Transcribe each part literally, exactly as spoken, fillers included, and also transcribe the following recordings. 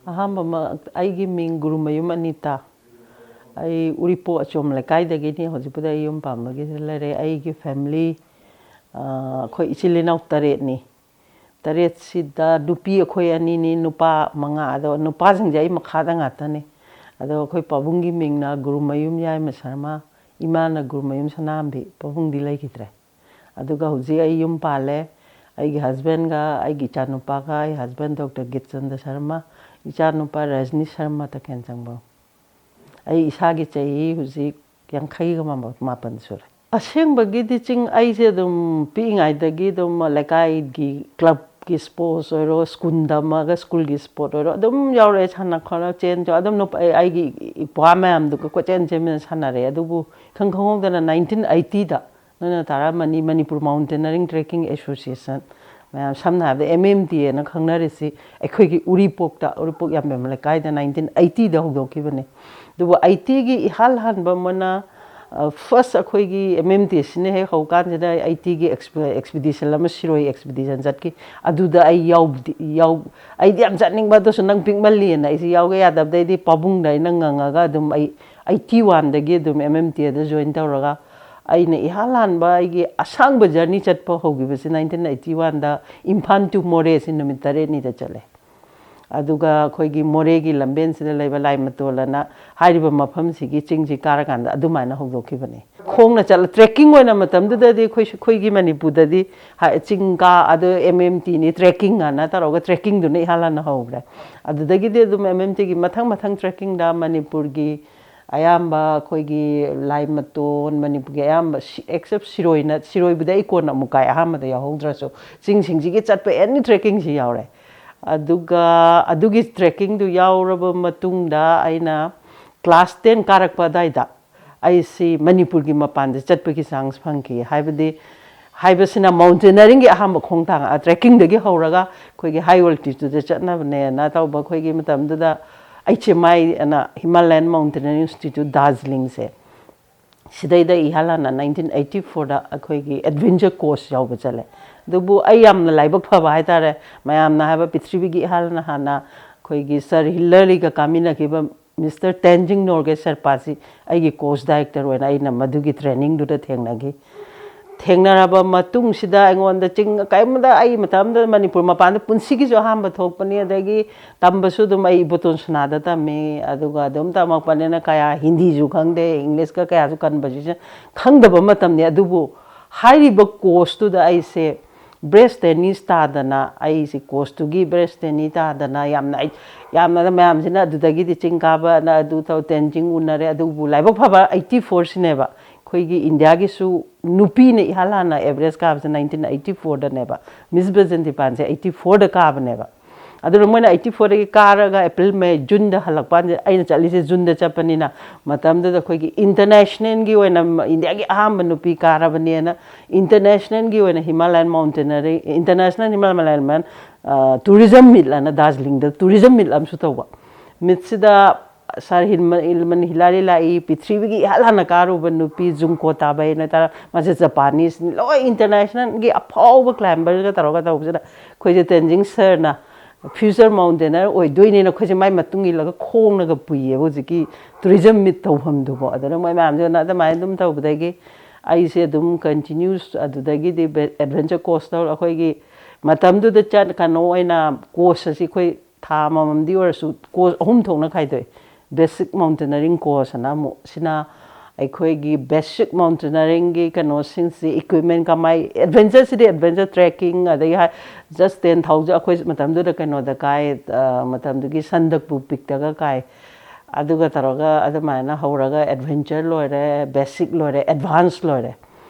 ꯑꯍꯥꯟꯕꯃꯛ ꯑꯩꯒꯤ ꯃꯤꯡ ꯒꯨꯔꯨꯃꯌꯨꯝ ꯑꯅꯤꯇꯥ꯫ ꯑꯩ ꯎꯔꯤꯄꯣꯛ ꯑꯆꯣꯝ ꯂꯩꯀꯥꯏꯗꯒꯤꯅꯤ꯫ ꯍꯧꯖꯤꯛꯄꯨꯗꯤ ꯑꯩ ꯌꯨꯝ ꯄꯥꯟꯕꯒꯤꯗ ꯂꯩꯔꯦ꯫ ꯑꯩꯒꯤ ꯐꯦꯃꯤꯂꯤ, ꯑ, ꯑꯩꯈꯣꯏ ꯏꯆꯤꯜ ꯏꯅꯥꯎ ꯇꯔꯦꯠꯅꯤ꯫ ꯇꯔꯦꯠꯁꯤꯗ ꯅꯨꯄꯤ ꯑꯩꯈꯣꯏ ꯑꯅꯤꯅꯤ, ꯅꯨꯄꯥ ꯃꯉꯥ꯫ ꯑꯗꯣ ꯅꯨꯄꯥꯁꯤꯡꯁꯦ ꯑꯩ ꯃꯈꯥꯗ ꯉꯥꯛꯇꯅꯤ꯫ ꯑꯗꯣ ꯑꯩꯈꯣꯏ ꯄꯥꯕꯨꯡꯒꯤ ꯃꯤꯡꯅ ꯒꯨꯔꯨꯃꯌꯨꯝ ꯌꯥꯏꯃ ꯁꯔꯃ, ꯏꯃꯥꯅ ꯒꯨꯔꯨꯃꯌꯨꯝ ꯁꯅꯥꯝꯕꯤ꯫ ꯄꯥꯕꯨꯡꯗꯤ ꯂꯩꯈꯤꯗ꯭ꯔꯦ꯫ ꯑꯗꯨꯒ ꯍꯧꯖꯤꯛ ꯑꯩ ꯌꯨꯝ ꯄꯥꯜꯂꯦ꯫ ꯑꯩꯒꯤ ꯍꯁꯕꯦꯟꯒ, ꯑꯩꯒꯤ ꯏꯆꯥꯅꯨꯄꯥꯒ, ꯑꯩ ꯍꯁꯕꯦꯟ ꯗꯣꯛꯇꯔ ꯒꯤꯠꯆꯟꯗ ꯁꯔꯃ, ꯏꯆꯥꯅꯨꯄꯥ ꯔꯖꯅꯤ ꯁꯔꯃ ꯇꯈꯦꯜ ꯆꯪꯕꯝ꯫ ꯑꯩ ꯏꯁꯥꯒꯤ ꯆꯍꯤ ꯍꯧꯖꯤꯛ ꯌꯥꯡꯈꯩꯒ ꯃꯥꯄꯟ ꯁꯨꯔꯦ꯫ ꯑꯁꯦꯡꯕꯒꯤꯗꯤ ꯆꯤꯡ, ꯑꯩꯁꯦ ꯑꯗꯨꯝ ꯄꯤꯛꯏꯉꯩꯗꯒꯤ ꯑꯗꯨꯝ ꯂꯩꯀꯥꯏꯒꯤ ꯀ꯭ꯂꯕꯀꯤ ꯁ꯭ꯄꯣꯔꯠꯁ ꯑꯣꯏꯔꯣ, ꯁ꯭ꯀꯨꯜ ꯇꯝꯃꯒ ꯁ꯭ꯀꯨꯜꯒꯤ ꯁ꯭ꯄꯣꯔꯠ ꯑꯣꯏꯔꯣ, ꯑꯗꯨꯝ ꯌꯥꯎꯔꯛꯑꯦ, ꯁꯥꯟꯅ ꯈꯣꯠꯅ ꯆꯦꯟ ꯆꯣꯡ꯫ ꯑꯗꯨꯝ ꯅꯨꯄꯥ-, ꯑꯩ, ꯑꯩꯒꯤ ꯏꯄ꯭ꯋꯥ ꯃꯌꯥꯝꯗꯨꯒ ꯀꯣꯏꯆꯦꯟ ꯆꯦꯟꯃꯤꯟꯅ ꯁꯥꯟꯅꯔꯛꯑꯦ꯫ ꯑꯗꯨꯕꯨ ꯏꯈꯪ ꯈꯪꯍꯧꯗꯅ ꯅꯥꯏꯟꯇꯤꯟ ꯑꯩꯠꯇꯤꯗ, ꯅꯣꯏꯅ ꯇꯥꯔꯝꯃꯅꯤ, ꯃꯅꯤꯄꯨꯔ ꯃꯥꯎꯟꯇꯦꯅꯔꯤꯡ ꯇ꯭ꯔꯦꯛꯀꯤꯡ ꯑꯦꯁꯣꯁꯤꯌꯦꯁꯟ, ꯃꯌꯥꯝ ꯁꯝꯅ ꯍꯥꯏꯔꯕꯗ ꯑꯦꯝ ꯑꯦꯝ ꯇꯤ ꯑꯦꯅ ꯈꯪꯅꯔꯤꯁꯤ, ꯑꯩꯈꯣꯏꯒꯤ ꯎꯔꯤꯄꯣꯛꯇ, ꯎꯔꯤꯄꯣꯛ ꯌꯥꯝꯕꯦꯝꯃ ꯂꯩꯀꯥꯏꯗ ꯅꯥꯏꯟꯇꯤꯟ ꯑꯩꯠꯇꯤꯗ ꯍꯧꯗꯣꯛꯈꯤꯕꯅꯦ꯫ ꯑꯗꯨꯕꯨ ꯑꯩꯠꯇꯤꯒꯤ ꯏꯍꯥꯟ ꯍꯥꯟꯕ ꯑꯃꯅ, ꯑ, ꯐꯥꯔꯁ ꯑꯩꯈꯣꯏꯒꯤ ꯑꯦꯝ ꯑꯦꯝ ꯇꯤ ꯑꯦꯁꯤꯅ ꯍꯦꯛ ꯍꯧꯀꯥꯟꯁꯤꯗ ꯑꯩꯠꯇꯤꯒꯤ ꯑꯦꯛꯁꯄ-, ꯑꯦꯛꯁꯄꯤꯗꯤꯁꯟ ꯑꯃ, ꯁꯤꯔꯣꯏ ꯑꯦꯛꯁꯄꯤꯗꯤꯁꯟ ꯆꯠꯈꯤ꯫ ꯑꯗꯨꯗ ꯑꯩ ꯌꯥꯎꯕꯗꯤ, ꯌꯥꯎ-, ꯑꯩꯗꯤ ꯌꯥꯝ ꯆꯠꯅꯤꯡꯕ, ꯑꯗꯨꯁꯨ ꯅꯪ ꯄꯤꯛꯃꯜꯂꯤꯅ ꯑꯩꯁꯦ ꯌꯥꯎꯒꯦ ꯌꯥꯗꯕꯗꯩꯗꯤ ꯄꯥꯕꯨꯡꯗ ꯑꯩꯅ ꯉꯪꯉꯒ ꯑꯗꯨꯝ ꯑꯩ ꯑꯩꯠꯇꯤ ꯋꯥꯟꯗꯒꯤ ꯑꯗꯨꯝ ꯑꯦꯝ ꯑꯦꯝ ꯇꯤ ꯑꯦꯗ ꯖꯣꯏꯟ ꯇꯧꯔꯒ ꯑꯩꯅ ꯏꯍꯥꯟ ꯍꯥꯟꯕ ꯑꯩꯒꯤ ꯑꯁꯥꯡꯕ ꯖꯔꯅꯤ ꯆꯠꯄ ꯍꯧꯈꯤꯕꯁꯤ ꯅꯥꯏꯟꯇꯤꯟ ꯑꯩꯠꯇꯤ ꯋꯥꯟꯗ ꯏꯝꯐꯥꯜ to ꯃꯣꯔꯦꯁꯤ ꯅꯨꯃꯤꯠ ꯇꯔꯦꯠꯅꯤꯗ ꯆꯠꯂꯦ꯫ ꯑꯗꯨꯒ ꯑꯩꯈꯣꯏꯒꯤ ꯃꯣꯔꯦꯒꯤ ꯂꯝꯕꯦꯟꯁꯤꯗ ꯂꯩꯕ ꯂꯥꯏꯃꯇꯣꯜ ꯑꯅ ꯍꯥꯏꯔꯤꯕ ꯃꯐꯝꯁꯤꯒꯤ ꯆꯤꯡꯁꯤ ꯀꯥꯔꯀꯥꯟꯗ ꯑꯗꯨꯃꯥꯏꯅ ꯍꯧꯗꯣꯛꯈꯤꯕꯅꯤ꯫ ꯈꯣꯡꯅ ꯆꯠꯂ, ꯇ꯭ꯔꯦꯛꯀꯤꯡ ꯑꯣꯏꯅ ꯃꯇꯝꯗꯨꯗꯗꯤ ꯑꯩꯈꯣꯏ, ꯑꯩꯈꯣꯏꯒꯤ ꯃꯅꯤꯄꯨꯔꯗꯗꯤ ꯍꯥꯏ-, ꯆꯤꯡ ꯀꯥ, ꯑꯗꯨ ꯑꯦꯝ ꯑꯦꯝ ꯇꯤꯅꯤ, ꯇ꯭ꯔꯦꯛꯀꯤꯡ ꯑꯅ ꯇꯧꯔꯒ ꯇ꯭ꯔꯦꯛꯀꯤꯡꯗꯨꯅ ꯏꯍꯥꯟ ꯍꯥꯟꯅ ꯍꯧꯈ꯭ꯔꯦ꯫ ꯑꯗꯨꯗꯒꯤꯗꯤ ꯑꯗꯨꯝ ꯑꯦꯝ ꯑꯦꯝ ꯇꯤꯒꯤ ꯃꯊꯪ ꯃꯊꯪ ꯇ꯭ꯔꯦꯛꯀꯤꯡꯗ ꯃꯅꯤꯄꯨꯔꯒꯤ ꯑꯌꯥꯝꯕ ꯑꯩꯈꯣꯏꯒꯤ ꯂꯥꯏꯃꯇꯣꯟ, ꯃꯅꯤꯄꯨꯔꯒꯤ ꯑꯌꯥꯝꯕ ꯁꯤ-, ꯑꯦꯛꯁꯦꯞ ꯁꯤꯔꯣꯏꯅ, ꯁꯤꯔꯣꯏꯕꯨꯗꯤ ꯑꯩ ꯀꯣꯟꯅ ꯑꯃꯨꯛ ꯀꯥꯏ, ꯑꯍꯥꯟꯕꯗ ꯌꯥꯎꯍꯧꯗ꯭ꯔꯁꯨ, ꯆꯤꯡꯁꯤꯡꯁꯤꯒꯤ ꯆꯠꯄ ꯑꯦꯅꯤ ꯇ꯭ꯔꯦꯛꯀꯤꯡꯁꯤ ꯌꯥꯎꯔꯦ꯫ ꯑꯗꯨꯒ ꯑꯗꯨꯒꯤ ꯇ꯭ꯔꯦꯛꯀꯤꯡꯗꯨ ꯌꯥꯎꯔꯕ ꯃꯇꯨꯡꯗ ꯑꯩꯅ ꯀ꯭ꯂꯥꯁ ꯇꯦꯟ ꯀꯥꯔꯛꯄ ꯑꯗꯨꯋꯥꯏꯗ ꯑꯩꯁꯤ ꯃꯅꯤꯄꯨꯔꯒꯤ ꯃꯄꯥꯟꯗ ꯆꯠꯄꯒꯤ ꯆꯥꯟꯁ ꯐꯪꯈꯤ꯫ ꯍꯥꯏꯕꯗꯤ, ꯍꯥꯏꯕꯁꯤꯅ ꯃꯥꯎꯟꯇꯦꯅꯔꯤꯡꯒꯤ ꯑꯍꯥꯟꯕ ꯈꯣꯡꯊꯥꯡ, ꯑ, ꯇ꯭ꯔꯦꯛꯀꯤꯡꯗꯒꯤ ꯍꯧꯔꯒ ꯑꯩꯈꯣꯏꯒꯤ ꯍꯥꯏ ꯑꯣꯜꯇꯤꯇ꯭ꯌꯨꯠꯇ ꯆꯠꯅꯕꯅꯦꯅ ꯇꯧꯕ꯫ ꯑꯩꯈꯣꯏꯒꯤ ꯃꯇꯝꯗꯨꯗ ꯑꯩꯆ ꯑꯦꯝ ꯑꯥꯏ ꯑꯅ, ꯍꯤꯃꯥꯂꯌꯟ ꯃꯥꯎꯟꯇꯦꯅꯔꯤꯡ ꯏꯟꯁꯇꯤꯇ꯭ꯌꯨꯠ ꯗꯥꯔꯖꯤꯂꯤꯡꯁꯦ, ꯁꯤꯗꯩꯗ ꯏꯍꯥꯟ ꯍꯥꯟꯅ ꯅꯥꯏꯟꯇꯤꯟ ꯑꯩꯠꯇꯤ ꯐꯣꯔꯗ ꯑꯩꯈꯣꯏꯒꯤ ꯑꯦꯗꯚꯦꯟꯆꯔ ꯀꯣꯔꯁ ꯌꯥꯎꯕ ꯆꯠꯂꯦ꯫ ꯑꯗꯨꯕꯨ ꯑꯩ ꯌꯥꯝꯅ ꯂꯥꯏꯕꯛ ꯐꯕ ꯍꯥꯏꯇꯥꯔꯦ, ꯃꯌꯥꯝꯅ ꯍꯥꯏꯕ ꯄ꯭ꯔꯤꯊꯤꯕꯤꯒꯤ ꯏꯍꯥꯟ ꯍꯥꯟꯅ ꯑꯩꯈꯣꯏꯒꯤ ꯁꯥꯔ ꯍꯤꯂꯔꯤꯒ ꯀꯥꯃꯤꯟꯅꯈꯤꯕ ꯃꯤꯁꯇꯔ ꯇꯦꯟꯖꯤꯡ ꯅꯣꯔꯒꯦ ꯁꯔꯄꯥꯁꯤ ꯑꯩꯒꯤ ꯀꯣꯔꯁ ꯗꯥꯏꯔꯦꯛꯇꯔ ꯑꯣꯏꯅ ꯑꯩꯅ ꯃꯗꯨꯒꯤ ꯇ꯭ꯔꯦꯅꯤꯡꯗꯨꯗ ꯊꯦꯡꯅꯈꯤ꯫ ꯊꯦꯡꯅꯔꯕ ꯃꯇꯨꯡꯁꯤꯗ ꯑꯩꯉꯣꯟꯗ ꯆꯤꯡ ꯀꯔꯤꯝꯇ, ꯑꯩ ꯃꯇꯝꯗ ꯃꯅꯤꯄꯨꯔ ꯃꯄꯥꯟꯗ ꯄꯨꯟꯁꯤꯒꯤꯁꯨ ꯑꯍꯥꯟꯕ ꯊꯣꯛꯄꯅꯤ, ꯑꯗꯒꯤ ꯇꯝꯕꯁꯨ ꯑꯗꯨꯝ ꯑꯩ ꯏꯕꯣꯇꯣꯟ ꯁꯅꯥꯗ ꯇꯝꯃꯤ, ꯑꯗꯨꯒ ꯑꯗꯨꯝ ꯇꯝꯃꯛꯄꯅꯤꯅ ꯀꯌꯥ ꯍꯤꯟꯗꯤꯁꯨ ꯈꯪꯗꯦ, ꯏꯪꯂꯤꯁꯀ ꯀꯌꯥꯁꯨ conversation ꯈꯪꯗꯕ ꯃꯇꯝꯅꯤ꯫ ꯑꯗꯨꯕꯨ ꯍꯥꯏꯔꯤꯕ ꯀꯣꯔꯁꯇꯨꯗ ꯑꯩꯁꯦ ꯕ꯭ꯔꯦꯁ ꯇꯦꯅꯤꯁ ꯇꯥꯗꯅ, ꯑꯩꯁꯦ ꯀꯣꯔꯁꯇꯨꯒꯤ ꯕ꯭ꯔꯦꯁ ꯇꯦꯅꯤ ꯇꯥꯗꯅ ꯌꯥꯝꯅ ꯑꯩ, ꯌꯥꯝꯅ ꯃꯌꯥꯝꯁꯤꯅ ꯑꯗꯨꯗꯒꯤꯗꯤ ꯆꯤꯡ ꯀꯥꯕꯅ ꯑꯗꯨ ꯇꯧ, ꯇꯦꯟꯖꯤꯡ ꯎꯅꯔꯦ꯫ ꯑꯗꯨꯕꯨ ꯂꯥꯏꯕꯛ ꯐꯕ ꯑꯩꯠꯇꯤ ꯐꯣꯔꯁꯤꯅꯦꯕ ꯑꯩꯈꯣꯏꯒꯤ ꯏꯟꯗꯤꯌꯥꯒꯤꯁꯨ ꯅꯨꯄꯤꯅ ꯏꯍꯥꯟ ꯍꯥꯟꯅ ꯑꯦꯚꯔꯦꯁ ꯀꯥꯕꯁꯦ ꯅꯥꯏꯟꯇꯤꯟ ꯑꯩꯠꯇꯤ ꯐꯣꯔꯗꯅꯦꯕ꯫ ꯃꯤꯁ ꯕꯖꯟꯇꯤꯄꯥꯟꯁꯦ ꯑꯩꯠꯇꯤ ꯐꯣꯔꯗ ꯀꯥꯕꯅꯦꯕ꯫ ꯑꯗꯨꯅ ꯃꯣꯏꯅ ꯑꯩꯠꯇꯤ ꯐꯣꯔꯗꯒꯤ ꯀꯥꯔꯒ ꯑꯦꯄ꯭ꯔꯤꯜ, ꯃꯦ, ꯖꯨꯟꯗ ꯍꯜꯂꯛꯄ ꯀꯥꯟꯁꯦ, ꯑꯩꯅ ꯆꯠꯂꯤꯁꯦ ꯖꯨꯟꯗ ꯆꯠꯄꯅꯤꯅ, ꯃꯇꯝꯗꯨꯗ ꯑꯩꯈꯣꯏꯒꯤ ꯏꯟꯇꯔꯅꯦꯁꯅꯦꯜꯒꯤ ꯑꯣꯏꯅ ꯏꯟꯗꯤꯌꯥꯒꯤ ꯑꯍꯥꯟꯕ ꯅꯨꯄꯤ ꯀꯥꯔꯕꯅꯦꯅ ꯏꯟꯇꯔꯅꯦꯁꯅꯦꯜꯒꯤ ꯑꯣꯏꯅ ꯍꯤꯃꯥꯂꯌꯟ ꯃꯥꯎꯟꯇꯦꯅꯔꯤ, ꯏꯟꯇꯔꯅꯦꯁꯅꯦꯜ ꯍꯤꯃꯥꯂꯌꯟ, ꯑ, ꯇꯨꯔꯤꯖꯝ ꯃꯤꯠ ꯑꯅ ꯗꯥꯔꯖꯤꯂꯤꯡꯗ ꯇꯨꯔꯤꯖꯝ ꯃꯤꯠ ꯑꯃꯁꯨ ꯇꯧꯕ꯫ ꯃꯤꯠꯁꯤꯗ ꯁꯥꯔ ꯍꯤꯜꯃꯟ, ꯍꯤꯜꯃꯟ ꯍꯤꯂꯥꯔꯤ ꯂꯥꯛꯏ, ꯄ꯭ꯔꯤꯊꯤꯕꯤꯒꯤ ꯏꯍꯥꯟ ꯍꯥꯟꯅ ꯀꯥꯔꯨꯕ ꯅꯨꯄꯤ ꯖꯨꯡꯀꯣ ꯇꯥꯕꯩꯅ ꯇꯥꯔ-, ꯃꯥꯁꯦ ꯖꯄꯥꯅꯤꯁꯅꯤ, ꯂꯣꯏ ꯏꯟꯇꯔꯅꯦꯁꯅꯦꯜꯒꯤ ꯑꯐꯥꯎꯕ ꯀ꯭ꯂꯥꯏꯝꯕꯔꯒ ꯇꯧꯔꯒ ꯇꯧꯕꯁꯤꯗ ꯑꯩꯈꯣꯏꯁꯦ ꯇꯦꯟꯖꯤꯡ ꯁꯔꯅ ꯐ꯭ꯌꯨꯆꯔ ꯃꯥꯎꯟꯇꯦꯅꯔ ꯑꯣꯏꯗꯣꯏꯅꯦꯅ ꯑꯩꯈꯣꯏꯁꯦ ꯃꯥꯏ ꯃꯇꯨꯡ ꯏꯜꯂꯒ ꯈꯣꯡꯅꯒ ꯄꯨꯏꯌꯦꯕ ꯍꯧꯖꯤꯛꯀꯤ ꯇꯨꯔꯤꯖꯝ ꯃꯤꯠ ꯇꯧꯐꯝꯗꯨꯕꯣ꯫ ꯑꯗꯨꯅ ꯃꯣꯏ ꯃꯌꯥꯝꯁꯤꯅ ꯑꯗꯨꯃꯥꯏꯅ ꯑꯗꯨꯝ ꯇꯧꯕꯗꯒꯤ ꯑꯩꯁꯦ ꯑꯗꯨꯝ ꯀꯟꯇꯤꯅ꯭ꯌꯨꯁ ꯑꯗꯨꯗꯒꯤꯗꯤ ꯑꯦꯗꯚꯦꯟꯆꯔ ꯀꯣꯔꯁ ꯇꯧꯔ ꯑꯩꯈꯣꯏꯒꯤ ꯃꯇꯝꯗꯨꯗ ꯆꯠ-, ꯀꯩꯅꯣ ꯑꯣꯏꯅ ꯀꯣꯔꯁ ꯑꯁꯤ ꯑꯩꯈꯣꯏ ꯊꯥ ꯑꯃꯃꯝꯗꯤ ꯑꯣꯏꯔꯁꯨ ꯀꯣꯔꯁ ꯑꯍꯨꯝ ꯊꯣꯛꯅ ꯈꯥꯏꯗꯣꯛꯑꯦ꯫ ꯕꯦꯁꯤꯛ ꯃꯥꯎꯟꯇꯦꯅꯔꯤꯡ ꯀꯣꯔꯁ ꯑꯅ ꯑꯃꯨꯛ, ꯁꯤꯅ ꯑꯩꯈꯣꯏꯒꯤ ꯕꯦꯁꯤꯛ ꯃꯥꯎꯟꯇꯦꯅꯔꯤꯡꯒꯤ ꯀꯩꯅꯣꯁꯤꯡꯁꯤ, ꯏꯀ꯭ꯋꯤꯞꯃꯦꯟ ꯀꯃꯥꯏ, ꯑꯦꯗꯚꯦꯟꯆꯔꯁꯤꯗꯤ ꯑꯦꯗꯚꯦꯟꯆꯔ ꯇ꯭ꯔꯦꯛꯀꯤꯡ, ꯑꯗꯒꯤ ꯍꯥꯏ, ꯖꯁ ꯇꯦꯟ ꯊꯥꯎꯖꯟ, ꯑꯩꯈꯣꯏ ꯃꯇꯝꯗꯨꯗ ꯀꯩꯅꯣꯗ ꯀꯥꯏ, ꯑ, ꯃꯇꯝꯗꯨꯒꯤ ꯁꯟꯗꯛꯄꯨ ꯄꯤꯛꯇꯒ ꯀꯥꯏ꯫ ꯑꯗꯨꯒ ꯇꯧꯔꯒ ꯑꯗꯨꯃꯥꯏꯅ ꯍꯧꯔꯒ ꯑꯦꯗꯚꯦꯟꯆꯔ ꯂꯣꯏꯔꯦ, ꯕꯦꯁꯤꯛ ꯂꯣꯏꯔꯦ, ꯑꯦꯗꯚꯥꯟꯁ ꯂꯣꯏꯔꯦ꯫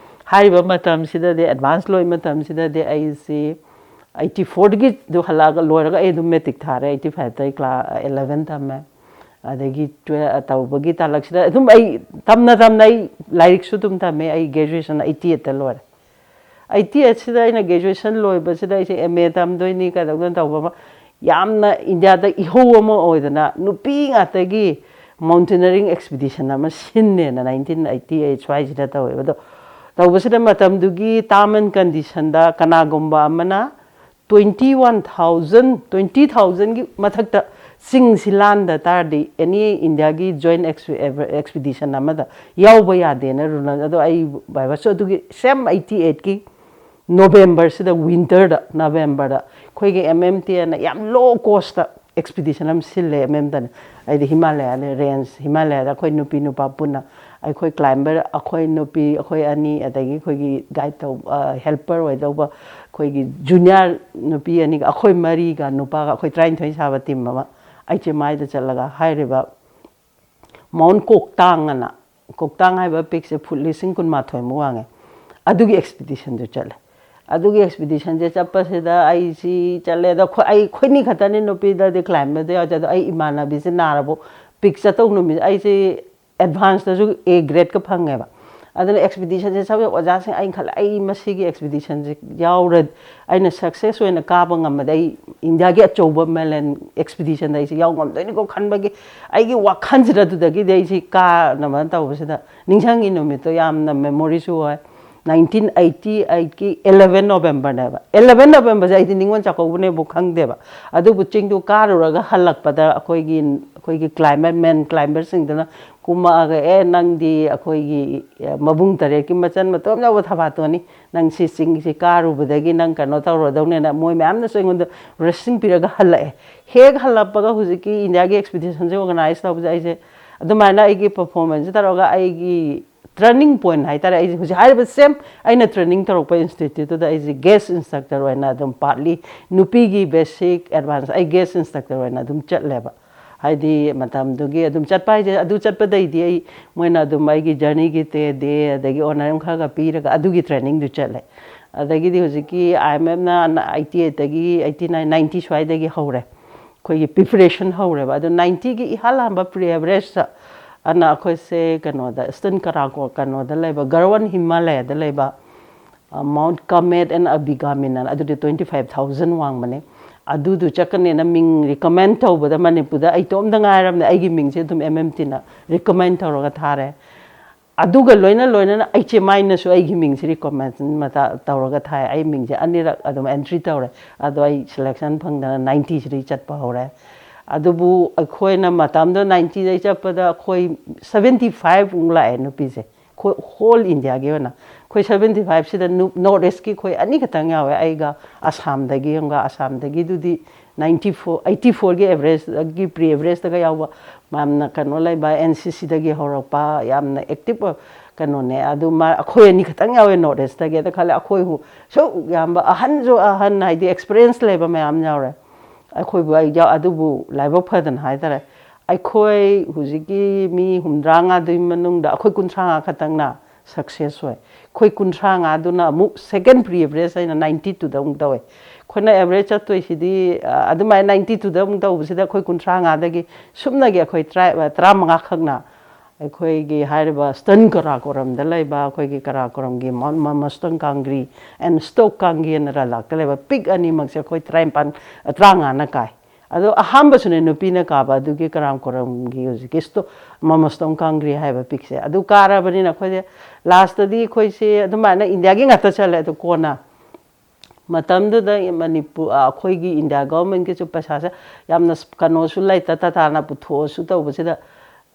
ꯍꯥꯏꯔꯤꯕ ꯃꯇꯝꯁꯤꯗꯗꯤ, ꯑꯦꯗꯚꯥꯟꯁ ꯂꯣꯏ ꯃꯇꯝꯁꯤꯗꯗꯤ ꯑꯩꯁꯤ ꯑꯩꯠꯇꯤ ꯐꯣꯔꯗꯒꯤꯗꯨ ꯍꯜꯂꯛꯑꯒ ꯂꯣꯏꯔꯒ ꯑꯩ ꯑꯗꯨꯝ ꯃꯦꯇ꯭ꯔꯤꯛ ꯊꯥꯔꯦ, ꯑꯩꯠꯇꯤ ꯐꯥꯏꯚꯇ ꯑꯩ ꯀ꯭ꯂꯥꯁ ꯑꯦꯂꯚꯦꯟ ꯇꯝꯃꯦ꯫ ꯑꯗꯒꯤ ꯇꯨꯋꯦꯜ ꯇꯧꯕꯒꯤ ꯇꯥꯂꯛꯁꯤꯗ ꯑꯗꯨꯝ ꯑꯩ ꯇꯝꯅ ꯇꯝꯅ ꯑꯩ ꯂꯥꯏꯔꯤꯛꯁꯨ ꯑꯗꯨꯝ ꯇꯝꯃꯦ꯫ ꯑꯩ ꯒ꯭ꯔꯦꯖꯨꯑꯦꯁꯟ ꯑꯩꯠꯇꯤ ꯑꯩꯠꯇ ꯂꯣꯏꯔꯦ꯫ ꯑꯩꯠꯇꯤ ꯑꯩꯠꯁꯤꯗ ꯑꯩꯅ ꯒ꯭ꯔꯦꯖꯨꯑꯦꯁꯟ ꯂꯣꯏꯕꯁꯤꯗ ꯑꯩꯁꯦ ꯑꯦꯝ ꯑꯦ ꯇꯝꯗꯣꯏꯅꯤ ꯀꯩꯗꯧꯗꯣꯏꯅꯤ ꯇꯧꯕ ꯑꯃ, ꯌꯥꯝꯅ ꯏꯟꯗꯤꯌꯥꯗ ꯏꯍꯧ ꯑꯃ ꯑꯣꯏꯗꯅ ꯅꯨꯄꯤ ꯉꯥꯛꯇꯒꯤ ꯃꯥꯎꯟꯇꯦꯅꯔꯤꯡ ꯑꯦꯛꯁꯄꯤꯗꯤꯁꯟ ꯑꯃ ꯁꯤꯟꯅꯦꯅ ꯅꯥꯏꯟꯇꯤꯟ ꯑꯩꯠꯇꯤ ꯑꯩꯠ ꯁ꯭ꯋꯥꯏꯁꯤꯗ ꯇꯧꯋꯦꯕ꯫ ꯑꯗꯣ ꯇꯧꯕꯁꯤꯗ ꯃꯇꯝꯗꯨꯒꯤ ꯇꯥꯔꯝ ꯑꯦꯟ ꯀꯟꯗꯤꯁꯟꯗ ꯀꯅꯥꯒꯨꯝꯕ ꯑꯃꯅ ꯇ꯭ꯋꯦꯟꯇꯤ ꯋꯥꯟ ꯊꯥꯎꯖꯟ ꯇ꯭ꯋꯦꯟꯇꯤ ꯊꯥꯎꯖꯟꯒꯤ ꯃꯊꯛꯇ ꯆꯤꯡꯁꯤ ꯂꯥꯟꯗ ꯇꯥꯔꯗꯤ ꯑꯦꯅꯤ ꯏꯟꯗꯤꯌꯥꯒꯤ ꯖꯣꯏꯟ ꯑꯦꯛꯁꯄꯤꯗꯤꯁꯟ ꯑꯃꯗ ꯌꯥꯎꯕ ꯌꯥꯗꯦꯅ ꯔꯨꯜ꯫ ꯑꯗꯣ ꯑꯩ ꯕꯥꯏꯕꯁꯨ ꯑꯗꯨꯒꯤ ꯁꯦꯝ ꯑꯩꯠꯇꯤ ꯑꯩꯠꯀꯤ ꯅꯣꯕꯦꯝꯕꯔꯁꯤꯗ, ꯋꯤꯟꯇꯔꯗ, ꯅꯕꯦꯝꯕꯔꯗ ꯑꯩꯈꯣꯏꯒꯤ ꯑꯦꯝ ꯑꯦꯝ ꯇꯤ ꯑꯦꯅ ꯌꯥꯝ ꯂꯣ ꯀꯣꯁꯇ ꯑꯦꯛꯁꯄꯤꯗꯤꯁꯟ ꯑꯃ ꯁꯤꯜꯂꯦ ꯑꯦꯝ ꯑꯦꯝꯗꯅ꯫ ꯑꯩꯗꯤ ꯍꯤꯃꯥꯂꯌꯥꯗ ꯔꯦꯟꯖ, ꯍꯤꯃꯥꯂꯌꯥꯗ ꯑꯩꯈꯣꯏ ꯅꯨꯄꯤ ꯅꯨꯄꯥ ꯄꯨꯟꯅ, ꯑꯩꯈꯣꯏ ꯀ꯭ꯂꯥꯏꯝꯕꯔ ꯑꯩꯈꯣꯏ ꯅꯨꯄꯤ ꯑꯩꯈꯣꯏ ꯑꯅꯤ, ꯑꯗꯒꯤ ꯑꯩꯈꯣꯏꯒꯤ ꯒꯥꯏꯗ ꯇꯧꯕ, ꯍꯦꯜꯄꯔ ꯑꯣꯏꯗꯧꯕ ꯑꯩꯈꯣꯏꯒꯤ ꯖꯨꯅꯤꯌꯔ ꯅꯨꯄꯤ ꯑꯅꯤꯒ, ꯑꯩꯈꯣꯏ ꯃꯔꯤꯒ, ꯅꯨꯄꯥꯒ ꯑꯩꯈꯣꯏ ꯇꯔꯥꯅꯤꯊꯣꯏ ꯁꯥꯕ ꯇꯤꯝ ꯑꯃ ꯑꯩꯆ ꯑꯦꯝ ꯑꯥꯏꯗ ꯆꯠꯂꯒ ꯍꯥꯏꯔꯤꯕ ꯃꯥꯎꯟ ꯀꯣꯛꯇꯥꯡ ꯑꯅ, ꯀꯣꯛꯇꯥꯡ ꯍꯥꯏꯕ ꯄꯤꯛꯁꯦ ꯐꯨꯠ ꯂꯤꯁꯤꯡ ꯀꯨꯟꯃꯥꯊꯣꯏꯃꯨꯛ ꯋꯥꯡꯉꯦ꯫ ꯑꯗꯨꯒꯤ ꯑꯦꯛꯁꯄꯤꯗꯤꯁꯟꯗꯨ ꯆꯠꯂꯦ꯫ ꯑꯗꯨꯒꯤ ꯑꯦꯛꯁꯄꯤꯗꯤꯁꯟꯁꯦ ꯆꯠꯄꯁꯤꯗ ꯑꯩꯁꯤ ꯆꯠꯂꯦ꯫ ꯑꯗꯣ ꯑꯩꯈꯣꯏ, ꯑꯩꯈꯣꯏꯅꯤ ꯈꯛꯇꯅꯤ ꯅꯨꯄꯤꯗꯗꯤ ꯀ꯭ꯂꯥꯏꯝꯕꯔꯗ ꯌꯥꯎꯖꯩ꯫ ꯑꯗꯣ ꯑꯩ ꯏꯃꯥꯟꯅꯕꯤꯁꯦ ꯅꯥꯔꯕ, ꯄꯤꯛ ꯆꯠꯇꯧ ꯅꯨꯃꯤꯠ ꯑꯩꯁꯦ ꯑꯦꯗꯚꯥꯟꯁꯇꯁꯨ ꯑꯦ ꯒ꯭ꯔꯦꯗꯀ ꯐꯪꯉꯦꯕ꯫ ꯑꯗꯨꯅ ꯑꯦꯛꯁꯄꯤꯗꯤꯁꯟꯁꯦ ꯆꯠꯄ ꯑꯣꯖꯥꯁꯤꯡ, ꯑꯩꯅ ꯈꯜꯂꯦ, ꯑꯩ ꯃꯁꯤꯒꯤ ꯑꯦꯛꯁꯄꯤꯗꯤꯁꯟꯁꯦ ꯌꯥꯎꯔ ꯑꯩꯅ ꯁꯛꯁꯦꯁ ꯑꯣꯏꯅ ꯀꯥꯕ ꯉꯝꯃꯗꯤ ꯑꯩ ꯏꯟꯗꯤꯌꯥꯒꯤ ꯑꯆꯧꯕ ꯃꯦꯂꯦꯟ ꯑꯦꯛꯁꯄꯤꯗꯤꯁꯟꯗ ꯑꯩꯁꯦ ꯌꯥꯎ ꯉꯝꯗꯣꯏꯅꯤꯀꯣ ꯈꯟꯕꯒꯤ ꯑꯩꯒꯤ ꯋꯥꯈꯜꯁꯤꯗ ꯑꯗꯨꯗꯒꯤꯗꯤ ꯑꯩꯁꯤ ꯀꯥꯅꯕ ꯇꯧꯕꯁꯤꯗ ꯅꯤꯡꯁꯤꯡꯉꯤ ꯅꯨꯃꯤꯠꯇꯣ ꯌꯥꯝꯅ ꯃꯦꯃꯣꯔꯤꯁꯨ ꯑꯣꯏ꯫ ꯅꯥꯏꯟꯇꯤꯟ ꯑꯩꯠꯇꯤ ꯑꯩꯠꯀꯤ ꯏꯂꯚꯦꯟ ꯅꯣꯕꯦꯝꯕꯔꯅꯦꯕ꯫ ꯏꯂꯚꯦꯟ ꯅꯣꯕꯦꯝꯕꯔꯁꯦ ꯑꯩꯗꯤ ꯅꯤꯉꯣꯜ ꯆꯥꯛꯀꯧꯕꯅꯦꯕꯨ ꯈꯪꯗꯦꯕ꯫ ꯑꯗꯨꯕꯨ ꯆꯤꯡꯗꯨ ꯀꯥꯔꯨꯔꯒ ꯍꯜꯂꯛꯄꯗ ꯑꯩꯈꯣꯏꯒꯤ, ꯑꯩꯈꯣꯏꯒꯤ ꯀ꯭ꯂꯥꯏꯝꯕꯔ, ꯃꯦꯟ ꯀ꯭ꯂꯥꯏꯝꯕꯔꯁꯤꯡꯗꯨꯅ ꯀꯨꯝꯃꯛꯑꯒ, "ꯑꯦ, ꯅꯪꯗꯤ ꯑꯩꯈꯣꯏꯒꯤ, ꯑꯦ, ꯃꯕꯨꯡ ꯇꯔꯦꯠꯀꯤ ꯃꯆꯟ ꯃꯇꯣꯝ ꯌꯥꯎꯕ ꯊꯕꯥꯇꯣꯟꯅꯤ, ꯅꯪ ꯁꯤ ꯆꯤꯡꯁꯤ ꯀꯥꯔꯨꯕꯗꯒꯤ ꯅꯪ ꯀꯩꯅꯣ ꯇꯧꯔꯗꯧꯅꯦꯅ" ꯃꯣꯏ ꯃꯌꯥꯝꯅꯁꯨ ꯑꯩꯉꯣꯟꯗ ꯕ꯭ꯂꯦꯁꯤꯡ ꯄꯤꯔꯒ ꯍꯜꯂꯛꯑꯦ꯫ ꯍꯦꯛ ꯍꯜꯂꯛꯄꯒ ꯍꯧꯖꯤꯛꯀꯤ ꯏꯟꯗꯤꯌꯥꯒꯤ ꯑꯦꯛꯁꯄꯤꯗꯤꯁꯟꯁꯦ ꯑꯣꯔꯒꯅꯥꯏꯖ ꯇꯧꯕꯁꯦ ꯑꯩꯁꯦ ꯑꯗꯨꯃꯥꯏꯅ ꯑꯩꯒꯤ ꯄꯔꯐꯣꯔꯃꯦꯟꯁꯁꯦ ꯇꯧꯔꯒ ꯑꯩꯒꯤ ꯇꯔꯅꯤꯡ ꯄꯣꯏꯟꯠ ꯍꯥꯏꯇꯥꯔꯦ꯫ ꯑꯩꯁꯦ ꯍꯧꯖꯤꯛ ꯍꯥꯏꯔꯤꯕ ꯁꯦꯝ ꯑꯩꯅ ꯇ꯭ꯔꯦꯅꯤꯡ ꯇꯧꯔꯛꯄ ꯏꯟꯁꯇꯤꯇ꯭ꯌꯨꯠꯇꯨꯗ ꯑꯩꯁꯦ ꯒꯦꯁ ꯏꯟꯁꯇ꯭ꯔꯛꯇꯔ ꯑꯣꯏꯅ ꯑꯗꯨꯝ ꯄꯥꯔꯠꯂꯤ ꯅꯨꯄꯤꯒꯤ ꯕꯦꯁꯤꯛ ꯑꯦꯗꯚꯥꯟꯁ ꯑꯩ ꯒꯦꯁ ꯏꯟꯁꯇ꯭ꯔꯛꯇꯔ ꯑꯣꯏꯅ ꯑꯗꯨꯝ ꯆꯠꯂꯦꯕ꯫ ꯍꯥꯏꯗꯤ ꯃꯇꯝꯗꯨꯒꯤ ꯑꯗꯨꯝ ꯆꯠꯄ ꯍꯥꯏꯁꯦ, ꯑꯗꯨ ꯆꯠꯄꯗꯩꯗꯤ ꯑꯩ, ꯃꯣꯏꯅ ꯑꯗꯨꯝ ꯑꯩꯒꯤ ꯖꯔꯅꯤꯒꯤ ꯇꯦ ꯗꯦ ꯑꯗꯒꯤ ꯑꯣꯅꯔ ꯑꯃ ꯈꯔ ꯈꯔ ꯄꯤꯔꯒ ꯑꯗꯨꯒꯤ ꯇ꯭ꯔꯦꯅꯤꯡꯗꯨ ꯆꯠꯂꯦ꯫ ꯑꯗꯒꯤꯗꯤ ꯍꯧꯖꯤꯛꯀꯤ ꯑꯥꯏ ꯑꯦꯝ ꯑꯦꯐꯅ ꯑꯩꯠꯇꯤ ꯑꯩꯠꯇꯒꯤ ꯑꯩꯠꯇꯤ ꯅꯥꯏꯟ, ꯅꯥꯏꯟꯇꯤ ꯁ꯭ꯋꯥꯏꯗꯒꯤ ꯍꯧꯔꯦ꯫ ꯑꯩꯈꯣꯏꯒꯤ ꯄ꯭ꯔꯤꯄꯔꯦꯁꯟ ꯍꯧꯔꯦꯕ꯫ ꯑꯗꯣ ꯅꯥꯏꯟꯇꯤꯒꯤ ꯏꯍꯥꯟ ꯍꯥꯟꯕ ꯄ꯭ꯔꯤ ꯑꯦꯚꯔꯦꯖꯇ ꯑꯅ ꯑꯩꯈꯣꯏꯁꯦ ꯀꯩꯅꯣꯗ, ꯏꯁꯇꯔꯟ ꯀꯔꯥꯀꯣ ꯀꯩꯅꯣꯗ ꯂꯩꯕ, ꯒꯔꯋꯥꯟ ꯍꯤꯃꯥꯂꯌꯥꯗ ꯂꯩꯕ, ꯑ, ꯃꯥꯎꯟꯠ ꯀꯃꯦꯠ ꯑꯦꯟ ꯑꯕꯤꯒꯥꯃꯤꯟ ꯑꯅ, ꯑꯗꯨꯗꯤ ꯇ꯭ꯋꯦꯟꯇꯤ ꯐꯥꯏꯚ ꯊꯥꯎꯖꯟ ꯋꯥꯡꯕꯅꯦ꯫ ꯑꯗꯨꯗꯨ ꯆꯠꯀꯅꯦꯅ ꯃꯤꯡ ꯔꯤꯀꯃꯦꯟ ꯇꯧꯕꯗ ꯃꯅꯤꯄꯨꯔꯗ ꯑꯩ ꯏꯇꯣꯝꯇ ꯉꯥꯏꯔꯕꯅꯦ, ꯑꯩꯒꯤ ꯃꯤꯡꯁꯦ ꯑꯗꯨꯝ ꯑꯦꯝ ꯑꯦꯝ ꯇꯤꯅ ꯔꯤꯀꯃꯦꯟ ꯇꯧꯔꯒ ꯊꯥꯔꯦ꯫ ꯑꯗꯨꯒ ꯂꯣꯏꯅ ꯂꯣꯏꯅꯅ ꯑꯩꯆ ꯑꯦꯝ ꯑꯥꯏꯅꯁꯨ ꯑꯩꯒꯤ ꯃꯤꯡꯁꯦ ꯔꯤꯀꯣꯃꯦꯟꯁꯟ ꯇꯧꯔꯒ ꯊꯥꯏ꯫ ꯑꯩ ꯃꯤꯡꯁꯦ ꯑꯅꯤꯔꯛ ꯑꯗꯨꯝ ꯑꯦꯟꯇ꯭ꯔꯤ ꯇꯧꯔꯦ꯫ ꯑꯗꯣ ꯑꯩ ꯁꯦꯂꯦꯛꯁꯟ ꯐꯪꯗꯅ ꯅꯥꯏꯟꯇꯤꯁꯤꯗꯒꯤ ꯆꯠꯄ ꯍꯧꯔꯦ꯫ ꯑꯗꯨꯕꯨ ꯑꯩꯈꯣꯏꯅ ꯃꯇꯝꯗꯣ ꯅꯥꯏꯟꯇꯤꯗꯒꯤ ꯆꯠꯄꯗ ꯑꯩꯈꯣꯏ ꯁꯕꯦꯟꯇꯤ ꯐꯥꯏꯚꯃꯨꯛ ꯂꯥꯛꯑꯦ ꯅꯨꯄꯤꯁꯦ꯫ ꯑꯩꯈꯣꯏ ꯍꯣꯜ ꯏꯟꯗꯤꯌꯥꯒꯤ ꯑꯣꯏꯅ ꯑꯩꯈꯣꯏ ꯁꯕꯦꯟꯇꯤ ꯐꯥꯏꯚꯁꯤꯗ ꯅꯣꯔꯠ ꯏꯁꯀꯤ ꯑꯩꯈꯣꯏ ꯑꯅꯤꯈꯛꯇꯪ ꯌꯥꯎꯋꯦ꯫ ꯑꯩꯒ ꯑꯁꯥꯝꯗꯒꯤ ꯑꯃꯒ, ꯑꯁꯥꯝꯗꯒꯤꯗꯨꯗꯤ ꯅꯥꯏꯟꯇꯤ ꯐꯣꯔ, ꯑꯩꯠꯇꯤ ꯐꯣꯔꯒꯤ ꯑꯦꯚꯔꯦꯖꯇꯒꯤ, ꯄ꯭ꯔꯤ ꯑꯦꯚꯔꯦꯖꯇꯒ ꯌꯥꯎꯕ, ꯌꯥꯝꯅ ꯀꯩꯅꯣ ꯂꯩꯕ, ꯑꯦꯟ ꯁꯤ ꯁꯤꯗꯒꯤ ꯍꯧꯔꯛꯄ, ꯌꯥꯝꯅ ꯑꯦꯛꯇꯤꯚ ꯑꯣꯏ-, ꯀꯩꯅꯣꯅꯦ꯫ ꯑꯗꯨ ꯃꯥ, ꯑꯩꯈꯣꯏ ꯑꯅꯤꯈꯛꯇꯪ ꯌꯥꯎꯋꯦ ꯅꯣꯔꯠ ꯏꯁꯇꯒꯤ꯫ ꯑꯗ ꯈꯜꯂꯦ ꯑꯩꯈꯣꯏꯕꯨ ꯁꯨꯛ ꯌꯥꯝꯕ, ꯑꯍꯟꯁꯨ ꯑꯍꯟ, ꯍꯥꯏꯗꯤ ꯑꯦꯛꯁꯄꯤꯔꯤꯌꯦꯟꯁ ꯂꯩꯕ ꯃꯌꯥꯝ ꯌꯥꯎꯔꯦ꯫ ꯑꯩꯈꯣꯏꯕꯨ ꯑꯩ ꯌꯥꯎ-, ꯑꯗꯨꯕꯨ ꯂꯥꯏꯕꯛ ꯐꯗꯅ ꯍꯥꯏꯇꯥꯔꯦ, ꯑꯩꯈꯣꯏ ꯍꯧꯖꯤꯛꯀꯤ ꯃꯤ ꯍꯨꯝꯗ꯭ꯔꯥ ꯃꯉꯥꯗꯨꯒꯤ ꯃꯅꯨꯡꯗ ꯑꯩꯈꯣꯏ ꯀꯨꯟꯊ꯭ꯔꯥ ꯃꯉꯥ ꯈꯛꯇꯪꯅ ꯁꯛꯁꯦꯁ ꯑꯣꯏ꯫ ꯑꯩꯈꯣꯏ ꯀꯨꯟꯊ꯭ꯔꯥ ꯃꯉꯥꯗꯨꯅ ꯑꯃꯨꯛ ꯁꯦꯀꯦꯟ ꯄ꯭ꯔꯤ ꯑꯦꯚꯔꯦꯖ ꯑꯩꯅ ꯅꯥꯏꯟꯇꯤ ꯇꯨꯗ ꯑꯃꯨꯛ ꯇꯧꯋꯦ꯫ ꯑꯩꯈꯣꯏꯅ ꯑꯦꯚꯔꯦꯖ ꯆꯠꯇꯣꯏꯁꯤꯗꯤ, ꯑ, ꯑꯗꯨꯃꯥꯏꯅ ꯅꯥꯏꯟꯇꯤ ꯇꯨꯗ ꯑꯃꯨꯛ ꯇꯧꯕꯁꯤꯗ ꯑꯩꯈꯣꯏ ꯀꯨꯟꯊ꯭ꯔꯥ ꯃꯉꯥꯗꯒꯤ ꯁꯨꯞꯅꯒꯤ ꯑꯩꯈꯣꯏ ꯇꯔꯥ, ꯇꯔꯥꯃꯉꯥ ꯈꯛꯅ ꯑꯩꯈꯣꯏꯒꯤ ꯍꯥꯏꯔꯤꯕ ꯁ꯭ꯇꯟ ꯀꯔꯥꯀꯣꯔꯝꯗ ꯂꯩꯕ ꯑꯩꯈꯣꯏꯒꯤ ꯀꯔꯥꯀꯣꯔꯝꯒꯤ ꯃꯥꯎꯟ ꯃꯃꯁꯇꯪ ꯀꯥꯡꯒ꯭ꯔꯤ and ꯁ꯭ꯇꯣꯛ ꯀꯥꯡꯒ꯭ꯔꯤ ꯑꯅ ꯂꯗꯥꯛꯇ ꯂꯩꯕ ꯄꯤꯛ ꯑꯅꯤꯃꯛꯁꯦ ꯑꯩꯈꯣꯏ ꯇꯔꯥꯅꯤꯄꯥꯟ, ꯇꯔꯥꯃꯉꯥꯅ ꯀꯥꯏ꯫ ꯑꯗꯣ ꯑꯍꯥꯟꯕꯁꯨꯅꯦ ꯅꯨꯄꯤꯅ ꯀꯥꯕ ꯑꯗꯨꯒꯤ ꯀꯔꯥꯀꯣꯔꯝꯒꯤ ꯍꯧꯖꯤꯛꯀꯤ ꯁ꯭ꯇꯣ-, ꯃꯃꯁꯇꯪ ꯀꯥꯡꯒ꯭ꯔꯤ ꯍꯥꯏꯕ ꯄꯤꯛꯁꯦ꯫ ꯑꯗꯨ ꯀꯥꯔꯕꯅꯤꯅ ꯑꯩꯈꯣꯏꯁꯦ ꯂꯥꯁꯇꯗꯤ ꯑꯩꯈꯣꯏꯁꯦ ꯑꯗꯨꯃꯥꯏꯅ ꯏꯟꯗꯤꯌꯥꯒꯤ ꯉꯥꯛꯇ ꯆꯠꯂꯦ꯫ ꯑꯗꯣ ꯀꯣꯟꯅ ꯃꯇꯝꯗꯨꯗ ꯃꯅꯤꯄꯨꯔ, ꯑ, ꯑꯩꯈꯣꯏꯒꯤ ꯏꯟꯗꯤꯌꯥ ꯒꯣꯚꯔꯟꯃꯦꯟꯠꯀꯤꯁꯨ ꯄꯩꯁꯥꯁꯦ ꯌꯥꯝꯅ ꯀꯩꯅꯣꯁꯨ ꯂꯩꯇ, ꯇꯇꯥꯅ ꯄꯨꯊꯣꯛꯑꯁꯨ ꯇꯧꯕꯁꯤꯗ,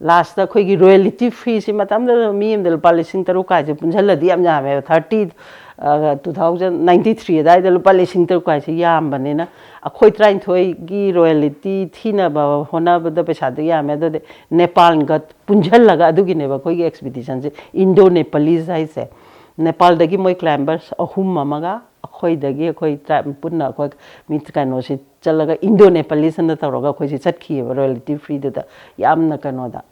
ꯂꯥꯁꯇ ꯑꯩꯈꯣꯏꯒꯤ ꯔꯣꯌꯦꯜꯇꯤ ꯐ꯭ꯔꯤꯁꯤ ꯃꯇꯝꯗꯨꯗ ꯃꯤ ꯑꯃꯗ ꯂꯨꯄꯥ ꯂꯤꯁꯤꯡ ꯇꯔꯨꯛ ꯀꯥꯏꯁꯦ ꯄꯨꯟꯁꯤꯜꯂꯗꯤ ꯌꯥꯝ ꯌꯥꯝꯃꯦꯕ꯫ ꯊꯥꯔꯇꯤ, ꯑ, ꯇꯨ ꯊꯥꯎꯖꯟ ꯅꯥꯏꯟꯇꯤ ꯊ꯭ꯔꯤ ꯑꯗꯨꯋꯥꯏꯗ ꯂꯨꯄꯥ ꯂꯤꯁꯤꯡ ꯇꯔꯨꯛ ꯀꯥꯏꯁꯦ ꯌꯥꯝꯕꯅꯤꯅ, ꯑꯩꯈꯣꯏ ꯇꯔꯥꯅꯤꯊꯣꯏꯒꯤ ꯔꯣꯌꯦꯜꯇꯤ ꯊꯤꯅꯕ ꯍꯣꯠꯅꯕꯗ ꯄꯩꯁꯥꯗꯣ ꯌꯥꯝꯃꯦ꯫ ꯑꯗꯨꯗꯤ ꯅꯦꯄꯥꯜꯒ ꯄꯨꯟꯁꯤꯜꯂꯒ, ꯑꯗꯨꯒꯤꯅꯦꯕ ꯑꯩꯈꯣꯏꯒꯤ ꯑꯦꯛꯁꯄꯤꯗꯤꯁꯟꯁꯦ, ꯏꯟꯗꯣ ꯅꯦꯄꯥꯂꯤꯁ ꯍꯥꯏꯁꯦ꯫ ꯅꯦꯄꯥꯜꯗꯒꯤ ꯃꯣꯏ ꯀ꯭ꯂꯥꯏꯝꯕꯔꯁ ꯑꯍꯨꯝ ꯑꯃꯒ, ꯑꯩꯈꯣꯏꯗꯒꯤ ꯑꯩꯈꯣꯏ ꯇ꯭ꯔꯥꯏꯕ ꯄꯨꯟꯅ ꯑꯩꯈꯣꯏ ꯃꯤ ꯀꯩꯅꯣꯁꯤ ꯆꯠꯂꯒ ꯏꯟꯗꯣ ꯅꯦꯄꯥꯂꯤꯁ ꯑꯅ ꯇꯧꯔꯒ ꯑꯩꯈꯣꯏꯁꯤ ꯆꯠꯈꯤꯑꯕ ꯔꯣꯌꯦꯜꯇꯤ ꯐ꯭ꯔꯤꯗꯨꯗ꯫ ꯌꯥꯝꯅ ꯀꯩꯅꯣꯗ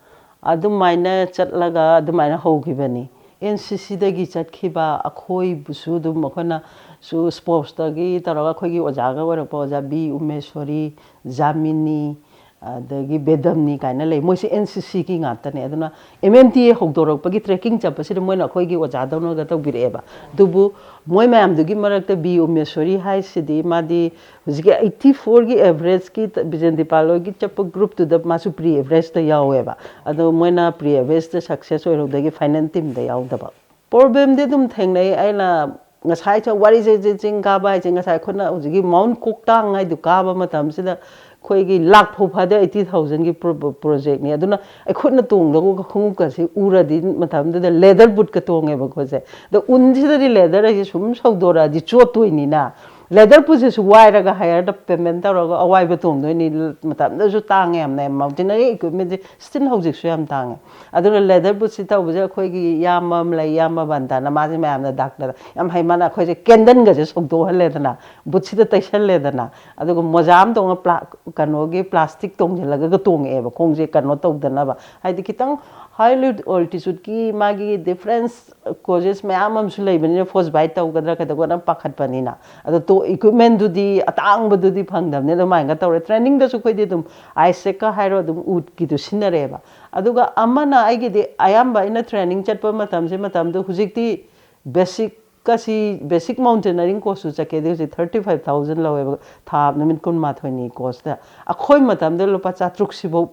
ꯑꯗꯨꯃꯥꯏꯅ ꯆꯠꯂꯒ ꯑꯗꯨꯃꯥꯏꯅ ꯍꯧꯈꯤꯕꯅꯤ꯫ ꯑꯦꯟ ꯁꯤ ꯁꯤꯗꯒꯤ ꯆꯠꯈꯤꯕ ꯑꯩꯈꯣꯏꯕꯨꯁꯨ ꯑꯗꯨꯝ ꯑꯩꯈꯣꯏꯅꯁꯨ ꯁ꯭ꯄꯣꯔꯠꯁꯇꯒꯤ ꯇꯧꯔꯒ ꯑꯩꯈꯣꯏꯒꯤ ꯑꯣꯖꯥꯒ ꯑꯣꯏꯔꯛꯄ ꯑꯣꯖꯥ ꯕꯤ ꯎꯃꯦꯁꯣꯔꯤ, ꯖꯥꯃꯤꯅꯤ, ꯑꯗꯒꯤ ꯕꯦꯗꯝꯅꯤ ꯀꯥꯏꯅ ꯂꯩ, ꯃꯣꯏꯁꯦ ꯑꯦꯟ ꯁꯤ ꯁꯤꯒꯤ ꯉꯥꯛꯇꯅꯦ꯫ ꯑꯗꯨꯅ ꯑꯦꯝ ꯑꯦꯝ ꯇꯤ ꯑꯦ ꯍꯧꯗꯣꯔꯛꯄꯒꯤ ꯇ꯭ꯔꯦꯀꯤꯡ ꯆꯠꯄꯁꯤꯗ ꯃꯣꯏꯅ ꯑꯩꯈꯣꯏꯒꯤ ꯑꯣꯖꯥꯗꯧꯅꯒ ꯇꯧꯕꯤꯔꯛꯑꯦꯕ꯫ ꯑꯗꯨꯕꯨ ꯃꯣꯏ ꯃꯌꯥꯝꯗꯨꯒꯤ ꯃꯔꯛꯇ ꯕꯤ ꯎꯃꯦꯁꯣꯔꯤ ꯍꯥꯏꯁꯤꯗꯤ ꯃꯥꯗꯤ ꯍꯧꯖꯤꯛꯀꯤ ꯑꯩꯠꯇꯤ ꯐꯣꯔꯒꯤ ꯑꯦꯚꯔꯦꯖꯀꯤ ꯕꯤꯖꯦꯟ ꯗꯤꯄꯥꯜ ꯍꯣꯏꯒꯤ ꯆꯠꯄ ꯒ꯭ꯔꯨꯞꯇꯨꯗ ꯃꯥꯁꯨ ꯄ꯭ꯔꯤ ꯑꯦꯚꯔꯦꯖꯇ ꯌꯥꯎꯋꯦꯕ꯫ ꯑꯗꯣ ꯃꯣꯏꯅ ꯄ꯭ꯔꯤ ꯑꯦꯚꯔꯦꯖꯇ ꯁꯛꯁꯦꯁ ꯑꯣꯏꯍꯧꯗꯒꯤ ꯐꯥꯏꯅꯦꯜ ꯇꯤꯝꯗ ꯌꯥꯎꯗꯕ꯫ ꯄ꯭ꯔꯣꯕ꯭ꯂꯦꯝꯗꯤ ꯑꯗꯨꯝ ꯊꯦꯡꯅꯩ꯫ ꯑꯩꯅ ꯉꯁꯥꯏ ꯁ-, ꯋꯥꯔꯤꯁꯦ ꯆꯤ-, ꯆꯤꯡ ꯀꯥꯕ ꯍꯥꯏꯁꯦ, ꯉꯁꯥꯏ ꯑꯩꯈꯣꯏꯅ ꯍꯧꯖꯤꯛꯀꯤ ꯃꯥꯎꯟ ꯀꯣꯛꯇꯥꯡ ꯍꯥꯏꯗꯨ ꯀꯥꯕ ꯃꯇꯝꯁꯤꯗ ꯑꯩꯈꯣꯏꯒꯤ ꯂꯥꯛ ꯐꯥꯎ ꯐꯥꯗꯦ, ꯑꯩꯠꯇꯤ ꯊꯥꯎꯖꯟꯒꯤ ꯄ꯭ꯔꯣ-, ꯄ꯭ꯔꯣꯖꯦꯛꯅꯤ꯫ ꯑꯗꯨꯅ ꯑꯩꯈꯨꯠꯅ ꯇꯣꯡꯗꯧꯕ ꯈꯣꯡꯎꯞꯀꯁꯤ ꯎꯔꯗꯤ ꯃꯇꯝꯗꯨꯗ ꯂꯦꯗꯔ ꯕꯨꯠꯀ ꯇꯣꯡꯉꯦꯕ ꯑꯩꯈꯣꯏꯁꯦ꯫ ꯑꯗꯣ ꯎꯟꯁꯤꯗꯗꯤ ꯂꯦꯗꯔ ꯍꯥꯏꯁꯦ ꯁꯨꯝ ꯁꯧꯗꯣꯔꯛꯑꯗꯤ ꯆꯣꯠꯇꯣꯏꯅꯤꯅ, ꯂꯦꯗꯔ ꯕꯨꯠꯁꯤꯁꯨ ꯋꯥꯏꯔꯒ ꯍꯥꯌꯔꯗ ꯄꯦꯃꯦꯟ ꯇꯧꯔꯒ ꯑꯋꯥꯏꯕ ꯇꯣꯡꯗꯣꯏꯅꯤ꯫ ꯃꯇꯝꯗꯨꯗꯁꯨ ꯇꯥꯡꯉꯦ ꯌꯥꯝꯅ, ꯃꯥꯎꯟꯇꯦꯅꯔꯤ ꯏꯀ꯭ꯋꯤꯞꯃꯦꯟꯁꯦ ꯁ꯭ꯇꯤꯜ ꯍꯧꯖꯤꯛꯁꯨ ꯌꯥꯝ ꯇꯥꯡꯉꯦ꯫ ꯑꯗꯨꯅ ꯂꯦꯗꯔ ꯕꯨꯠꯁꯤ ꯇꯧꯕꯁꯦ ꯑꯩꯈꯣꯏꯒꯤ ꯏꯌꯥꯝꯕ ꯑꯃ ꯂꯩ, ꯏꯌꯥꯝꯕ ꯕꯟꯇꯥꯅ, ꯃꯥꯁꯦ ꯃꯌꯥꯝꯅ ꯗꯥꯛꯇꯔ ꯌꯥꯝ ꯍꯩ, ꯃꯥꯅ ꯑꯩꯈꯣꯏꯁꯦ ꯀꯦꯟꯗꯜꯒꯁꯦ ꯁꯧꯗꯣꯛꯍꯜꯂꯦꯗꯅ, ꯕꯨꯠꯁꯤꯗ ꯇꯩꯁꯜꯂꯦꯗꯅ, ꯑꯗꯨꯒ ꯃꯣꯖꯥ ꯑꯃ ꯇꯣꯡꯉ ꯄ꯭ꯂꯥ-, ꯀꯩꯅꯣꯒꯤ ꯄ꯭ꯂꯥꯁꯇꯤꯛ ꯇꯣꯡꯁꯤꯜꯂꯒ ꯇꯣꯡꯉꯛꯑꯦꯕ, ꯈꯣꯡꯁꯦ ꯀꯩꯅꯣ ꯇꯧꯗꯅꯕ꯫ ꯍꯥꯏꯗꯤ ꯈꯤꯇꯪ ꯍꯥꯏ ꯑꯣꯜꯇꯤꯆꯨꯠꯀꯤ ꯃꯥꯒꯤ ꯗꯤꯐ꯭ꯔꯦꯟꯁ ꯀꯣꯖꯦꯁ ꯃꯌꯥꯝ ꯑꯃꯁꯨ ꯂꯩꯕꯅꯤꯅ, ꯐꯣꯁ ꯕꯥꯏꯠ ꯇꯧꯒꯗ꯭ꯔꯥ ꯀꯩꯗꯧꯒꯗ꯭ꯔꯥ ꯄꯥꯈꯠꯄꯅꯤꯅ꯫ ꯑꯗꯣ ꯇꯣ-, ꯏꯀ꯭ꯋꯤꯞꯃꯦꯟꯗꯨꯗꯤ ꯑꯇꯥꯡꯕꯗꯨꯗꯤ ꯐꯪꯗꯕꯅꯤ꯫ ꯑꯗꯨꯃꯥꯏꯅꯒ ꯇꯧꯔꯦ꯫ ꯇ꯭ꯔꯦꯅꯤꯡꯗꯁꯨ ꯑꯩꯈꯣꯏꯗꯤ ꯑꯗꯨꯝ ꯑꯥꯏꯁ ꯆꯦꯛꯀ ꯍꯥꯏꯔꯣ, ꯑꯗꯨꯝ ꯎꯠꯀꯤꯗꯨ ꯁꯤꯖꯤꯟꯅꯔꯦꯕ꯫ ꯑꯗꯨꯒ ꯑꯃꯅ ꯑꯩꯒꯤꯗꯤ ꯑꯌꯥꯝꯕ ꯑꯩꯅ ꯇ꯭ꯔꯦꯅꯤꯡ ꯆꯠꯄ ꯃꯇꯝꯁꯤ, ꯃꯇꯝꯗꯨ ꯍꯧꯖꯤꯛꯇꯤ ꯕꯦꯁꯤꯛꯀꯁꯤ, ꯕꯦꯁꯤꯛ ꯃꯥꯎꯟꯇꯦꯅꯔꯤꯡ ꯀꯣꯔꯁꯁꯨ ꯆꯠꯀꯦꯗꯤ ꯍꯧꯖꯤꯛ ꯊꯥꯔꯇꯤ ꯐꯥꯏꯚ ꯊꯥꯎꯖꯟ ꯂꯧꯋꯦꯕ, ꯊꯥ ꯅꯨꯃꯤꯠ ꯀꯨꯟꯃꯥꯊꯣꯏꯅꯤ ꯀꯣꯔꯁꯇ꯫ ꯑꯩꯈꯣꯏ ꯃꯇꯝꯗ ꯂꯨꯄꯥ ꯆꯥꯇ꯭ꯔꯨꯛꯁꯤꯐꯧ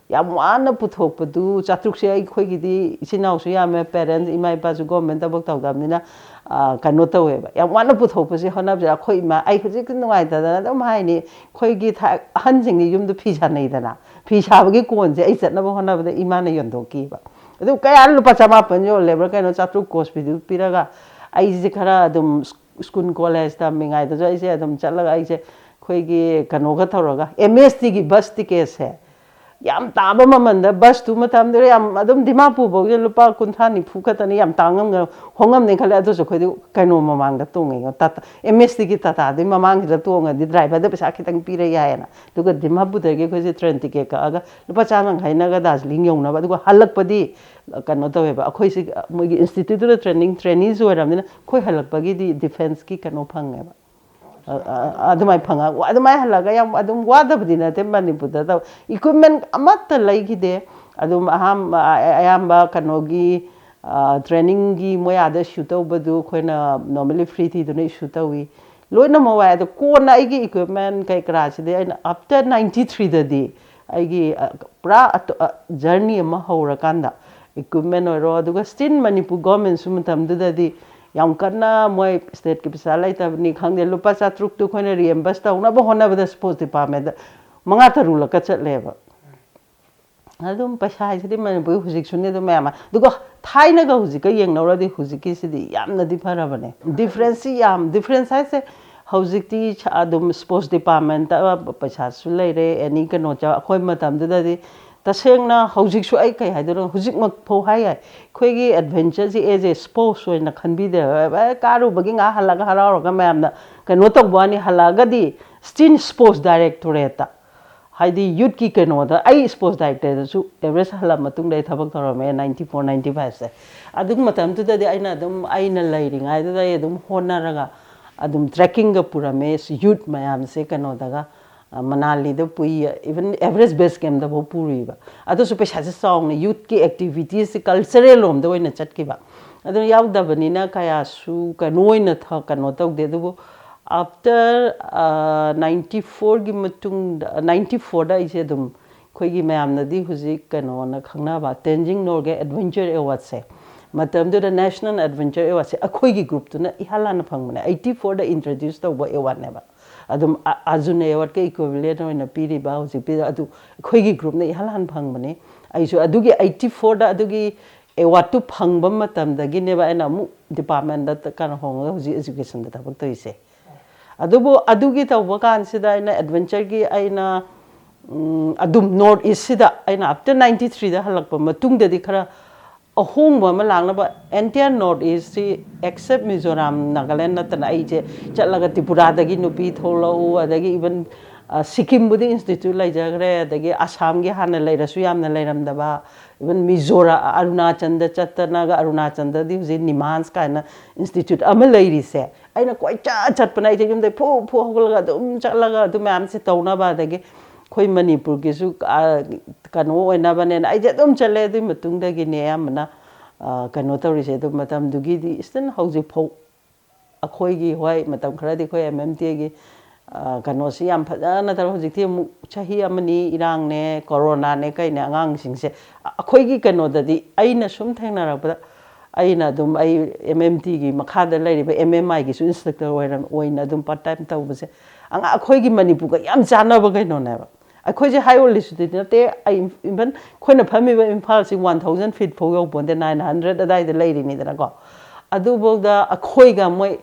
ꯌꯥꯝ ꯋꯥꯅ ꯄꯨꯊꯣꯛꯄꯗꯨ, ꯆꯥꯇ꯭ꯔꯨꯛꯁꯦ ꯑꯩꯈꯣꯏꯒꯤꯗꯤ ꯏꯆꯤꯟ ꯏꯅꯥꯎꯁꯨ ꯌꯥꯝꯃꯦ, ꯄꯦꯔꯦꯟꯁ, ꯏꯃꯥ ꯏꯄꯥꯁꯨ ꯒꯣꯔꯃꯦꯟ ꯊꯕꯛ ꯇꯧꯗꯕꯅꯤꯅ, ꯑ, ꯀꯩꯅꯣ ꯇꯧꯋꯦꯕ, ꯌꯥꯝ ꯋꯥꯅ ꯄꯨꯊꯣꯛꯄꯁꯦ ꯍꯣꯠꯅꯕꯁꯦ꯫ ꯑꯩꯈꯣꯏ ꯏꯃꯥ, ꯑꯩ ꯍꯧꯖꯤꯛ ꯅꯨꯡꯉꯥꯏꯇꯗꯅ ꯑꯗꯨꯝ ꯍꯥꯏꯅꯤ, ꯑꯩꯈꯣꯏꯒꯤ ꯊꯥ-, ꯑꯍꯟꯁꯤꯡꯗꯤ ꯌꯨꯝꯗ ꯐꯤ ꯁꯥꯟꯅꯩꯗꯅ, ꯐꯤ ꯁꯥꯕꯒꯤ ꯀꯣꯟꯁꯦ ꯑꯩ ꯆꯠꯅꯕ ꯍꯣꯠꯅꯕꯗ ꯏꯃꯥꯅ ꯌꯣꯟꯊꯣꯛꯈꯤꯕ꯫ ꯑꯗꯨ ꯀꯌꯥ, ꯂꯨꯄꯥ ꯆꯃꯥꯄꯟ ꯌꯣꯜꯂꯦꯕ꯭ꯔꯥ ꯀꯩꯅꯣ, ꯆꯥꯇ꯭ꯔꯨꯛ ꯀꯣꯁꯄꯤꯗꯨ ꯄꯤꯔꯒ ꯑꯩꯁꯦ ꯈꯔ ꯑꯗꯨꯝ ꯁ꯭ꯀꯨꯜ ꯀꯣꯂꯦꯖ ꯇꯝꯃꯤꯉꯩꯗꯁꯨ ꯑꯩꯁꯦ ꯑꯗꯨꯝ ꯆꯠꯂꯒ ꯑꯩꯁꯦ ꯑꯩꯈꯣꯏꯒꯤ ꯀꯩꯅꯣꯒ ꯇꯧꯔꯒ ꯑꯦꯝ ꯑꯦꯁ ꯇꯤꯒꯤ ꯕꯁ ꯇꯤꯀꯦꯠꯁꯦ ꯌꯥꯝ ꯇꯥꯕ ꯃꯃꯜꯗ, ꯕꯁꯇꯨ ꯃꯇꯝꯗꯨꯗ ꯌꯥꯝ ꯑꯗꯨꯝ ꯗꯤꯃꯥꯄꯨꯔ ꯐꯥꯎꯁꯦ ꯂꯨꯄꯥ ꯀꯨꯟꯊ꯭ꯔꯥ ꯅꯤꯐꯨ ꯈꯛꯇꯅꯤ, ꯌꯥꯝ ꯇꯥꯡꯉꯝꯒ-, ꯍꯣꯡꯉꯝꯅꯤ ꯈꯜꯂꯦ꯫ ꯑꯗꯨꯁꯨ ꯑꯩꯈꯣꯏꯗꯤ ꯀꯩꯅꯣ ꯃꯃꯥꯡꯗ ꯇꯣꯡꯉꯦ, ꯇꯥꯇꯥ, ꯑꯦꯝ ꯑꯦꯁ ꯇꯤꯒꯤ ꯇꯥꯇꯥꯗꯨꯒꯤ ꯃꯃꯥꯡꯁꯤꯗ ꯇꯣꯡꯉꯗꯤ ꯗ꯭ꯔꯥꯏꯚꯔꯗ ꯄꯩꯁꯥ ꯈꯤꯇꯪ ꯄꯤꯔ ꯌꯥꯏꯌꯦꯅ꯫ ꯑꯗꯨꯒ ꯗꯤꯃꯥꯄꯨꯔꯗꯒꯤ ꯑꯩꯈꯣꯏꯁꯦ ꯇ꯭ꯔꯦꯟ ꯇꯤꯀꯦꯠ ꯀꯛꯑꯒ ꯂꯨꯄꯥ ꯆꯥꯝ ꯌꯥꯡꯈꯩꯅꯒ ꯗꯥꯔꯖꯤꯂꯤꯡ ꯌꯧꯅꯕ꯫ ꯑꯗꯨꯒ ꯍꯜꯂꯛꯄꯗꯤ ꯀꯩꯅꯣ ꯇꯧꯋꯦꯕ, ꯑꯩꯈꯣꯏꯁꯤ ꯃꯣꯏꯒꯤ ꯏꯟꯁꯇꯤꯇ꯭ꯌꯨꯠꯇꯨꯗ ꯇ꯭ꯔꯦꯅꯤꯡ, ꯇ꯭ꯔꯦꯅꯤꯁꯨ ꯑꯣꯏꯔꯕꯅꯤꯅ ꯑꯩꯈꯣꯏ ꯍꯜꯂꯛꯄꯒꯤꯗꯤ ꯗꯤꯐꯦꯟꯁꯀꯤ ꯀꯩꯅꯣ ꯐꯪꯉꯦꯕ꯫ ꯑ, ꯑ, ꯑꯗꯨꯃꯥꯏꯅ ꯐꯪꯉ ꯑꯗꯨꯃꯥꯏꯅ ꯍꯜꯂꯒ ꯌꯥꯝ ꯑꯗꯨꯝ ꯋꯥꯗꯕꯗꯤ ꯅꯠꯇꯦ ꯃꯅꯤꯄꯨꯔꯗ ꯇꯧ꯫ Equipment ꯑꯃꯠꯇ ꯂꯩꯈꯤꯗꯦ꯫ ꯑꯗꯨꯝ ꯑꯍꯥꯟꯕ ꯑ-, ꯑꯌꯥꯝꯕ ꯀꯩꯅꯣꯒꯤ ꯇ꯭ꯔꯦꯅꯤꯡꯒꯤ ꯃꯣꯏ ꯑꯥꯗ ꯏꯁꯨ ꯇꯧꯕꯗꯨ ꯑꯩꯈꯣꯏꯅ normally free ꯊꯤꯗꯨꯅ ꯏꯁꯨ ꯇꯧꯏ꯫ ꯂꯣꯏꯅꯃꯛ ꯋꯥꯏ꯫ ꯑꯗꯣ ꯀꯣꯟꯅ ꯑꯩꯒꯤ equipment ꯀꯩ ꯀꯔꯥꯁꯤꯗꯤ ꯑꯩꯅ after ninety threeꯗꯗꯤ ꯑꯩꯒꯤ ꯑ, ꯄꯨꯔꯥ ꯑꯇꯣ-, ꯑ, journey ꯑꯃ ꯍꯧꯔꯀꯥꯟꯗ equipment ꯑꯣꯏꯔꯣ, ꯑꯗꯨꯒ still ꯃꯅꯤꯄꯨꯔ governmentꯁꯨ ꯃꯇꯝꯗꯨꯗꯗꯤ ꯌꯥꯝ ꯀꯟꯅ ꯃꯣꯏ stateꯀꯤ ꯄꯩꯁꯥ ꯂꯩꯇꯕꯅꯤ ꯈꯪꯗꯦ, ꯂꯨꯄꯥ ꯆꯥꯇ꯭ꯔꯨꯛꯇꯨ ꯑꯩꯈꯣꯏꯅ reimburse ꯇꯧꯅꯕ ꯍꯣꯠꯅꯕꯗ sports departmentꯗ ꯃꯉꯥ ꯇꯔꯨꯛꯂꯛꯀ ꯆꯠꯂꯦꯕ꯫ ꯑꯗꯨꯝ ꯄꯩꯁꯥ ꯍꯥꯏꯁꯤꯗꯤ ꯃꯅꯤꯄꯨꯔꯒꯤ ꯍꯧꯖꯤꯛꯁꯨꯅꯦ ꯑꯗꯨꯝ ꯃꯌꯥꯝ ꯑꯃ꯫ ꯑꯗꯨꯒ ꯊꯥꯏꯅꯒ ꯍꯧꯖꯤꯛꯀ ꯌꯦꯡꯅꯧꯔꯗꯤ ꯍꯧꯖꯤꯛꯀꯤꯁꯤꯗꯤ ꯌꯥꯝꯅꯗꯤ ꯐꯔꯕꯅꯦ꯫ Differenceꯁꯤ ꯌꯥꯝ, difference ꯍꯥꯏꯁꯦ ꯍꯧꯖꯤꯛꯇꯤ ꯁ-, ꯑꯗꯨꯝ sports departmentꯇ ꯄꯩꯁꯥꯁꯨ ꯂꯩꯔꯦ, any ꯀꯩꯅꯣ ꯆ-, ꯑꯩꯈꯣꯏ ꯃꯇꯝꯗꯨꯗꯗꯤ ꯇꯁꯦꯡꯅ ꯍꯧꯖꯤꯛꯁꯨ ꯑꯩ ꯀꯩ ꯍꯥꯏꯗꯣꯏꯅꯣ, ꯍꯧꯖꯤꯛꯃꯛ ꯐꯥꯎ ꯍꯥꯏ ꯌꯥꯏ, ꯑꯩꯈꯣꯏꯒꯤ adventureꯁꯤ as a sports ꯑꯣꯏꯅ ꯈꯟꯕꯤꯗꯦ꯫ ꯑꯦ, ꯀꯥꯔꯨꯕꯒꯤ ꯉꯥꯏꯍꯥꯛ ꯍꯜꯂꯒ ꯍꯔꯥꯎꯔꯒ ꯃꯌꯥꯝꯅ ꯀꯩꯅꯣ ꯇꯧꯕ ꯋꯥꯅꯤ, ꯍꯜꯂꯛꯑꯒꯗꯤ still sports directorateꯇ, ꯍꯥꯏꯗꯤ youthꯀꯤ ꯀꯩꯅꯣꯗ ꯑꯩ sports directorateꯇꯁꯨ Everest ꯍꯜꯂꯛꯑ ꯃꯇꯨꯡꯗ ꯑꯩ ꯊꯕꯛ ꯇꯧꯔꯝꯃꯦ ninety four ninety fiveꯁꯦ꯫ ꯑꯗꯨ ꯃꯇꯝꯗꯨꯗꯗꯤ ꯑꯩꯅ ꯑꯗꯨꯝ ꯑꯩꯅ ꯂꯩꯔꯤꯉꯩꯗꯨꯗ ꯑꯩ ꯑꯗꯨꯝ ꯍꯣꯠꯅꯔꯒ ꯑꯗꯨꯝ trekkingꯒ ꯄꯨꯔꯝꯃꯦ youth ꯃꯌꯥꯝꯁꯦ ꯀꯩꯅꯣꯗꯒ, ꯑ, ꯃꯅꯥꯂꯤꯗ ꯄꯨꯏ, even Everest base campꯇꯐꯥꯎ ꯄꯨꯔꯤꯕ꯫ ꯑꯗꯨꯁꯨ ꯄꯩꯁꯥꯁꯦ ꯆꯥꯎꯅ youthꯀꯤ activitiesꯁꯦ cultural ꯂꯣꯝꯗ ꯑꯣꯏꯅ ꯆꯠꯈꯤꯕ꯫ ꯑꯗꯨ ꯌꯥꯎꯗꯕꯅꯤꯅ ꯀꯌꯥꯁꯨ ꯀꯩꯅꯣ ꯑꯣꯏꯅ ꯊ-, ꯀꯩꯅꯣ ꯇꯧꯗꯦ꯫ ꯑꯗꯨꯕꯨ after, ꯑ, ninety fourꯒꯤ ꯃꯇꯨꯡꯗ, ninety fourꯗ ꯑꯩꯁꯦ ꯑꯗꯨꯝ ꯑꯩꯈꯣꯏꯒꯤ ꯃꯌꯥꯝꯅꯗꯤ ꯍꯧꯖꯤꯛ ꯀꯩꯅꯣꯅ ꯈꯪꯅꯕ Tenzing Norgay Adventure Awardꯁꯦ, ꯃꯇꯝꯗꯨꯗ National Adventure Awardꯁꯦ ꯑꯩꯈꯣꯏꯒꯤ groupꯇꯨꯅ ꯏꯍꯥꯟ ꯍꯥꯟꯅ ꯐꯪꯕꯅꯦ꯫ Eighty fourꯗ introduce ꯇꯧꯕ awardꯅꯦꯕ꯫ ꯑꯗꯨꯝ ꯑ-, Arjuna Awardꯀ equivalent ꯑꯣꯏꯅ ꯄꯤꯔꯤꯕ ꯍꯧꯖꯤꯛ ꯄꯤ-, ꯑꯗꯨ ꯑꯩꯈꯣꯏꯒꯤ groupꯅ ꯏꯍꯥꯟ ꯍꯥꯟꯅ ꯐꯪꯕꯅꯤ꯫ ꯑꯩꯁꯨ ꯑꯗꯨꯒꯤ eighty fourꯗ ꯑꯗꯨꯒꯤ awardꯇꯨ ꯐꯪꯕ ꯃꯇꯝꯗꯒꯤꯅꯦꯕ ꯑꯩꯅ ꯑꯃꯨꯛ departmentꯇ ꯀꯩꯅꯣ ꯍꯣꯡꯉꯒ ꯍꯧꯖꯤꯛ educationꯗ ꯊꯕꯛ ꯇꯧꯔꯤꯁꯦ꯫ ꯑꯗꯨꯕꯨ ꯑꯗꯨꯒꯤ ꯇꯧꯕ ꯀꯥꯟꯁꯤꯗ ꯑꯩꯅ adventureꯒꯤ ꯑꯩꯅ, ꯎꯝ, ꯑꯗꯨꯝ North Eastꯁꯤꯗ ꯑꯩꯅ after ninety threeꯗ ꯍꯜꯂꯛꯄ ꯃꯇꯨꯡꯗꯗꯤ ꯈꯔ ꯑꯍꯣꯡꯕ ꯑꯃ ꯂꯥꯛꯅꯕ entire North Eastꯁꯤ except Mizoram, Nagaland ꯅꯠꯇꯅ ꯑꯩꯁꯦ ꯆꯠꯂꯒ ꯇ꯭ꯔꯤꯄꯨꯔꯥꯗꯒꯤ ꯅꯨꯄꯤ ꯊꯣꯛꯂꯛꯎ, ꯑꯗꯒꯤ even, ꯁꯤꯛꯀꯤꯝꯕꯨꯗꯤ ꯏꯟꯁꯇꯤꯇ꯭ꯌꯨꯠ ꯂꯩꯖꯈ꯭ꯔꯦ, ꯑꯗꯒꯤ ꯑꯁꯥꯝꯒꯤ ꯍꯥꯟꯅ ꯂꯩꯔꯁꯨ ꯌꯥꯝꯅ ꯂꯩꯔꯝꯗꯕ, ꯏꯚꯟ ꯃꯤꯖꯣꯔꯥ, ꯑꯔꯨꯅꯥꯆꯜꯗ ꯆꯠꯇꯅꯒ, ꯑꯔꯨꯅꯥꯆꯜꯗꯗꯤ ꯍꯧꯖꯤꯛ ꯅꯤꯃꯥꯟꯁ ꯀꯥꯏꯅ ꯏꯟꯁꯇꯤꯇ꯭ꯌꯨꯠ ꯑꯃ ꯂꯩꯔꯤꯁꯦ꯫ ꯑꯩꯅ ꯀꯣꯏꯆꯠ ꯆꯠꯄꯅ, ꯑꯩꯁꯦ ꯌꯨꯝꯗꯩ ꯐꯨ ꯐꯨ ꯍꯧꯒꯠꯂꯒ ꯑꯗꯨꯝ ꯆꯠꯂꯒ ꯑꯗꯨ ꯃꯌꯥꯝꯁꯦ ꯇꯧꯅꯕ, ꯑꯗꯒꯤ ꯑꯩꯈꯣꯏ ꯃꯅꯤꯄꯨꯔꯒꯤꯁꯨ ꯀꯩꯅꯣ ꯑꯣꯏꯅꯕꯅꯦꯅ ꯑꯩꯁꯦ ꯑꯗꯨꯝ ꯆꯠꯂꯦ꯫ ꯑꯗꯨꯒꯤ ꯃꯇꯨꯡꯗꯒꯤꯅꯦ ꯑꯌꯥꯝꯕꯅ ꯀꯩꯅꯣ ꯇꯧꯔꯤꯁꯦ꯫ ꯑꯗꯨ ꯃꯇꯝꯗꯨꯒꯤꯗꯤ ꯏꯁꯇꯤꯜ ꯍꯧꯖꯤꯛꯐꯥꯎ ꯑꯩꯈꯣꯏꯒꯤ, ꯍꯣꯏ, ꯃꯇꯝ ꯈꯔꯗꯤ ꯑꯩꯈꯣꯏ ꯑꯦꯝ ꯑꯦꯝ ꯇꯤꯒꯤ ꯀꯩꯅꯣꯁꯤ ꯌꯥꯝ ꯐꯖꯅ ꯇꯧꯔꯦ꯫ ꯍꯧꯖꯤꯛꯇꯤ ꯑꯃꯨꯛ ꯆꯍꯤ ꯑꯃꯅꯤ ꯏꯔꯥꯡꯅꯦ, ꯀꯣꯔꯣꯅꯥꯅꯦ, ꯀꯩꯅꯦ, ꯑꯉꯥꯡꯁꯤꯡꯁꯦ ꯑꯩꯈꯣꯏꯒꯤ ꯀꯩꯅꯣꯗꯗꯤ ꯑꯩꯅ ꯁꯨꯝ ꯊꯦꯡꯅꯔꯛꯄꯗ, ꯑꯩꯅ ꯑꯗꯨꯝ, ꯑꯩ ꯑꯦꯝ ꯑꯦꯝ ꯇꯤꯒꯤ ꯃꯈꯥꯗ ꯂꯩꯔꯤꯕ ꯑꯦꯝ ꯑꯦꯝ ꯑꯥꯏꯒꯤꯁꯨ ꯏꯟꯁꯇ꯭ꯔꯛꯇꯔ ꯑꯣꯏꯅ ꯑꯗꯨꯝ ꯄꯥꯔꯠ ꯇꯥꯏꯝ ꯇꯧꯕꯁꯦ ꯑꯉꯥꯡ ꯑꯩꯈꯣꯏꯒꯤ ꯃꯅꯤꯄꯨꯔꯒ ꯌꯥꯝ ꯆꯥꯟꯅꯕ ꯀꯩꯅꯣꯅꯦꯕ꯫ ꯑꯩꯈꯣꯏꯁꯦ ꯍꯥꯏ ꯑꯣꯜ ꯏꯟꯁꯇꯤꯇ꯭ꯌꯨꯠ ꯅꯠꯇꯦ꯫ ꯑꯩ ꯏꯚꯟ ꯑꯩꯈꯣꯏꯅ ꯐꯝꯃꯤꯕ ꯏꯝꯐꯥꯜꯁꯤ ꯋꯥꯟ ꯊꯥꯎꯖꯟ ꯐꯤꯠ ꯐꯥꯎ ꯌꯧꯄꯣꯟꯇꯦ, ꯅꯥꯏꯟ ꯍꯟꯗ꯭ꯔꯦꯠ ꯑꯗꯥꯏꯗ ꯂꯩꯔꯤꯅꯤꯗꯅꯀꯣ꯫ ꯑꯗꯨꯐꯥꯎꯗ ꯑꯩꯈꯣꯏꯒ ꯃꯣꯏ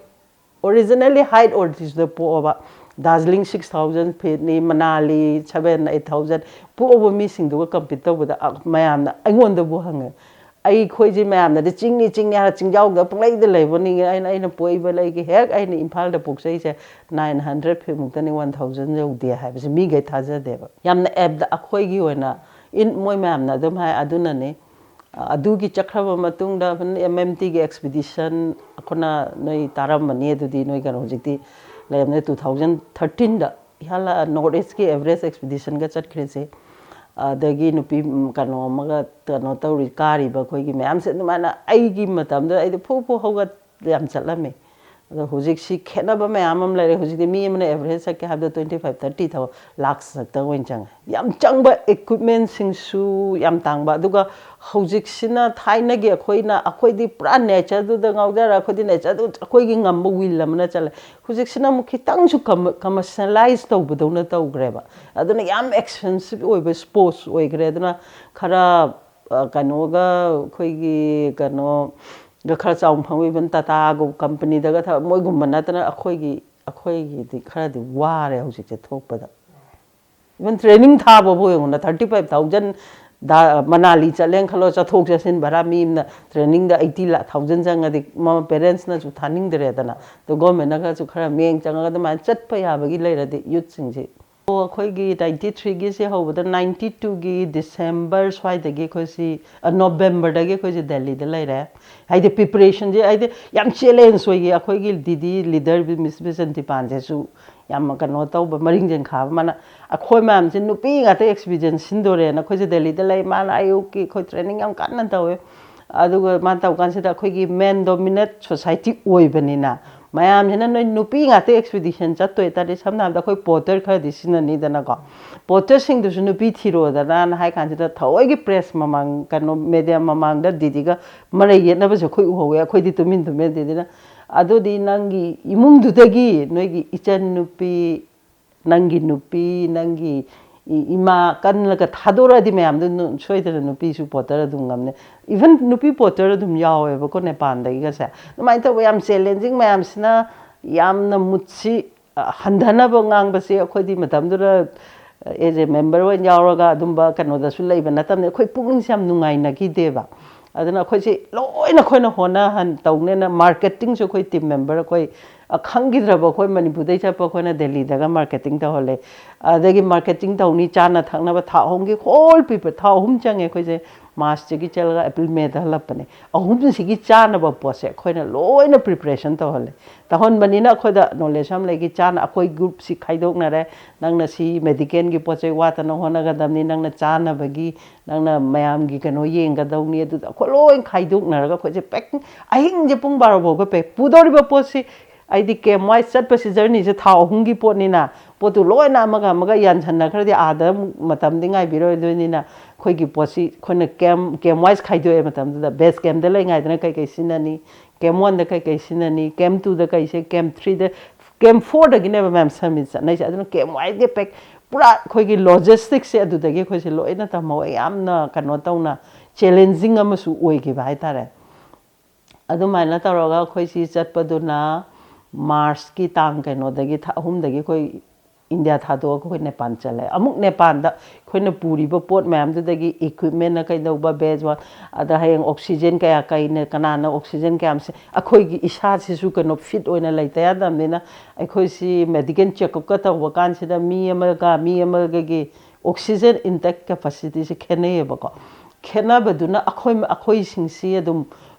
ꯑꯣꯔꯤꯖꯤꯅꯦꯜꯂꯤ ꯍꯥꯏꯠ ꯑꯣꯜꯇꯤꯇ꯭ꯌꯨꯠꯇ ꯄꯣꯛꯑꯕ, ꯗꯥꯔꯖꯤꯂꯤꯡ ꯁꯤꯛꯁ ꯊꯥꯎꯖꯟ ꯐꯤꯠꯅꯤ, ꯃꯅꯥꯂꯤ ꯁꯚꯦꯟ ꯑꯩꯠ ꯊꯥꯎꯖꯟ ꯄꯣꯛꯑꯕ ꯃꯤꯁꯤꯡꯗꯨꯒ ꯀꯝꯄꯤꯠ ꯇꯧꯕꯗ ꯃꯌꯥꯝꯅ ꯑꯩꯉꯣꯟꯗꯕꯨ ꯍꯪꯉꯦ꯫ ꯑꯩꯈꯣꯏꯁꯦ ꯃꯌꯥꯝꯅꯗꯤ ꯆꯤꯡꯅꯤ ꯆꯤꯡꯅꯤ ꯍꯥꯏꯔ ꯆꯤꯡꯖꯥꯎꯗ ꯄꯨꯡꯂꯩꯗ ꯂꯩꯕꯅꯤ꯫ ꯑꯩꯅ ꯑꯩꯅ ꯄꯣꯛꯏꯕ ꯂꯩꯒꯤ ꯍꯦꯛ ꯑꯩꯅ ꯏꯝꯐꯥꯜꯗ ꯄꯣꯛꯆꯩꯁꯦ ꯅꯥꯏꯟ ꯍꯟꯗ꯭ꯔꯦꯠ ꯐꯤꯠꯃꯨꯛꯇꯅꯤ, ꯋꯥꯟ ꯊꯥꯎꯖꯟ ꯌꯧꯗꯦ ꯍꯥꯏꯕꯁꯦ ꯃꯤꯈꯩ ꯊꯥꯖꯗꯦꯕ꯫ ꯌꯥꯝꯅ ꯑꯦꯞꯇ ꯑꯩꯈꯣꯏꯒꯤ ꯑꯣꯏꯅ ꯏꯟ ꯃꯣꯏ ꯃꯌꯥꯝꯅ ꯑꯗꯨꯝ ꯍꯥꯏ꯫ ꯑꯗꯨꯅꯅꯤ ꯑꯗꯨꯒꯤ ꯆꯠꯈ꯭ꯔꯕ ꯃꯇꯨꯡꯗ ꯑꯦꯝ ꯑꯦꯝ ꯇꯤꯒꯤ ꯑꯦꯛꯁꯄꯤꯗꯤꯁꯟ ꯑꯩꯈꯣꯏꯅ, ꯅꯣꯏ ꯇꯥꯔꯝꯕꯅꯤ ꯑꯗꯨꯗꯤ, ꯅꯣꯏ ꯀꯩꯅꯣ ꯍꯧꯖꯤꯛꯇꯤ ꯂꯩꯔꯝꯅꯤ꯫ ꯇꯨ ꯊꯥꯎꯖꯟ ꯊꯥꯔꯇꯤꯟꯗ ꯏꯍꯥꯟ ꯅꯣꯔꯠ ꯏꯁꯀꯤ ꯑꯦꯚꯔꯦꯁ ꯑꯦꯛꯁꯄꯤꯗꯤꯁꯟꯒ ꯆꯠꯈ꯭ꯔꯤꯁꯦ꯫ ꯑꯗꯒꯤ ꯅꯨꯄꯤ ꯀꯩꯅꯣ ꯑꯃꯒ ꯀꯩꯅꯣ ꯇꯧꯔꯤ, ꯀꯥꯔꯤꯕ ꯑꯩꯈꯣꯏꯒꯤ ꯃꯌꯥꯝꯁꯦ꯫ ꯑꯗꯨꯃꯥꯏꯅ ꯑꯩꯒꯤ ꯃꯇꯝꯗ ꯑꯩꯗꯤ ꯐꯨ ꯐꯨ ꯍꯧꯒꯠ ꯌꯥꯝ ꯆꯠꯂꯝꯃꯤ꯫ ꯑꯗꯣ ꯍꯧꯖꯤꯛꯁꯤ ꯈꯦꯠꯅꯕ ꯃꯌꯥꯝ ꯑꯃ ꯂꯩꯔꯦ꯫ ꯍꯧꯖꯤꯛꯇꯤ ꯃꯤ ꯑꯃꯅ ꯑꯦꯚꯔꯦꯖ ꯆꯠꯀꯦ ꯍꯥꯏꯕꯗ ꯇ꯭ꯋꯦꯟꯇꯤ ꯐꯥꯏꯚ ꯊꯥꯔꯇꯤ ꯊꯕꯛ ꯂꯥꯛꯁ ꯈꯛꯇꯪ ꯑꯣꯏꯅ ꯆꯪꯉꯦ꯫ ꯌꯥꯝ ꯆꯪꯕ ꯏꯀ꯭ꯋꯤꯞꯃꯦꯟꯁꯤꯡꯁꯨ ꯌꯥꯝ ꯇꯥꯡꯕ, ꯑꯗꯨꯒ ꯍꯧꯖꯤꯛꯁꯤꯅ ꯊꯥꯏꯅꯒꯤ ꯑꯩꯈꯣꯏꯅ, ꯑꯩꯈꯣꯏꯗꯤ ꯄꯨꯔꯥ ꯅꯦꯆꯔꯗꯨꯗ ꯉꯥꯎꯖꯔ, ꯑꯩꯈꯣꯏꯗꯤ ꯅꯦꯆꯔꯗꯨ ꯑꯩꯈꯣꯏꯒꯤ ꯉꯝꯕ ꯋꯤꯜ ꯑꯃꯅ ꯆꯠꯂꯦ꯫ ꯍꯧꯖꯤꯛꯁꯤꯅ ꯑꯃꯨꯛ ꯈꯤꯇꯪꯁꯨ ꯀꯃꯔꯁꯤꯌꯦꯂꯥꯏꯁ ꯇꯧꯕꯗꯧꯅ ꯇꯧꯈ꯭ꯔꯦꯕ꯫ ꯑꯗꯨꯅ ꯌꯥꯝ ꯑꯦꯛꯁꯄꯦꯟꯁꯤꯞ ꯑꯣꯏꯕ ꯁ꯭ꯄꯣꯔꯠꯁ ꯑꯣꯏꯈ꯭ꯔꯦ꯫ ꯑꯗꯨꯅ ꯈꯔ ꯀꯩꯅꯣꯒ, ꯑꯩꯈꯣꯏꯒꯤ ꯀꯩꯅꯣꯒ ꯈꯔ ꯆꯥꯎꯅ ꯐꯪꯕ, ꯏꯚꯟ ꯇꯥꯇꯥꯒꯨꯝꯕ ꯀꯝꯄꯅꯤꯗꯒ ꯊꯕꯛ, ꯃꯣꯏꯒꯨꯝꯕ ꯅꯠꯇꯅ ꯑꯩꯈꯣꯏꯒꯤ, ꯑꯩꯈꯣꯏꯒꯤꯗꯤ ꯈꯔꯗꯤ ꯋꯥꯔꯦ ꯍꯧꯖꯤꯛꯁꯦ ꯊꯣꯛꯄꯗ꯫ ꯏꯚꯟ ꯇ꯭ꯔꯦꯅꯤꯡ ꯊꯥꯕꯕꯨ ꯌꯦꯡꯉꯨꯅ, ꯊꯥꯔꯇꯤ ꯐꯥꯏꯚ ꯊꯥꯎꯖꯟ ꯃꯅꯥꯂꯤ ꯆꯠꯂꯦꯅ ꯈꯜꯂꯣ, ꯆꯠꯊꯣꯛ ꯆꯠꯁꯤꯟ ꯚꯔꯥ ꯃꯤ ꯑꯃꯅ ꯇ꯭ꯔꯦꯅꯤꯡꯗ ꯑꯩꯠꯇꯤ ꯂꯥꯛ, ꯊꯥꯎꯖꯟ ꯆꯪꯉꯗꯤ ꯃꯃꯥ ꯄꯦꯔꯦꯟꯁꯅꯁꯨ ꯊꯥꯅꯤꯡꯗ꯭ꯔꯦꯗꯅ꯫ ꯑꯗꯣ ꯒꯣꯔꯃꯦꯟꯅꯒꯁꯨ ꯈꯔ ꯃꯤꯠꯌꯦꯡ ꯆꯪꯉꯒ ꯑꯗꯨꯃꯥꯏꯅ ꯆꯠꯄ ꯌꯥꯕꯒꯤ ꯂꯩꯔꯗꯤ ꯌꯨꯠꯁꯤꯡꯁꯤ ꯑꯣ, ꯑꯩꯈꯣꯏꯒꯤ ꯅꯥꯏꯟꯇꯤ ꯊ꯭ꯔꯤꯒꯤꯁꯦ ꯍꯧꯕꯗ ꯅꯥꯏꯟꯇꯤ ꯇꯨꯒꯤ ꯗꯤꯁꯦꯝꯕꯔ ꯁ꯭ꯋꯥꯏꯗꯒꯤ ꯑꯩꯈꯣꯏꯁꯤ, ꯑ, ꯅꯣꯕꯦꯝꯕꯔꯗꯒꯤ ꯑꯩꯈꯣꯏꯁꯦ ꯗꯦꯜꯂꯤꯗ ꯂꯩꯔꯦ꯫ ꯍꯥꯏꯗꯤ ꯄ꯭ꯔꯤꯄꯔꯦꯁꯟꯁꯦ ꯍꯥꯏꯗꯤ ꯌꯥꯝ ꯆꯦꯂꯦꯟꯖ ꯑꯣꯏꯈꯤ꯫ ꯑꯩꯈꯣꯏꯒꯤ ꯗꯤꯗꯤ ꯂꯤꯗꯔ ꯃꯤꯁ ꯕꯤꯁꯟꯇꯤꯄꯥꯟꯁꯦꯁꯨ ꯌꯥꯝ ꯀꯩꯅꯣ ꯇꯧꯕ, ꯃꯔꯤꯡꯖꯦꯜ ꯈꯥꯕ꯫ ꯃꯥꯅ ꯑꯩꯈꯣꯏ ꯃꯌꯥꯝꯁꯦ ꯅꯨꯄꯤ ꯉꯥꯛꯇ ꯑꯦꯛꯁꯄꯤꯗꯤꯁꯟ ꯁꯤꯟꯗꯣꯔꯦꯅ ꯑꯩꯈꯣꯏꯁꯦ ꯗꯦꯜꯂꯤꯗ ꯂꯩ꯫ ꯃꯥꯅ ꯑꯌꯨꯛꯀꯤ ꯑꯩꯈꯣꯏ ꯇ꯭ꯔꯦꯅꯤꯡ ꯌꯥꯝ ꯀꯟꯅ ꯇꯧꯋꯦ꯫ ꯑꯗꯨꯒ ꯃꯥꯅ ꯇꯧꯀꯥꯟꯁꯤꯗ ꯑꯩꯈꯣꯏꯒꯤ ꯃꯦꯟ ꯗꯣꯃꯤꯅꯦꯠ ꯁꯣꯁꯥꯏꯇꯤ ꯑꯣꯏꯕꯅꯤꯅ ꯃꯌꯥꯝꯁꯤꯅ ꯅꯣꯏ ꯅꯨꯄꯤ ꯉꯥꯛꯇ ꯑꯦꯛꯁꯄꯤꯗꯤꯁꯟ ꯆꯠꯇꯣꯏ ꯇꯥꯔꯗꯤ, ꯁꯝꯅ ꯍꯥꯏꯔꯕꯗ ꯑꯩꯈꯣꯏ ꯄꯣꯔꯇꯔ ꯈꯔꯗꯤ ꯁꯤꯖꯤꯟꯅꯅꯤꯗꯅꯀꯣ, ꯄꯣꯔꯇꯔꯁꯤꯡꯗꯨꯁꯨ ꯅꯨꯄꯤ ꯊꯤꯔꯣꯗꯅ ꯍꯥꯏ ꯀꯥꯟꯁꯤꯗ ꯊꯑꯣꯏꯒꯤ ꯄ꯭ꯔꯦꯁ ꯃꯃꯥꯡ, ꯀꯩꯅꯣ, ꯃꯦꯗꯤꯌꯥ ꯃꯃꯥꯡꯗ ꯗꯤꯗꯤꯒ ꯃꯔꯩ ꯌꯦꯠꯅꯕꯁꯦ ꯑꯩꯈꯣꯏ ꯎꯍꯧꯋꯦ꯫ ꯑꯩꯈꯣꯏꯗꯤ ꯇꯨꯃꯤꯟ ꯇꯨꯃꯤꯟ ꯗꯤꯗꯤꯅ, "ꯑꯗꯨꯗꯤ ꯅꯪꯒꯤ ꯏꯃꯨꯡꯗꯨꯗꯒꯤ ꯅꯣꯏꯒꯤ ꯏꯆꯟ ꯅꯨꯄꯤ, ꯅꯪꯒꯤ ꯅꯨꯄꯤ, ꯅꯪꯒꯤ ꯏ-, ꯏꯃꯥ ꯀꯜꯂꯒ ꯊꯥꯗꯣꯔꯛꯑꯗꯤ ꯃꯌꯥꯝꯗꯣ ꯅꯨ-, ꯁꯣꯏꯗꯅ ꯅꯨꯄꯤꯁꯨ ꯄꯣꯔꯇꯔ ꯑꯗꯨꯝ ꯉꯝꯅꯤ"꯫ ꯏꯚꯟ ꯅꯨꯄꯤ ꯄꯣꯔꯇꯔ ꯑꯗꯨꯝ ꯌꯥꯎꯋꯦꯕꯀꯣ ꯅꯦꯄꯥꯟꯗꯒꯤꯒꯁꯦ꯫ ꯑꯗꯨꯃꯥꯏꯅ ꯇꯧꯕ ꯌꯥꯝ ꯆꯦꯂꯦꯟꯖꯤꯡ ꯃꯌꯥꯝꯁꯤꯅ ꯌꯥꯝꯅ ꯃꯨꯠꯁꯤ, ꯑ, ꯍꯟꯊꯅꯕ ꯉꯥꯡꯕꯁꯦ ꯑꯩꯈꯣꯏꯗꯤ ꯃꯇꯝꯗꯨꯗ, ꯑ, ꯑꯦꯖ ꯑꯦ ꯃꯦꯝꯕꯔ ꯑꯣꯏꯅ ꯌꯥꯎꯔꯒ ꯑꯗꯨꯝꯕ ꯀꯩꯅꯣꯗꯁꯨ ꯂꯩꯕ ꯅꯠꯇꯕꯅꯤ꯫ ꯑꯩꯈꯣꯏ ꯄꯨꯛꯅꯤꯡꯁꯦ ꯌꯥꯝ ꯅꯨꯡꯉꯥꯏꯅꯈꯤꯗꯦꯕ꯫ ꯑꯗꯨꯅ ꯑꯩꯈꯣꯏꯁꯦ ꯂꯣꯏꯅ ꯑꯩꯈꯣꯏꯅ ꯍꯣꯠꯅꯍꯟ ꯇꯧꯅꯦꯅ ꯃꯥꯔꯀꯦꯇꯤꯡꯁꯨ ꯑꯩꯈꯣꯏ ꯇꯤꯝ ꯃꯦꯝꯕꯔ ꯑꯩꯈꯣꯏ, ꯑ, ꯈꯪꯈꯤꯗ꯭ꯔꯕ ꯑꯩꯈꯣꯏ ꯃꯅꯤꯄꯨꯔꯗꯩ ꯆꯠꯄ ꯑꯩꯈꯣꯏꯅ ꯗꯦꯜꯂꯤꯗꯒ ꯃꯥꯔꯀꯦꯇꯤꯡ ꯇꯧꯍꯜꯂꯦ꯫ ꯑꯗꯒꯤ ꯃꯥꯔꯀꯦꯇꯤꯡ ꯇꯧꯅꯤ, ꯆꯥꯅ ꯊꯛꯅꯕ ꯊꯥ ꯑꯍꯨꯝꯒꯤ ꯍꯣꯜ ꯄ꯭ꯔꯤꯄꯦ-, ꯊꯥ ꯑꯍꯨꯝ ꯆꯪꯉꯦ ꯑꯩꯈꯣꯏꯁꯦ꯫ ꯃꯥꯔꯆꯇꯒꯤ ꯆꯠꯂꯒ ꯑꯦꯄ꯭ꯔꯤꯜ ꯃꯦꯗ ꯍꯜꯂꯛꯄꯅꯦ꯫ ꯑꯍꯨꯝꯁꯤꯒꯤ ꯆꯥꯅꯕ ꯄꯣꯠꯁꯦ ꯑꯩꯈꯣꯏꯅ ꯂꯣꯏꯅ ꯄ꯭ꯔꯤꯄꯦꯔꯦꯁꯟ ꯇꯧꯍꯜꯂꯦ꯫ ꯇꯧꯍꯟꯕꯅꯤꯅ ꯑꯩꯈꯣꯏꯗ ꯅꯣꯂꯦꯖ ꯑꯃ ꯂꯩꯈꯤ꯫ ꯆꯥꯅ ꯑꯩꯈꯣꯏ ꯒ꯭ꯔꯨꯞꯁꯤ ꯈꯥꯏꯗꯣꯛꯅꯔꯦ꯫ ꯅꯪꯅ ꯁꯤ ꯃꯦꯗꯤꯀꯦꯜꯒꯤ ꯄꯣꯠ ꯆꯩ ꯋꯥꯠꯇꯅ ꯍꯣꯠꯅꯒꯗꯕꯅꯤ, ꯅꯪꯅ ꯆꯥꯅꯕꯒꯤ, ꯅꯪꯅ ꯃꯌꯥꯝꯒꯤ ꯀꯩꯅꯣ ꯌꯦꯡꯒꯗꯧꯅꯤ꯫ ꯑꯗꯨꯗ ꯑꯩꯈꯣꯏ ꯂꯣꯏ ꯈꯥꯏꯗꯣꯛꯅꯔꯒ ꯑꯩꯈꯣꯏꯁꯦ ꯄꯦꯛ, ꯑꯍꯤꯡꯁꯦ ꯄꯨꯡ ꯕꯥꯔꯣ ꯐꯥꯎꯕ ꯄꯦꯛ꯫ ꯄꯨꯗꯧꯔꯤꯕ ꯄꯣꯠꯁꯤ, ꯑꯩꯗꯤ ꯀꯦꯝ ꯋꯥꯏꯁ ꯆꯠꯄꯁꯤ, ꯖꯔꯅꯤꯁꯦ ꯊꯥ ꯑꯍꯨꯝꯒꯤ ꯄꯣꯠꯅꯤꯅ, ꯄꯣꯠꯇꯨ ꯂꯣꯏꯅ ꯑꯃꯒ ꯑꯃꯒ ꯌꯥꯟꯁꯟꯅꯈ꯭ꯔꯗꯤ ꯑꯥꯗ ꯑꯃꯨꯛ ꯃꯇꯝꯗꯤ ꯉꯥꯏꯕꯤꯔꯣꯏꯗꯣꯏꯅꯤꯅ, ꯑꯩꯈꯣꯏꯒꯤ ꯄꯣꯠꯁꯤ ꯑꯩꯈꯣꯏꯅ ꯀꯦꯝ, ꯀꯦꯝ ꯋꯥꯏꯁ ꯈꯥꯏꯗꯣꯛꯑꯦ꯫ ꯃꯇꯝꯗꯨꯗ ꯕꯦꯁ ꯀꯦꯝꯗ ꯂꯩꯉꯥꯏꯗꯅ ꯀꯩꯀꯩ ꯁꯤꯖꯤꯟꯅꯅꯤ, ꯀꯦꯝ ꯋꯥꯟꯗ ꯀꯩꯀꯩ ꯁꯤꯖꯤꯟꯅꯅꯤ, ꯀꯦꯝ ꯇꯨꯗ ꯀꯩꯁꯦ, ꯀꯦꯝ ꯊ꯭ꯔꯤꯗ, ꯀꯦꯝ ꯐꯣꯔꯗꯒꯤꯅꯦꯕ ꯃꯌꯥꯝ ꯁꯝꯃꯤꯠ ꯆꯠꯅꯩꯁꯦ꯫ ꯑꯗꯨꯅ ꯀꯦꯝ ꯋꯥꯏꯁꯁꯦ ꯄꯦꯛ, ꯄꯨꯔꯥ ꯑꯩꯈꯣꯏꯒꯤ ꯂꯣꯖꯤꯁꯇꯤꯛꯁꯦ ꯑꯗꯨꯗꯒꯤ ꯑꯩꯈꯣꯏꯁꯦ ꯂꯣꯏꯅ ꯇꯝꯍꯧꯋꯦ꯫ ꯌꯥꯝꯅ ꯀꯩꯅꯣ ꯇꯧꯅ, ꯆꯦꯂꯦꯟꯖꯤꯡ ꯑꯃꯁꯨ ꯑꯣꯏꯈꯤꯕ ꯍꯥꯏꯇꯥꯔꯦ꯫ ꯑꯗꯨꯃꯥꯏꯅ ꯇꯧꯔꯒ ꯑꯩꯈꯣꯏ ꯁꯤ ꯆꯠꯄꯗꯨꯅ ꯃꯥꯔꯁꯀꯤ ꯇꯥꯡ ꯀꯩꯅꯣꯗꯒꯤ, ꯊꯥ ꯑꯍꯨꯝꯗꯒꯤ ꯑꯩꯈꯣꯏ ꯏꯟꯗꯤꯌꯥ ꯊꯥꯗꯣꯛꯑꯒ ꯑꯩꯈꯣꯏ ꯅꯦꯄꯥꯟ ꯆꯠꯂꯦ꯫ ꯑꯃꯨꯛ ꯅꯦꯄꯥꯟꯗ ꯑꯩꯈꯣꯏꯅ ꯄꯨꯔꯤꯕ ꯄꯣꯠ ꯃꯌꯥꯝꯗꯨꯗꯒꯤ equipmentꯅ ꯀꯩꯗꯧꯕ, bed one, ꯑꯗ ꯍꯌꯦꯡ oxygen ꯀꯌꯥ, ꯀꯩꯅ, ꯀꯅꯥꯅ oxygen ꯀꯌꯥꯝ ꯁꯤ-, ꯑꯩꯈꯣꯏꯒꯤ ꯏꯁꯥꯁꯤꯁꯨ ꯀꯩꯅꯣ fit ꯑꯣꯏꯅ ꯂꯩꯇ ꯌꯥꯗꯕꯅꯤꯅ, ꯑꯩꯈꯣꯏꯁꯤ medical check-upꯀ ꯇꯧꯕ ꯀꯥꯟꯁꯤꯗ ꯃꯤ ꯑꯃꯒ ꯃꯤ ꯑꯃꯒꯒꯤ oxygen intake capacityꯁꯦ ꯈꯦꯠꯅꯩꯌꯦꯕꯀꯣ꯫ ꯈꯦꯠꯅꯕꯗꯨꯅ ꯑꯩꯈꯣꯏ, ꯑꯩꯈꯣꯏꯁꯤꯡꯁꯤ ꯑꯗꯨꯝ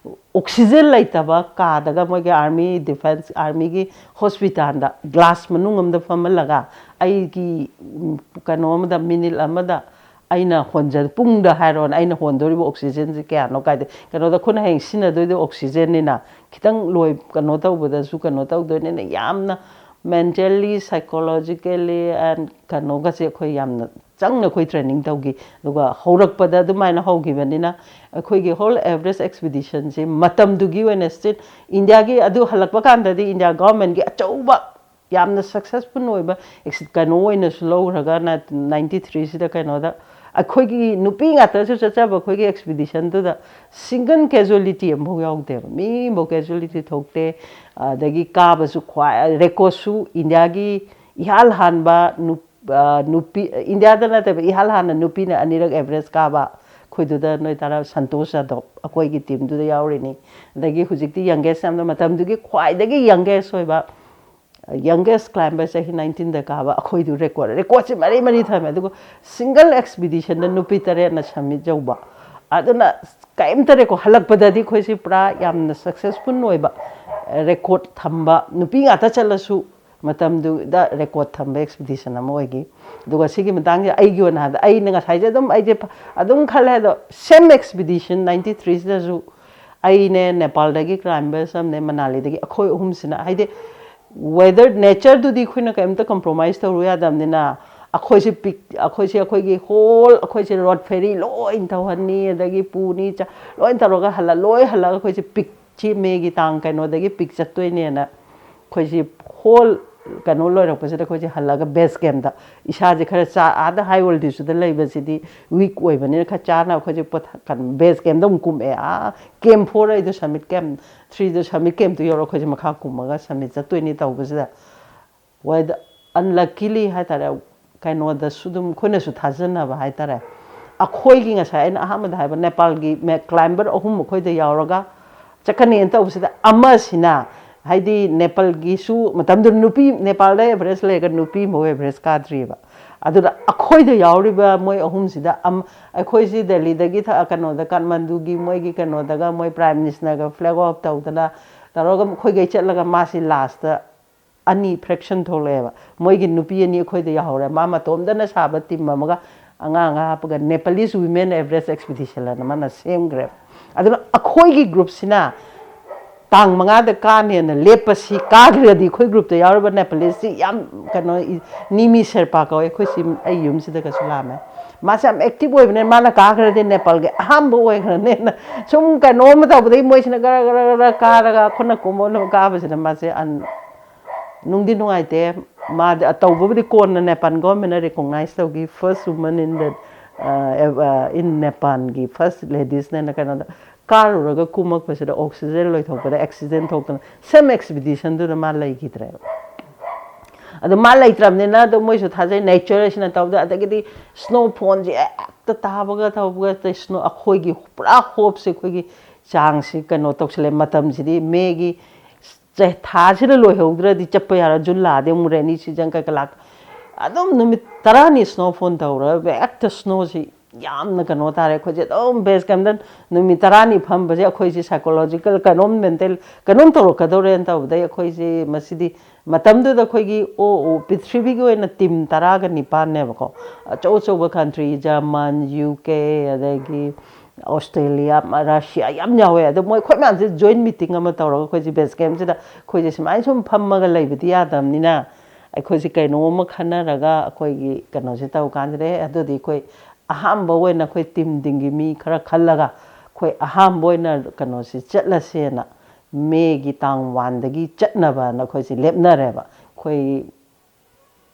oxygen ꯂꯩꯇꯕ ꯀꯥꯗꯒ ꯃꯣꯏꯒꯤ army defence, armyꯒꯤ hospitalꯗ glass ꯃꯅꯨꯡ ꯑꯃꯗ ꯐꯝꯍꯜꯂꯒ ꯑꯩꯒꯤ, ꯎꯝ, ꯀꯩꯅꯣ ꯑꯃꯗ, minute ꯑꯃꯗ ꯑꯩꯅ ꯍꯣꯟꯖ-, ꯄꯨꯡꯗ ꯍꯥꯏꯔꯣꯅꯦ, ꯑꯩꯅ ꯍꯣꯟꯗꯣꯔꯤꯕ oxygenꯁꯦ ꯀꯌꯥꯅꯣ ꯀꯥꯏꯗ, ꯀꯩꯅꯣꯗ ꯑꯩꯈꯣꯏꯅ ꯍꯌꯦꯡ ꯁꯤꯖꯤꯟꯅꯗꯣꯏꯗꯣ oxygenꯅꯤꯅ ꯈꯤꯇꯪ ꯂꯣꯏ, ꯀꯩꯅꯣ ꯇꯧꯕꯗꯁꯨ ꯀꯩꯅꯣ ꯇꯧꯗꯣꯏꯅꯤꯅ ꯌꯥꯝꯅ mentally, psychologically and ꯀꯩꯅꯣꯒꯁꯦ ꯑꯩꯈꯣꯏ ꯌꯥꯝꯅ ꯆꯪꯅ ꯑꯩꯈꯣꯏ training ꯇꯧꯈꯤ꯫ ꯑꯗꯨꯒ ꯍꯧꯔꯛꯄꯗ ꯑꯗꯨꯃꯥꯏꯅ ꯍꯧꯈꯤꯕꯅꯤꯅ ꯑꯩꯈꯣꯏꯒꯤ whole Everest expeditionꯁꯦ ꯃꯇꯝꯗꯨꯒꯤ ꯑꯣꯏꯅ still ꯏꯟꯗꯤꯌꯥꯒꯤ ꯑꯗꯨ ꯍꯜꯂꯛꯄ ꯀꯥꯟꯗꯗꯤ ꯏꯟꯗꯤꯌꯥ governmentꯀꯤ ꯑꯆꯧꯕ ꯌꯥꯝꯅ successful ꯑꯣꯏꯕ ex-, ꯀꯩꯅꯣ ꯑꯣꯏꯅꯁꯨ ꯂꯧꯈ꯭ꯔꯒ ninety threeꯁꯤꯗ ꯀꯩꯅꯣꯗ ꯑꯩꯈꯣꯏꯒꯤ ꯅꯨꯄꯤ ꯉꯥꯛꯇꯁꯨ ꯆꯠꯆꯕ ꯑꯩꯈꯣꯏꯒꯤ expeditionꯗꯨꯗ single casualty ꯑꯃꯐꯥꯎ ꯌꯥꯎꯗꯦꯕ꯫ ꯃꯤꯐꯥꯎ casualty ꯊꯣꯛꯇꯦ꯫ ꯑꯗꯒꯤ ꯀꯥꯕꯁꯨ ꯈ꯭ꯋꯥꯏ recordꯁꯨ ꯏꯟꯗꯤꯌꯥꯒꯤ ꯏꯍꯥꯟ ꯍꯥꯟꯕ ꯅꯨ-, ꯑ, ꯅꯨꯄꯤ, ꯏꯟꯗꯤꯌꯥꯗ ꯅꯠꯇꯕ ꯏꯍꯥꯟ ꯍꯥꯟꯅ ꯅꯨꯄꯤꯅ ꯑꯅꯤꯔꯛ Everest ꯀꯥꯕ ꯑꯩꯈꯣꯏꯗꯨꯗ ꯅꯣꯏ ꯇꯥꯔꯥ ꯁꯟꯇꯣꯁ ꯌꯥꯗꯕ ꯑꯩꯈꯣꯏꯒꯤ teamꯗꯨꯗ ꯌꯥꯎꯔꯤꯅꯤ꯫ ꯑꯗꯒꯤ ꯍꯧꯖꯤꯛꯇꯤ youngest ꯌꯥꯝꯅ ꯃꯇꯝꯗꯨꯒꯤ ꯈ꯭ꯋꯥꯏꯗꯒꯤ youngest ꯑꯣꯏꯕ youngest climber ꯆꯍꯤ nineteenꯗ ꯀꯥꯕ ꯑꯩꯈꯣꯏꯗꯨ record, recordꯁꯦ ꯃꯔꯤ ꯃꯔꯤ ꯊꯝꯃꯦ꯫ ꯑꯗꯨꯒ single expeditionꯗ ꯅꯨꯄꯤ ꯇꯔꯦꯠꯅ summit ꯌꯧꯕ꯫ ꯑꯗꯨꯅ ꯀꯔꯤꯝꯇ record, ꯍꯜꯂꯛꯄꯗꯗꯤ ꯑꯩꯈꯣꯏꯁꯤ ꯄꯨꯔꯥ ꯌꯥꯝꯅ successful ꯑꯣꯏꯕ, record ꯊꯝꯕ, ꯅꯨꯄꯤ ꯉꯥꯛꯇ ꯆꯠꯂꯁꯨ ꯃꯇꯝꯗꯨꯗ record ꯊꯝꯕ expedition ꯑꯃ ꯑꯣꯏꯈꯤ꯫ ꯑꯗꯨꯒ ꯁꯤꯒꯤ ꯃꯇꯥꯡꯁꯦ ꯑꯩꯒꯤ ꯑꯣꯏꯅ ꯍꯥꯏꯕꯗ ꯑꯩꯅ ꯉꯁꯥꯏꯁꯦ ꯑꯗꯨꯝ ꯑꯩꯁꯦ ꯐ-, ꯑꯗꯨꯝ ꯈꯜꯂꯦ꯫ ꯑꯗꯣ same expedition ninety threeꯁꯤꯗꯁꯨ ꯑꯩꯅꯦ, ꯅꯦꯄꯥꯜꯗꯒꯤ climbers ꯑꯃꯅꯦ, ꯃꯅꯥꯂꯤꯗꯒꯤ, ꯑꯩꯈꯣꯏ ꯑꯍꯨꯝꯁꯤꯅ, ꯍꯥꯏꯗꯤ weather, natureꯗꯨꯗꯤ ꯑꯩꯈꯣꯏꯅ ꯀꯔꯤꯝꯇ compromise ꯇꯧꯔꯨ ꯌꯥꯗꯕꯅꯤꯅ ꯑꯩꯈꯣꯏꯁꯦ ꯄꯤꯛ-, ꯑꯩꯈꯣꯏꯁꯦ ꯑꯩꯈꯣꯏꯒꯤ whole, ꯑꯩꯈꯣꯏꯁꯦ road ferry ꯂꯣꯏ ꯊꯧꯍꯟꯅꯤ, ꯑꯗꯒꯤ ꯄꯨꯅꯤ, ꯆꯥ-, ꯂꯣꯏ ꯇꯧꯔꯒ ꯍꯜꯂ-, ꯂꯣꯏ ꯍꯜꯂꯒ ꯑꯩꯈꯣꯏꯁꯦ ꯄꯤꯛꯁꯤ ꯃꯦꯒꯤ ꯇꯥꯡ ꯀꯩꯅꯣꯗꯒꯤ ꯄꯤꯛ ꯆꯠꯇꯣꯏꯅꯦꯅ ꯑꯩꯈꯣꯏꯁꯤ whole ꯀꯩꯅꯣ ꯂꯣꯏꯔꯛꯄꯁꯤꯗ ꯑꯩꯈꯣꯏꯁꯦ ꯍꯜꯂꯒ base campꯇ ꯏꯁꯥꯁꯦ ꯈꯔ ꯆꯥ-, ꯑꯥꯗ high altitudeꯗ ꯂꯩꯕꯁꯤꯗꯤ weak ꯑꯣꯏꯕꯅꯤꯅ ꯈꯔ ꯆꯥꯅ ꯑꯩꯈꯣꯏꯁꯦ ꯄꯣꯊꯥ-, ꯀꯩꯅꯣ, base campꯇ ꯑꯃꯨꯛ ꯀꯨꯝꯃꯛꯑꯦ꯫ ꯑꯥ camp four ꯑꯩꯗꯣ summit camp threeꯗꯣ summit campꯇꯣ ꯌꯧꯔꯒ ꯑꯩꯈꯣꯏꯁꯦ ꯃꯈꯥ ꯀꯨꯝꯃꯒ summit ꯆꯠꯇꯣꯏꯅꯤ ꯇꯧꯕꯁꯤꯗ weather, ꯑꯟꯂꯛꯀꯤꯂꯤ ꯍꯥꯏꯇꯥꯔꯦ, ꯀꯩꯅꯣꯗꯁꯨ ꯑꯗꯨꯝ ꯑꯩꯈꯣꯏꯅꯁꯨ ꯊꯥꯖꯅꯕ ꯍꯥꯏꯇꯥꯔꯦ꯫ ꯑꯩꯈꯣꯏꯒꯤ ꯉꯁꯥꯏ ꯑꯩꯅ ꯑꯍꯥꯟꯕꯗ ꯍꯥꯏꯕ ꯅꯦꯄꯥꯜꯒꯤ ꯃꯦ-, ꯀ꯭ꯂꯥꯏꯝꯕꯔ ꯑꯍꯨꯝ ꯑꯩꯈꯣꯏꯗ ꯌꯥꯎꯔꯒ ꯆꯠꯀꯅꯤꯅ ꯇꯧꯕꯁꯤꯗ, ꯑꯃꯁꯤꯅ ꯍꯥꯏꯗꯤ ꯅꯦꯄꯥꯜꯒꯤꯁꯨ ꯃꯇꯝꯗꯨꯗ ꯅꯨꯄꯤ, ꯅꯦꯄꯥꯜꯗ ꯑꯦꯚꯔꯦꯁ ꯂꯩꯔꯒ ꯅꯨꯄꯤ ꯑꯃꯐꯥꯎ ꯑꯦꯚꯔꯦꯁ ꯀꯥꯗ꯭ꯔꯤꯑꯕ꯫ ꯑꯗꯨꯗ ꯑꯩꯈꯣꯏꯗ ꯌꯥꯎꯔꯤꯕ ꯃꯣꯏ ꯑꯍꯨꯝꯁꯤꯗ ꯑꯝ-, ꯑꯩꯈꯣꯏꯁꯤ ꯗꯦꯜꯂꯤꯗꯒꯤ ꯊ-, ꯀꯩꯅꯣꯗ, ꯀꯥꯊꯃꯟꯗꯨꯒꯤ ꯃꯣꯏꯒꯤ ꯀꯩꯅꯣꯗꯒ ꯃꯣꯏ ꯄ꯭ꯔꯥꯏꯝ ꯃꯤꯅꯤꯁꯇꯔꯒ ꯐ꯭ꯂꯦꯛ ꯑꯣꯐ ꯇꯧꯗꯅ ꯇꯧꯔꯒ ꯑꯩꯈꯣꯏꯈꯩ ꯆꯠꯂꯒ ꯃꯥꯁꯤ ꯂꯥꯁꯇ ꯑꯅꯤ ꯐ꯭ꯔꯦꯛꯁꯟ ꯊꯣꯛꯂꯛꯑꯦꯕ꯫ ꯃꯣꯏꯒꯤ ꯅꯨꯄꯤ ꯑꯅꯤ ꯑꯩꯈꯣꯏꯗ ꯌꯥꯎꯍꯧꯔꯦ꯫ ꯃꯥ ꯃꯇꯣꯝꯗꯅ ꯁꯥꯕ ꯇꯤꯝ ꯑꯃꯒ ꯑꯉꯥꯡ ꯑꯃ ꯍꯥꯞꯄꯒ Nepalese Women Everest Expedition ꯑꯅ ꯃꯥꯅ ꯁꯦꯝꯈ꯭ꯔꯦꯕ꯫ ꯑꯗꯨꯅ ꯑꯩꯈꯣꯏꯒꯤ ꯒ꯭ꯔꯨꯞꯁꯤꯅ ꯇꯥꯡ ꯃꯉꯥꯗ ꯀꯥꯅꯦꯅ ꯂꯦꯞꯄꯁꯤ, ꯀꯥꯈ꯭ꯔꯗꯤ ꯑꯩꯈꯣꯏ ꯒ꯭ꯔꯨꯞꯇ ꯌꯥꯎꯔꯤꯕ ꯅꯦꯄꯥꯂꯤꯁꯁꯤ ꯌꯥꯝ ꯀꯩꯅꯣ, ꯏ-, ꯅꯤꯃꯤ ꯁꯦꯔꯄꯥ ꯀꯧꯋꯦ, ꯑꯩꯈꯣꯏ ꯁꯤ, ꯑꯩ ꯌꯨꯝꯁꯤꯗꯒꯁꯨ ꯂꯥꯛꯑꯝꯃꯦ꯫ ꯃꯥꯁꯦ ꯌꯥꯝ ꯑꯦꯛꯇꯤꯚ ꯑꯣꯏꯕꯅꯤꯅ ꯃꯥꯅ ꯀꯥꯈ꯭ꯔꯗꯤ ꯅꯦꯄꯥꯜꯒꯤ ꯑꯍꯥꯟꯕ ꯑꯣꯏꯈ꯭ꯔꯅꯦꯅ ꯁꯨꯝ ꯀꯩꯅꯣꯝꯃ ꯇꯧꯕꯗꯒꯤ ꯃꯣꯏꯁꯤꯅ ꯒꯔ ꯒꯔ ꯒꯔ ꯀꯥꯔꯒ ꯈꯨꯠꯅ ꯀꯨꯝꯕ ꯀꯥꯕꯁꯤꯅ ꯃꯥꯁꯦ ꯑꯟ-, ꯅꯨꯡꯗꯤ ꯅꯨꯡꯉꯥꯏꯇꯦ꯫ ꯃꯥꯗꯤ ꯑ-, ꯇꯧꯕꯕꯨꯗꯤ ꯀꯣꯟꯅ ꯅꯦꯄꯥꯜ ꯒꯣꯔꯃꯦꯟꯅ ꯔꯤꯀꯣꯛꯅꯥꯏꯁ ꯇꯧꯈꯤ, ꯐꯥꯔꯁ ꯋꯨꯃꯟ ꯏꯟ ꯗ, ꯑ, ꯑ, ꯏꯟ ꯅꯦꯄꯥꯜꯒꯤ ꯐꯥꯔꯁ ꯂꯦꯗꯤꯁꯅꯦꯅ ꯀꯩꯅꯣꯗ ꯀꯥꯔꯨꯔꯒ ꯀꯨꯝꯃꯛꯄꯁꯤꯗ ꯑꯣꯛꯁꯤꯖꯦꯟ ꯂꯣꯏꯊꯣꯛꯄꯗ ꯑꯦꯛꯁꯤꯗꯦꯟ ꯊꯣꯛꯇꯅ ꯁꯦꯝ ꯑꯦꯛꯁꯄꯤꯗꯤꯁꯟꯗꯨꯗ ꯃꯥ ꯂꯩꯈꯤꯗ꯭ꯔꯦꯕ꯫ ꯑꯗꯣ ꯃꯥ ꯂꯩꯇ꯭ꯔꯕꯅꯤꯅ ꯑꯗꯣ ꯃꯣꯏꯁꯨ ꯊꯥꯖꯩ ꯅꯦꯆꯔ ꯑꯁꯤꯅ ꯇꯧꯗ, ꯑꯗꯒꯤꯗꯤ ꯁ꯭ꯅꯣ ꯐꯣꯟꯁꯦ ꯍꯦꯛꯇ ꯇꯥꯕꯒ ꯇꯧꯕꯒ, ꯑꯇꯩ ꯁ꯭ꯅꯣ, ꯑꯩꯈꯣꯏꯒꯤ ꯄꯨꯔꯥ ꯍꯣꯞꯁꯦ, ꯑꯩꯈꯣꯏꯒꯤ ꯆꯥꯡꯁꯤ ꯀꯩꯅꯣ ꯇꯧꯁꯜꯂꯦ꯫ ꯃꯇꯝꯁꯤꯗꯤ ꯃꯦꯒꯤ ꯆ-, ꯊꯥꯁꯤꯗ ꯂꯣꯏꯍꯧꯗ꯭ꯔꯗꯤ ꯆꯠꯄ ꯌꯥꯔꯣꯏ, ꯖꯨꯂꯥꯗꯤ ꯑꯃꯨꯛ ꯔꯦꯅꯤ ꯁꯤꯖꯟ ꯀꯩꯀꯥ ꯂꯥꯛ-, ꯑꯗꯨꯝ ꯅꯨꯃꯤꯠ ꯇꯔꯥꯅꯤ ꯁ꯭ꯅꯣ ꯐꯣꯟ ꯇꯧꯔꯒ ꯍꯦꯛꯇ ꯁ꯭ꯅꯣꯁꯤ ꯌꯥꯝꯅ ꯀꯩꯅꯣ ꯇꯥꯔꯦ꯫ ꯑꯩꯈꯣꯏꯁꯦ ꯑꯗꯨꯝ ꯕꯦꯁ ꯀꯦꯝꯞꯇ ꯅꯨꯃꯤꯠ ꯇꯔꯥꯅꯤ ꯐꯝꯕꯁꯦ ꯑꯩꯈꯣꯏꯁꯦ ꯁꯥꯏꯀꯣꯂꯣꯖꯤꯀꯦꯜ ꯀꯩꯅꯣꯝ ꯃꯦꯟꯇꯦꯜ ꯀꯩꯅꯣꯝ ꯇꯧꯔꯛꯀꯗꯧꯔꯦꯅ ꯇꯧꯕꯗꯩ ꯑꯩꯈꯣꯏꯁꯦ ꯃꯁꯤꯗꯤ ꯃꯇꯝꯗꯨꯗ ꯑꯩꯈꯣꯏꯒꯤ ꯑꯣ, ꯑꯣ, ꯄ꯭ꯔꯤꯊꯤꯕꯤꯒꯤ ꯑꯣꯏꯅ ꯇꯤꯝ ꯇꯔꯥꯒ ꯅꯤꯄꯥꯟꯅꯦꯕꯀꯣ꯫ ꯑꯆꯧ ꯑꯆꯧꯕ ꯀꯟꯇ꯭ꯔꯤ, ꯖꯔꯃꯟ, ꯌꯨ ꯀꯦ, ꯑꯗꯒꯤ ꯑꯣꯁꯇ꯭ꯔꯦꯂꯤꯌꯥ, ꯔꯁꯤꯌꯥ ꯌꯥꯝ ꯌꯥꯎꯋꯦ꯫ ꯑꯗꯣ ꯃꯣꯏ ꯑꯩꯈꯣꯏ ꯃꯌꯥꯝꯁꯦ ꯖꯣꯏꯟ ꯃꯤꯇꯤꯡ ꯑꯃ ꯇꯧꯔꯒ ꯑꯩꯈꯣꯏꯁꯦ ꯕꯦꯁ ꯀꯦꯝꯞꯁꯤꯗ ꯑꯩꯈꯣꯏꯁꯦ ꯁꯨꯃꯥꯏꯅ ꯁꯨꯝ ꯐꯝꯃꯒ ꯂꯩꯕꯗꯤ ꯌꯥꯗꯕꯅꯤꯅ ꯑꯩꯈꯣꯏꯁꯦ ꯀꯩꯅꯣꯝꯃ ꯈꯟꯅꯔꯒ ꯑꯩꯈꯣꯏꯒꯤ ꯀꯩꯅꯣꯁꯦ ꯇꯧ ꯀꯥꯟꯁꯤꯗ, "ꯑꯦ, ꯑꯗꯨꯗꯤ ꯑꯩꯈꯣꯏ ꯑꯍꯥꯟꯕ ꯑꯣꯏꯅ ꯑꯩꯈꯣꯏ ꯇꯤꯝꯁꯤꯡꯒꯤ ꯃꯤ ꯈꯔ ꯈꯜꯂꯒ ꯑꯩꯈꯣꯏ ꯑꯍꯥꯟꯕ ꯑꯣꯏꯅ ꯀꯩꯅꯣꯁꯤ ꯆꯠꯂꯁꯦꯅ ꯃꯦꯒꯤ ꯇꯥꯡ ꯋꯥꯟꯗꯒꯤ ꯆꯠꯅꯕꯅ ꯑꯩꯈꯣꯏꯁꯦ ꯂꯦꯞꯅꯔꯦꯕ꯫ ꯑꯩꯈꯣꯏ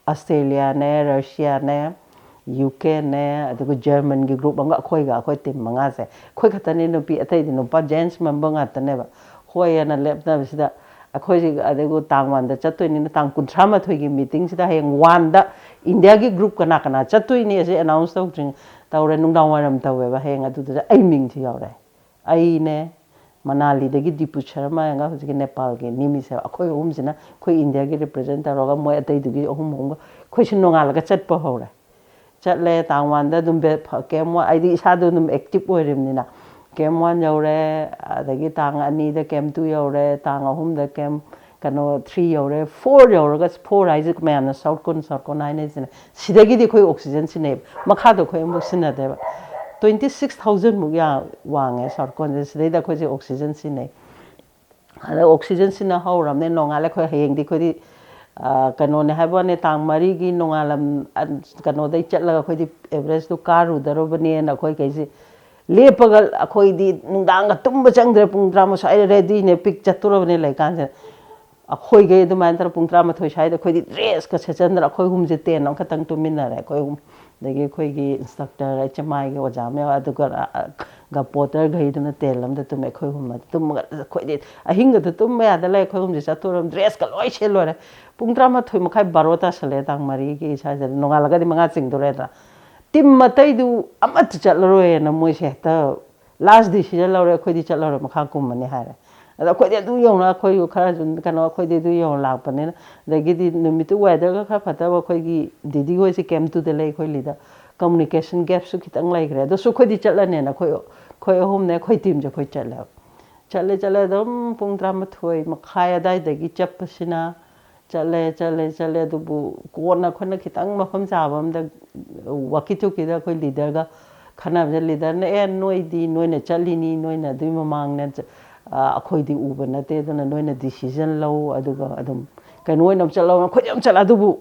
ꯑꯁꯇ꯭ꯔꯦꯂꯤꯌꯥꯅꯦ, ꯔꯁꯤꯌꯥꯅꯦ, ꯌꯨ ꯀꯦꯅꯦ, ꯑꯗꯨꯒ ꯖꯔꯃꯟꯒꯤ ꯒ꯭ꯔꯨꯞ ꯑꯃꯒ ꯑꯩꯈꯣꯏꯒ, ꯑꯩꯈꯣꯏ ꯇꯤꯝ ꯃꯉꯥꯁꯦ꯫ ꯑꯩꯈꯣꯏ ꯈꯛꯇꯅꯤ ꯅꯨꯄꯤ, ꯑꯇꯩꯗꯤ ꯅꯨꯄꯥ, ꯖꯦꯟꯁ ꯃꯦꯝꯕꯔ ꯉꯥꯛꯇꯅꯦꯕ꯫ ꯍꯣꯏ ꯑꯅ ꯂꯦꯞꯅꯕꯁꯤꯗ ꯑꯩꯈꯣꯏꯁꯦ ꯑꯗꯨꯒ ꯇꯥꯡ ꯋꯥꯟꯗ ꯆꯠꯇꯣꯏꯅꯤꯅ, ꯇꯥꯡ ꯀꯨꯟꯊ꯭ꯔꯥ ꯃꯥꯊꯣꯏꯒꯤ ꯃꯤꯇꯤꯡꯁꯤꯗ ꯍꯌꯦꯡ ꯋꯥꯟꯗ ꯏꯟꯗꯤꯌꯥꯒꯤ ꯒ꯭ꯔꯨꯞ ꯀꯅꯥ ꯀꯅꯥ ꯆꯠꯇꯣꯏꯅꯤ ꯑꯁꯤ ꯑꯦꯅꯥꯎꯟꯁ ꯇꯧꯗ꯭ꯔꯤ, ꯇꯧꯔꯦ꯫ ꯅꯨꯡꯗꯥꯡ ꯋꯥꯏꯔꯝ ꯇꯧꯋꯦꯕ꯫ ꯍꯌꯦꯡ ꯑꯗꯨꯗꯨꯗ ꯑꯩ ꯃꯤꯡꯁꯨ ꯌꯥꯎꯔꯦ꯫ ꯑꯩꯅꯦ, ꯃꯅꯥꯂꯤꯗꯒꯤ ꯗꯤꯄꯨ ꯁꯔꯃ ꯍꯥꯏꯅ ꯍꯧꯖꯤꯛꯀꯤ ꯅꯦꯄꯥꯜꯒꯤ ꯅꯤꯃꯤꯁꯦ, ꯑꯩꯈꯣꯏ ꯑꯍꯨꯝꯁꯤꯅ ꯑꯩꯈꯣꯏ ꯏꯟꯗꯤꯌꯥꯒꯤ ꯔꯤꯄ꯭ꯔꯖꯦꯟ ꯇꯧꯔꯒ ꯃꯣꯏ ꯑꯇꯩꯗꯨꯒꯤ ꯑꯍꯨꯝ ꯑꯍꯨꯝꯒ ꯑꯩꯈꯣꯏꯁꯨ ꯅꯣꯡꯉꯥꯜꯂꯒ ꯆꯠꯄ ꯍꯧꯔꯦ꯫ ꯆꯠꯂꯦ꯫ ꯇꯥꯡ ꯋꯥꯟꯗ ꯑꯗꯨꯝ ꯕꯦ-, ꯐ-, ꯀꯦꯝ ꯋꯥꯟ, ꯑꯩꯗꯤ ꯏꯁꯥꯗꯣ ꯑꯗꯨꯝ ꯑꯦꯛꯇꯤꯚ ꯑꯣꯏꯔꯤꯕꯅꯤꯅ, ꯀꯦꯝ ꯋꯥꯟ ꯌꯧꯔꯦ, ꯑꯗꯒꯤ ꯇꯥꯡ ꯑꯅꯤꯗ ꯀꯦꯝ ꯇꯨ ꯌꯧꯔꯦ, ꯇꯥꯡ ꯑꯍꯨꯝꯗ ꯀꯦꯝ, ꯀꯩꯅꯣ, ꯊ꯭ꯔꯤ ꯌꯧꯔꯦ, ꯐꯣꯔ ꯌꯧꯔꯒ, ꯐꯣꯔ ꯍꯥꯏꯁꯦ ꯃꯌꯥꯝꯅ ꯁꯥꯎꯠ ꯀꯣꯟ, ꯁꯥꯎꯠ ꯀꯣꯟ ꯍꯥꯏꯅꯩꯁꯤꯅ, ꯁꯤꯗꯒꯤꯗꯤ ꯑꯩꯈꯣꯏ ꯑꯣꯛꯁꯤꯖꯦꯟ ꯁꯤꯖꯤꯟꯅꯩꯕ, ꯃꯈꯥꯗꯣ ꯑꯩꯈꯣꯏ ꯑꯃꯨꯛ ꯁꯤꯖꯤꯟꯅꯗꯦꯕ꯫ ꯇ꯭ꯋꯦꯟꯇꯤ ꯁꯤꯛꯁ ꯊꯥꯎꯖꯟꯃꯨꯛ ꯌꯥ-, ꯋꯥꯡꯉꯦ ꯁꯥꯎꯠ ꯀꯣꯟꯁꯦ, ꯁꯤꯗꯩꯗ ꯑꯩꯈꯣꯏꯁꯦ ꯑꯣꯛꯁꯤꯖꯦꯟ ꯁꯤꯖꯤꯟꯅꯩ꯫ ꯑꯗ ꯑꯣꯛꯁꯤꯖꯦꯟ ꯁꯤꯖꯤꯟꯅ ꯍꯧꯔꯕꯅꯦ, ꯅꯣꯡꯉꯥꯜꯂꯦ꯫ ꯑꯩꯈꯣꯏ ꯍꯌꯦꯡꯗꯤ ꯑꯩꯈꯣꯏꯗꯤ, ꯑ, ꯀꯩꯅꯣꯅꯦ ꯍꯥꯏꯕ ꯋꯥꯅꯦ, ꯇꯥꯡ ꯃꯔꯤꯒꯤ ꯅꯣꯡꯉꯥꯜꯂꯝ-, ꯑ, ꯀꯩꯅꯣꯗꯩ ꯆꯠꯂꯒ ꯑꯩꯈꯣꯏꯗꯤ ꯑꯦꯚꯔꯦꯁꯇꯨ ꯀꯥꯔꯨꯗꯧꯔꯕꯅꯦꯅ ꯑꯩꯈꯣꯏ ꯀꯩꯁꯦ ꯂꯦꯞꯄꯒ, ꯑꯩꯈꯣꯏꯗꯤ ꯅꯨꯡꯗꯥꯡꯒ ꯇꯨꯝꯕ ꯆꯪꯗ꯭ꯔꯦ꯫ ꯄꯨꯡ ꯇꯔꯥꯃꯥꯊꯣꯏ ꯁ꯭ꯋꯥꯏꯗ ꯔꯦꯗꯤꯅꯦ, ꯄꯤꯛ ꯆꯠꯇꯣꯔꯕꯅꯦ ꯂꯩꯀꯥꯟꯁꯤꯗ꯫ ꯑꯩꯈꯣꯏꯈꯩ ꯑꯗꯨꯃꯥꯏꯅ ꯇꯧꯔ ꯄꯨꯡ ꯇꯔꯥꯃꯥꯊꯣꯏ ꯁ꯭ꯋꯥꯏꯗ ꯑꯩꯈꯣꯏꯗꯤ ꯗ꯭ꯔꯦꯁꯀ ꯁꯦꯠꯆꯟꯗꯅ ꯑꯩꯈꯣꯏ ꯑꯍꯨꯝꯁꯦ ꯇꯦꯟ ꯑꯃꯈꯛꯇꯪ ꯇꯨꯝꯃꯤꯟꯅꯔꯦ꯫ ꯑꯩꯈꯣꯏ ꯑꯍꯨꯝ, ꯑꯗꯒꯤ ꯑꯩꯈꯣꯏꯒꯤ ꯏꯟꯁꯇ꯭ꯔꯛꯇꯔ, ꯑꯩꯆ ꯑꯦꯝ ꯑꯥꯏꯒꯤ ꯑꯣꯖꯥ ꯃꯌꯥꯝ, ꯑꯗꯨꯒ, ꯑ, ꯒ ꯄꯣꯇꯔꯈꯩꯗꯨꯅ ꯇꯦꯟ ꯑꯃꯗ ꯇꯨꯝꯃꯦ꯫ ꯑꯩꯈꯣꯏ ꯑꯍꯨꯝ ꯑꯗꯨ ꯇꯨꯝꯃꯒ ꯑꯩꯈꯣꯏꯗꯤ ꯑꯍꯤꯡꯒꯗ ꯇꯨꯝꯕ ꯌꯥꯗ ꯂꯩ꯫ ꯑꯩꯈꯣꯏ ꯑꯍꯨꯝꯁꯦ ꯆꯠꯇꯣꯔꯝ, ꯗ꯭ꯔꯦꯁꯀ ꯂꯣꯏ ꯁꯦꯠ ꯂꯣꯏꯔꯦ꯫ ꯄꯨꯡ ꯇꯔꯥꯃꯥꯊꯣꯏ ꯃꯈꯥꯏ, ꯕꯥꯔꯣ ꯇꯥꯁꯜꯂꯛꯑꯦ ꯇꯥꯡ ꯃꯔꯤꯒꯤ ꯁ꯭ꯋꯥꯏꯁꯤꯗ꯫ ꯅꯣꯡꯉꯥꯜꯂꯒꯗꯤ ꯃꯉꯥ ꯆꯤꯡꯗꯣꯔꯦꯗꯅ꯫ ꯇꯤꯝ ꯑꯇꯩꯗꯨ ꯑꯃꯠꯇ ꯆꯠꯂꯔꯣꯏꯅ ꯃꯣꯏꯁꯦ ꯍꯦꯛꯇ ꯂꯥꯁ ꯗꯤꯁꯤꯖꯟ ꯂꯧꯔꯦ, ꯑꯩꯈꯣꯏꯗꯤ ꯆꯠꯂꯔꯣꯏ, ꯃꯈꯥ ꯀꯨꯝꯃꯅꯤ ꯍꯥꯏꯔꯦ꯫ ꯑꯗ ꯑꯩꯈꯣꯏꯗꯤ ꯑꯗꯨ ꯌꯧꯅ ꯑꯩꯈꯣꯏꯁꯨ ꯈꯔꯁꯨ ꯀꯩꯅꯣ, ꯑꯩꯈꯣꯏꯗꯤ ꯑꯗꯨ ꯌꯧꯅ ꯂꯥꯛꯄꯅꯤꯅ꯫ ꯑꯗꯒꯤꯗꯤ ꯅꯨꯃꯤꯠꯇꯨ ꯋꯦꯗꯔꯒ ꯈꯔ ꯐꯠꯇꯕ, ꯑꯩꯈꯣꯏꯒꯤ ꯗꯤꯗꯤ ꯍꯣꯏꯁꯦ ꯀꯦꯝ ꯇꯨꯗ ꯂꯩ, ꯑꯩꯈꯣꯏ ꯂꯤꯗ ꯀꯝꯃꯨꯅꯤꯀꯦꯁꯟ ꯒꯦꯞꯁꯨ ꯈꯤꯇꯪ ꯂꯩꯈ꯭ꯔꯦ꯫ ꯑꯗꯨꯁꯨ ꯑꯩꯈꯣꯏꯗꯤ ꯆꯠꯂꯅꯦꯅ ꯑꯩꯈꯣꯏ, ꯑꯩꯈꯣꯏ ꯑꯍꯨꯝꯅꯦ, ꯑꯩꯈꯣꯏ ꯇꯤꯝꯁꯦ ꯑꯩꯈꯣꯏ ꯆꯠꯂꯦꯕ꯫ ꯆꯠꯂꯦ, ꯆꯠꯂꯦ, ꯑꯗꯨꯝ ꯄꯨꯡ ꯇꯔꯥꯃꯥꯊꯣꯏ ꯃꯈꯥꯏ ꯑꯗꯥꯏꯗꯒꯤ ꯆꯠꯄꯁꯤꯅ ꯆꯠꯂꯦ, ꯆꯠꯂꯦ, ꯆꯠꯂꯦ꯫ ꯑꯗꯨꯕꯨ ꯀꯣꯟꯅ ꯑꯩꯈꯣꯏꯅ ꯈꯤꯇꯪ ꯃꯐꯝ ꯆꯥꯕ ꯑꯝꯗ ꯋꯥꯀꯤ ꯇꯣꯀꯤꯗ ꯑꯩꯈꯣꯏ ꯂꯤꯗꯔꯒ ꯈꯟꯅꯕꯁꯦ, ꯂꯤꯗꯔꯅ, "ꯑꯦ, ꯅꯣꯏꯗꯤ, ꯅꯣꯏꯅ ꯆꯠꯂꯤꯅꯤ, ꯅꯣꯏꯅ ꯑꯗꯨꯏ ꯃꯃꯥꯡꯅ ꯆ-, ꯑ, ꯑꯩꯈꯣꯏꯗꯤ ꯎꯕ ꯅꯠꯇꯦ, ꯑꯗꯨꯅ ꯅꯣꯏꯅ ꯗꯤꯁꯤꯖꯟ ꯂꯧ, ꯑꯗꯨꯒ ꯑꯗꯨꯝ ꯀꯩꯅꯣ ꯑꯣꯏꯅ ꯑꯃ ꯆꯠꯂꯧ", ꯑꯩꯈꯣꯏꯗꯤ ꯑꯗꯨꯝ ꯆꯠꯂꯦ꯫ ꯑꯗꯨꯕꯨ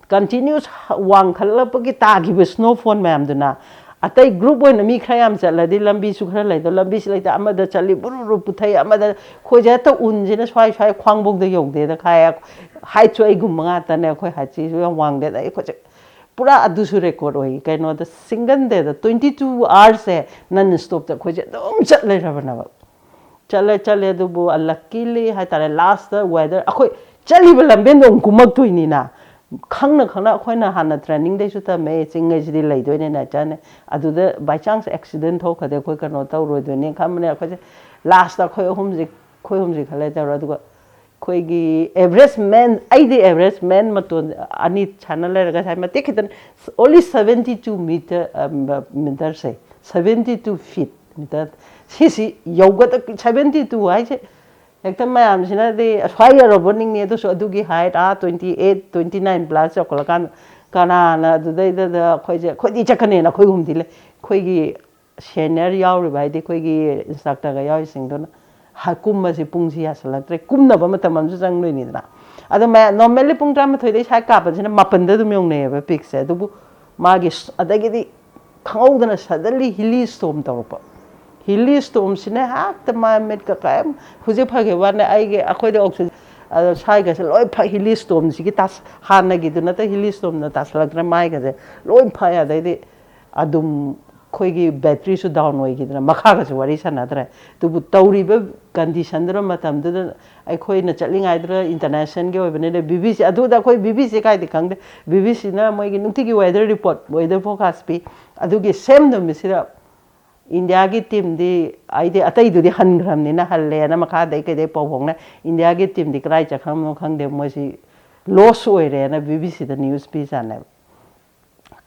ꯀꯟꯇꯤꯅ꯭ꯌꯨꯁ ꯋꯥꯡꯈꯠꯂꯛꯄꯒꯤ ꯇꯥꯈꯤꯕ ꯁ꯭ꯅꯣꯐꯣꯜ ꯃꯌꯥꯝꯗꯨꯅ, ꯑꯇꯩ ꯒ꯭ꯔꯨꯞ ꯑꯣꯏꯅ ꯃꯤ ꯈꯔ ꯌꯥꯝ ꯆꯠꯂꯗꯤ ꯂꯝꯕꯤꯁꯨ ꯈꯔ ꯂꯩꯗꯣ, ꯂꯝꯕꯤꯁꯨ ꯂꯩꯇ, ꯑꯃꯗ ꯆꯠꯂꯤ, ꯕꯨꯔꯨ ꯕꯨꯔꯨ ꯄꯨꯊꯩ, ꯑꯃꯗ, ꯑꯩꯈꯣꯏꯁꯦ ꯍꯦꯛꯇ ꯎꯟꯁꯤꯅ ꯁ꯭ꯋꯥꯏ ꯁ꯭ꯋꯥꯏ ꯈ꯭ꯋꯥꯡꯕꯧꯗ ꯌꯧꯗꯦꯗ ꯈꯥꯏ꯫ ꯍꯥꯏꯠꯁꯨ ꯑꯩꯒꯨꯝꯕ ꯉꯥꯛꯇꯅꯦ, ꯑꯩꯈꯣꯏ ꯍꯥꯏꯠꯁꯤꯁꯨ ꯌꯥꯝ ꯋꯥꯡꯗꯦꯗ꯫ ꯑꯩ ꯑꯩꯈꯣꯏꯁꯦ ꯄꯨꯔꯥ ꯑꯗꯨꯁꯨ ꯔꯦꯀꯣꯔꯗ ꯑꯣꯏ꯫ ꯀꯩꯅꯣꯗ, ꯁꯤꯡꯒꯜ ꯗꯦꯗ ꯇ꯭ꯋꯦꯟꯇꯤ ꯇꯨ ꯑꯥꯋꯔꯁꯦ ꯅꯟ ꯁ꯭ꯇꯣꯞꯇ ꯑꯩꯈꯣꯏꯁꯦ ꯑꯗꯨꯝ ꯆꯠ ꯂꯩꯔꯕꯅꯦꯕ꯫ ꯆꯠꯂꯦ, ꯆꯠꯂꯦ, ꯑꯗꯨꯕꯨ unluckily ꯍꯥꯏꯇꯥꯔꯦ, ꯂꯥꯁꯇ ꯋꯦꯗꯔ, ꯑꯩꯈꯣꯏ ꯆꯠꯂꯤꯕ ꯂꯝꯕꯦꯟꯗꯣ ꯑꯃꯨꯛ ꯀꯨꯝꯃꯛꯇꯣꯏꯅꯤꯅ, ꯈꯪꯅ ꯈꯪꯅ ꯑꯩꯈꯣꯏꯅ ꯍꯥꯟꯅ ꯇ꯭ꯔꯦꯅꯤꯡꯗꯩꯁꯨ ꯇꯝꯃꯦ, ꯆꯤꯡ ꯍꯥꯏꯁꯤꯗꯤ ꯂꯩꯗꯣꯏꯅꯦ ꯅꯦꯆꯔꯅꯦ꯫ ꯑꯗꯨꯗ by chance accident ꯊꯣꯛꯈ꯭ꯔꯗꯤ ꯑꯩꯈꯣꯏ ꯀꯩꯅꯣ ꯇꯧꯔꯣꯏꯗꯣꯏꯅꯦ ꯈꯟꯕꯅꯦ꯫ ꯑꯩꯈꯣꯏꯁꯦ ꯂꯥꯁꯇ ꯑꯩꯈꯣꯏ ꯑꯍꯨꯝꯁꯦ, ꯑꯩꯈꯣꯏ ꯑꯍꯨꯝꯁꯦ ꯈꯜꯂꯦ ꯇꯧꯔ, ꯑꯗꯨꯒ ꯑꯩꯈꯣꯏꯒꯤ ꯑꯦꯚꯔꯦꯖ ꯃꯦꯟ, ꯑꯩꯗꯤ ꯑꯦꯚꯔꯦꯖ ꯃꯦꯟ ꯃꯇꯣꯟ ꯑꯅꯤ ꯁꯥꯟꯅ ꯂꯩꯔꯒ ꯉꯁꯥꯏ ꯃꯇꯦꯛ ꯈꯤꯇꯪ, only seventy two meter, meterꯁꯦ, seventy two feet meter, ꯁꯤꯁꯤ ꯌꯧꯒꯗ seventy two ꯍꯥꯏꯁꯦ ꯍꯦꯛꯇ ꯃꯌꯥꯝꯁꯤꯅꯗꯤ ꯑꯁ꯭ꯋꯥꯏ ꯌꯧꯔꯕꯣ ꯅꯤꯡꯉꯤ꯫ ꯑꯗꯨꯁꯨ ꯑꯗꯨꯒꯤ height ꯑꯥ twenty eight, twenty nine plus ꯌꯧꯈꯠꯂꯀꯥꯟꯗ ꯀꯅꯥꯅ ꯑꯗꯨꯗꯩꯗꯨꯗ ꯑꯩꯈꯣꯏꯁꯦ, ꯑꯩꯈꯣꯏꯗꯤ ꯆꯠꯀꯅꯦꯅ ꯑꯩꯈꯣꯏ ꯑꯍꯨꯝꯗꯤ ꯂꯩ꯫ ꯑꯩꯈꯣꯏꯒꯤ senior ꯌꯥꯎꯔꯤꯕ, ꯍꯥꯏꯗꯤ ꯑꯩꯈꯣꯏꯒꯤ instructorꯒ ꯌꯥꯎꯔꯤꯁꯤꯡꯗꯨꯅ ꯍꯥ-, ꯀꯨꯝꯕꯁꯤ ꯄꯨꯡꯁꯤ ꯌꯥꯁꯜꯂꯛꯇ꯭ꯔꯦ, ꯀꯨꯝꯅꯕ ꯃꯇꯝ ꯑꯃꯁꯨ ꯆꯪꯗꯣꯏꯅꯤꯗꯅ꯫ ꯑꯗꯣ ꯃꯌꯥꯝ normally ꯄꯨꯡ ꯇꯔꯥꯃꯥꯊꯣꯏꯗꯩ ꯁ꯭ꯋꯥꯏ ꯀꯥꯞꯄꯁꯤꯅ ꯃꯥꯄꯟꯗ ꯑꯗꯨꯝ ꯌꯧꯅꯩꯌꯦꯕ peakꯁꯦ꯫ ꯑꯗꯨꯕꯨ ꯃꯥꯒꯤ ꯁ-, ꯑꯗꯒꯤꯗꯤ ꯈꯪꯍꯧꯗꯅ suddenly hilly storm ꯇꯧꯔꯛꯄ꯫ Hilly stormꯁꯤꯅ ꯍꯦꯛꯇ ꯃꯥꯏ ꯃꯤꯠꯀ ꯀꯔꯤꯝ, ꯍꯧꯖꯤꯛ ꯐꯈꯤꯕ ꯋꯥꯅꯦ, ꯑꯩꯒꯤ, ꯑꯩꯈꯣꯏꯗ oxygen, ꯑꯗꯣ ꯁ꯭ꯋꯥꯏꯒꯁꯦ ꯂꯣꯏ ꯐ-, hilly stormꯁꯤꯒꯤ ꯇꯥꯁ-, ꯍꯥꯟꯅꯒꯤꯗꯨ ꯅꯠꯇ hilly stormꯅ ꯇꯥꯁꯜꯂꯛꯇꯅ ꯃꯥꯏꯒꯁꯦ ꯂꯣꯏ ꯐ-, ꯑꯗꯩꯗꯤ ꯑꯗꯨꯝ ꯑꯩꯈꯣꯏꯒꯤ batteryꯁꯨ down ꯑꯣꯏꯈꯤꯗꯅ ꯃꯈꯥꯒꯁꯨ ꯋꯥꯔꯤ ꯁꯥꯟꯅꯗ꯭ꯔꯦ꯫ ꯑꯗꯨꯕꯨ ꯇꯧꯔꯤꯕ conditionꯗꯨꯅ ꯃꯇꯝꯗꯨꯗ ꯑꯩꯈꯣꯏꯅ ꯆꯠꯂꯤꯉꯩꯗꯨꯗ internationalꯒꯤ ꯑꯣꯏꯕꯅꯤꯅ BBC, ꯑꯗꯨꯗ ꯑꯩꯈꯣꯏ BBCꯁꯦ ꯀꯥꯏꯗꯤ ꯈꯪꯗꯦ, BBCꯅ ꯃꯣꯏꯒꯤ ꯅꯨꯡꯇꯤꯒꯤ weather report, weather forecast ꯄꯤ꯫ ꯑꯗꯨꯒꯤ same ꯅꯨꯃꯤꯠꯁꯤꯗ ꯏꯟꯗꯤꯌꯥꯒꯤ teamꯗꯤ, ꯑꯩꯗꯤ ꯑꯇꯩꯗꯨꯗꯤ ꯍꯟꯈ꯭ꯔꯕꯅꯤꯅ ꯍꯜꯂꯦꯅ ꯃꯈꯥꯗꯩ ꯀꯩꯗꯩ ꯄꯥꯎ ꯐꯥꯎꯅ, ꯏꯟꯗꯤꯌꯥꯒꯤ teamꯗꯤ ꯀꯗꯥꯏ ꯆꯠꯈ꯭ꯔꯕꯅꯣ ꯈꯪꯗꯦ, ꯃꯣꯏꯁꯤ loss ꯑꯣꯏꯔꯦꯅ BBCꯗ news ꯄꯤꯖꯥꯠꯅꯦꯕ꯫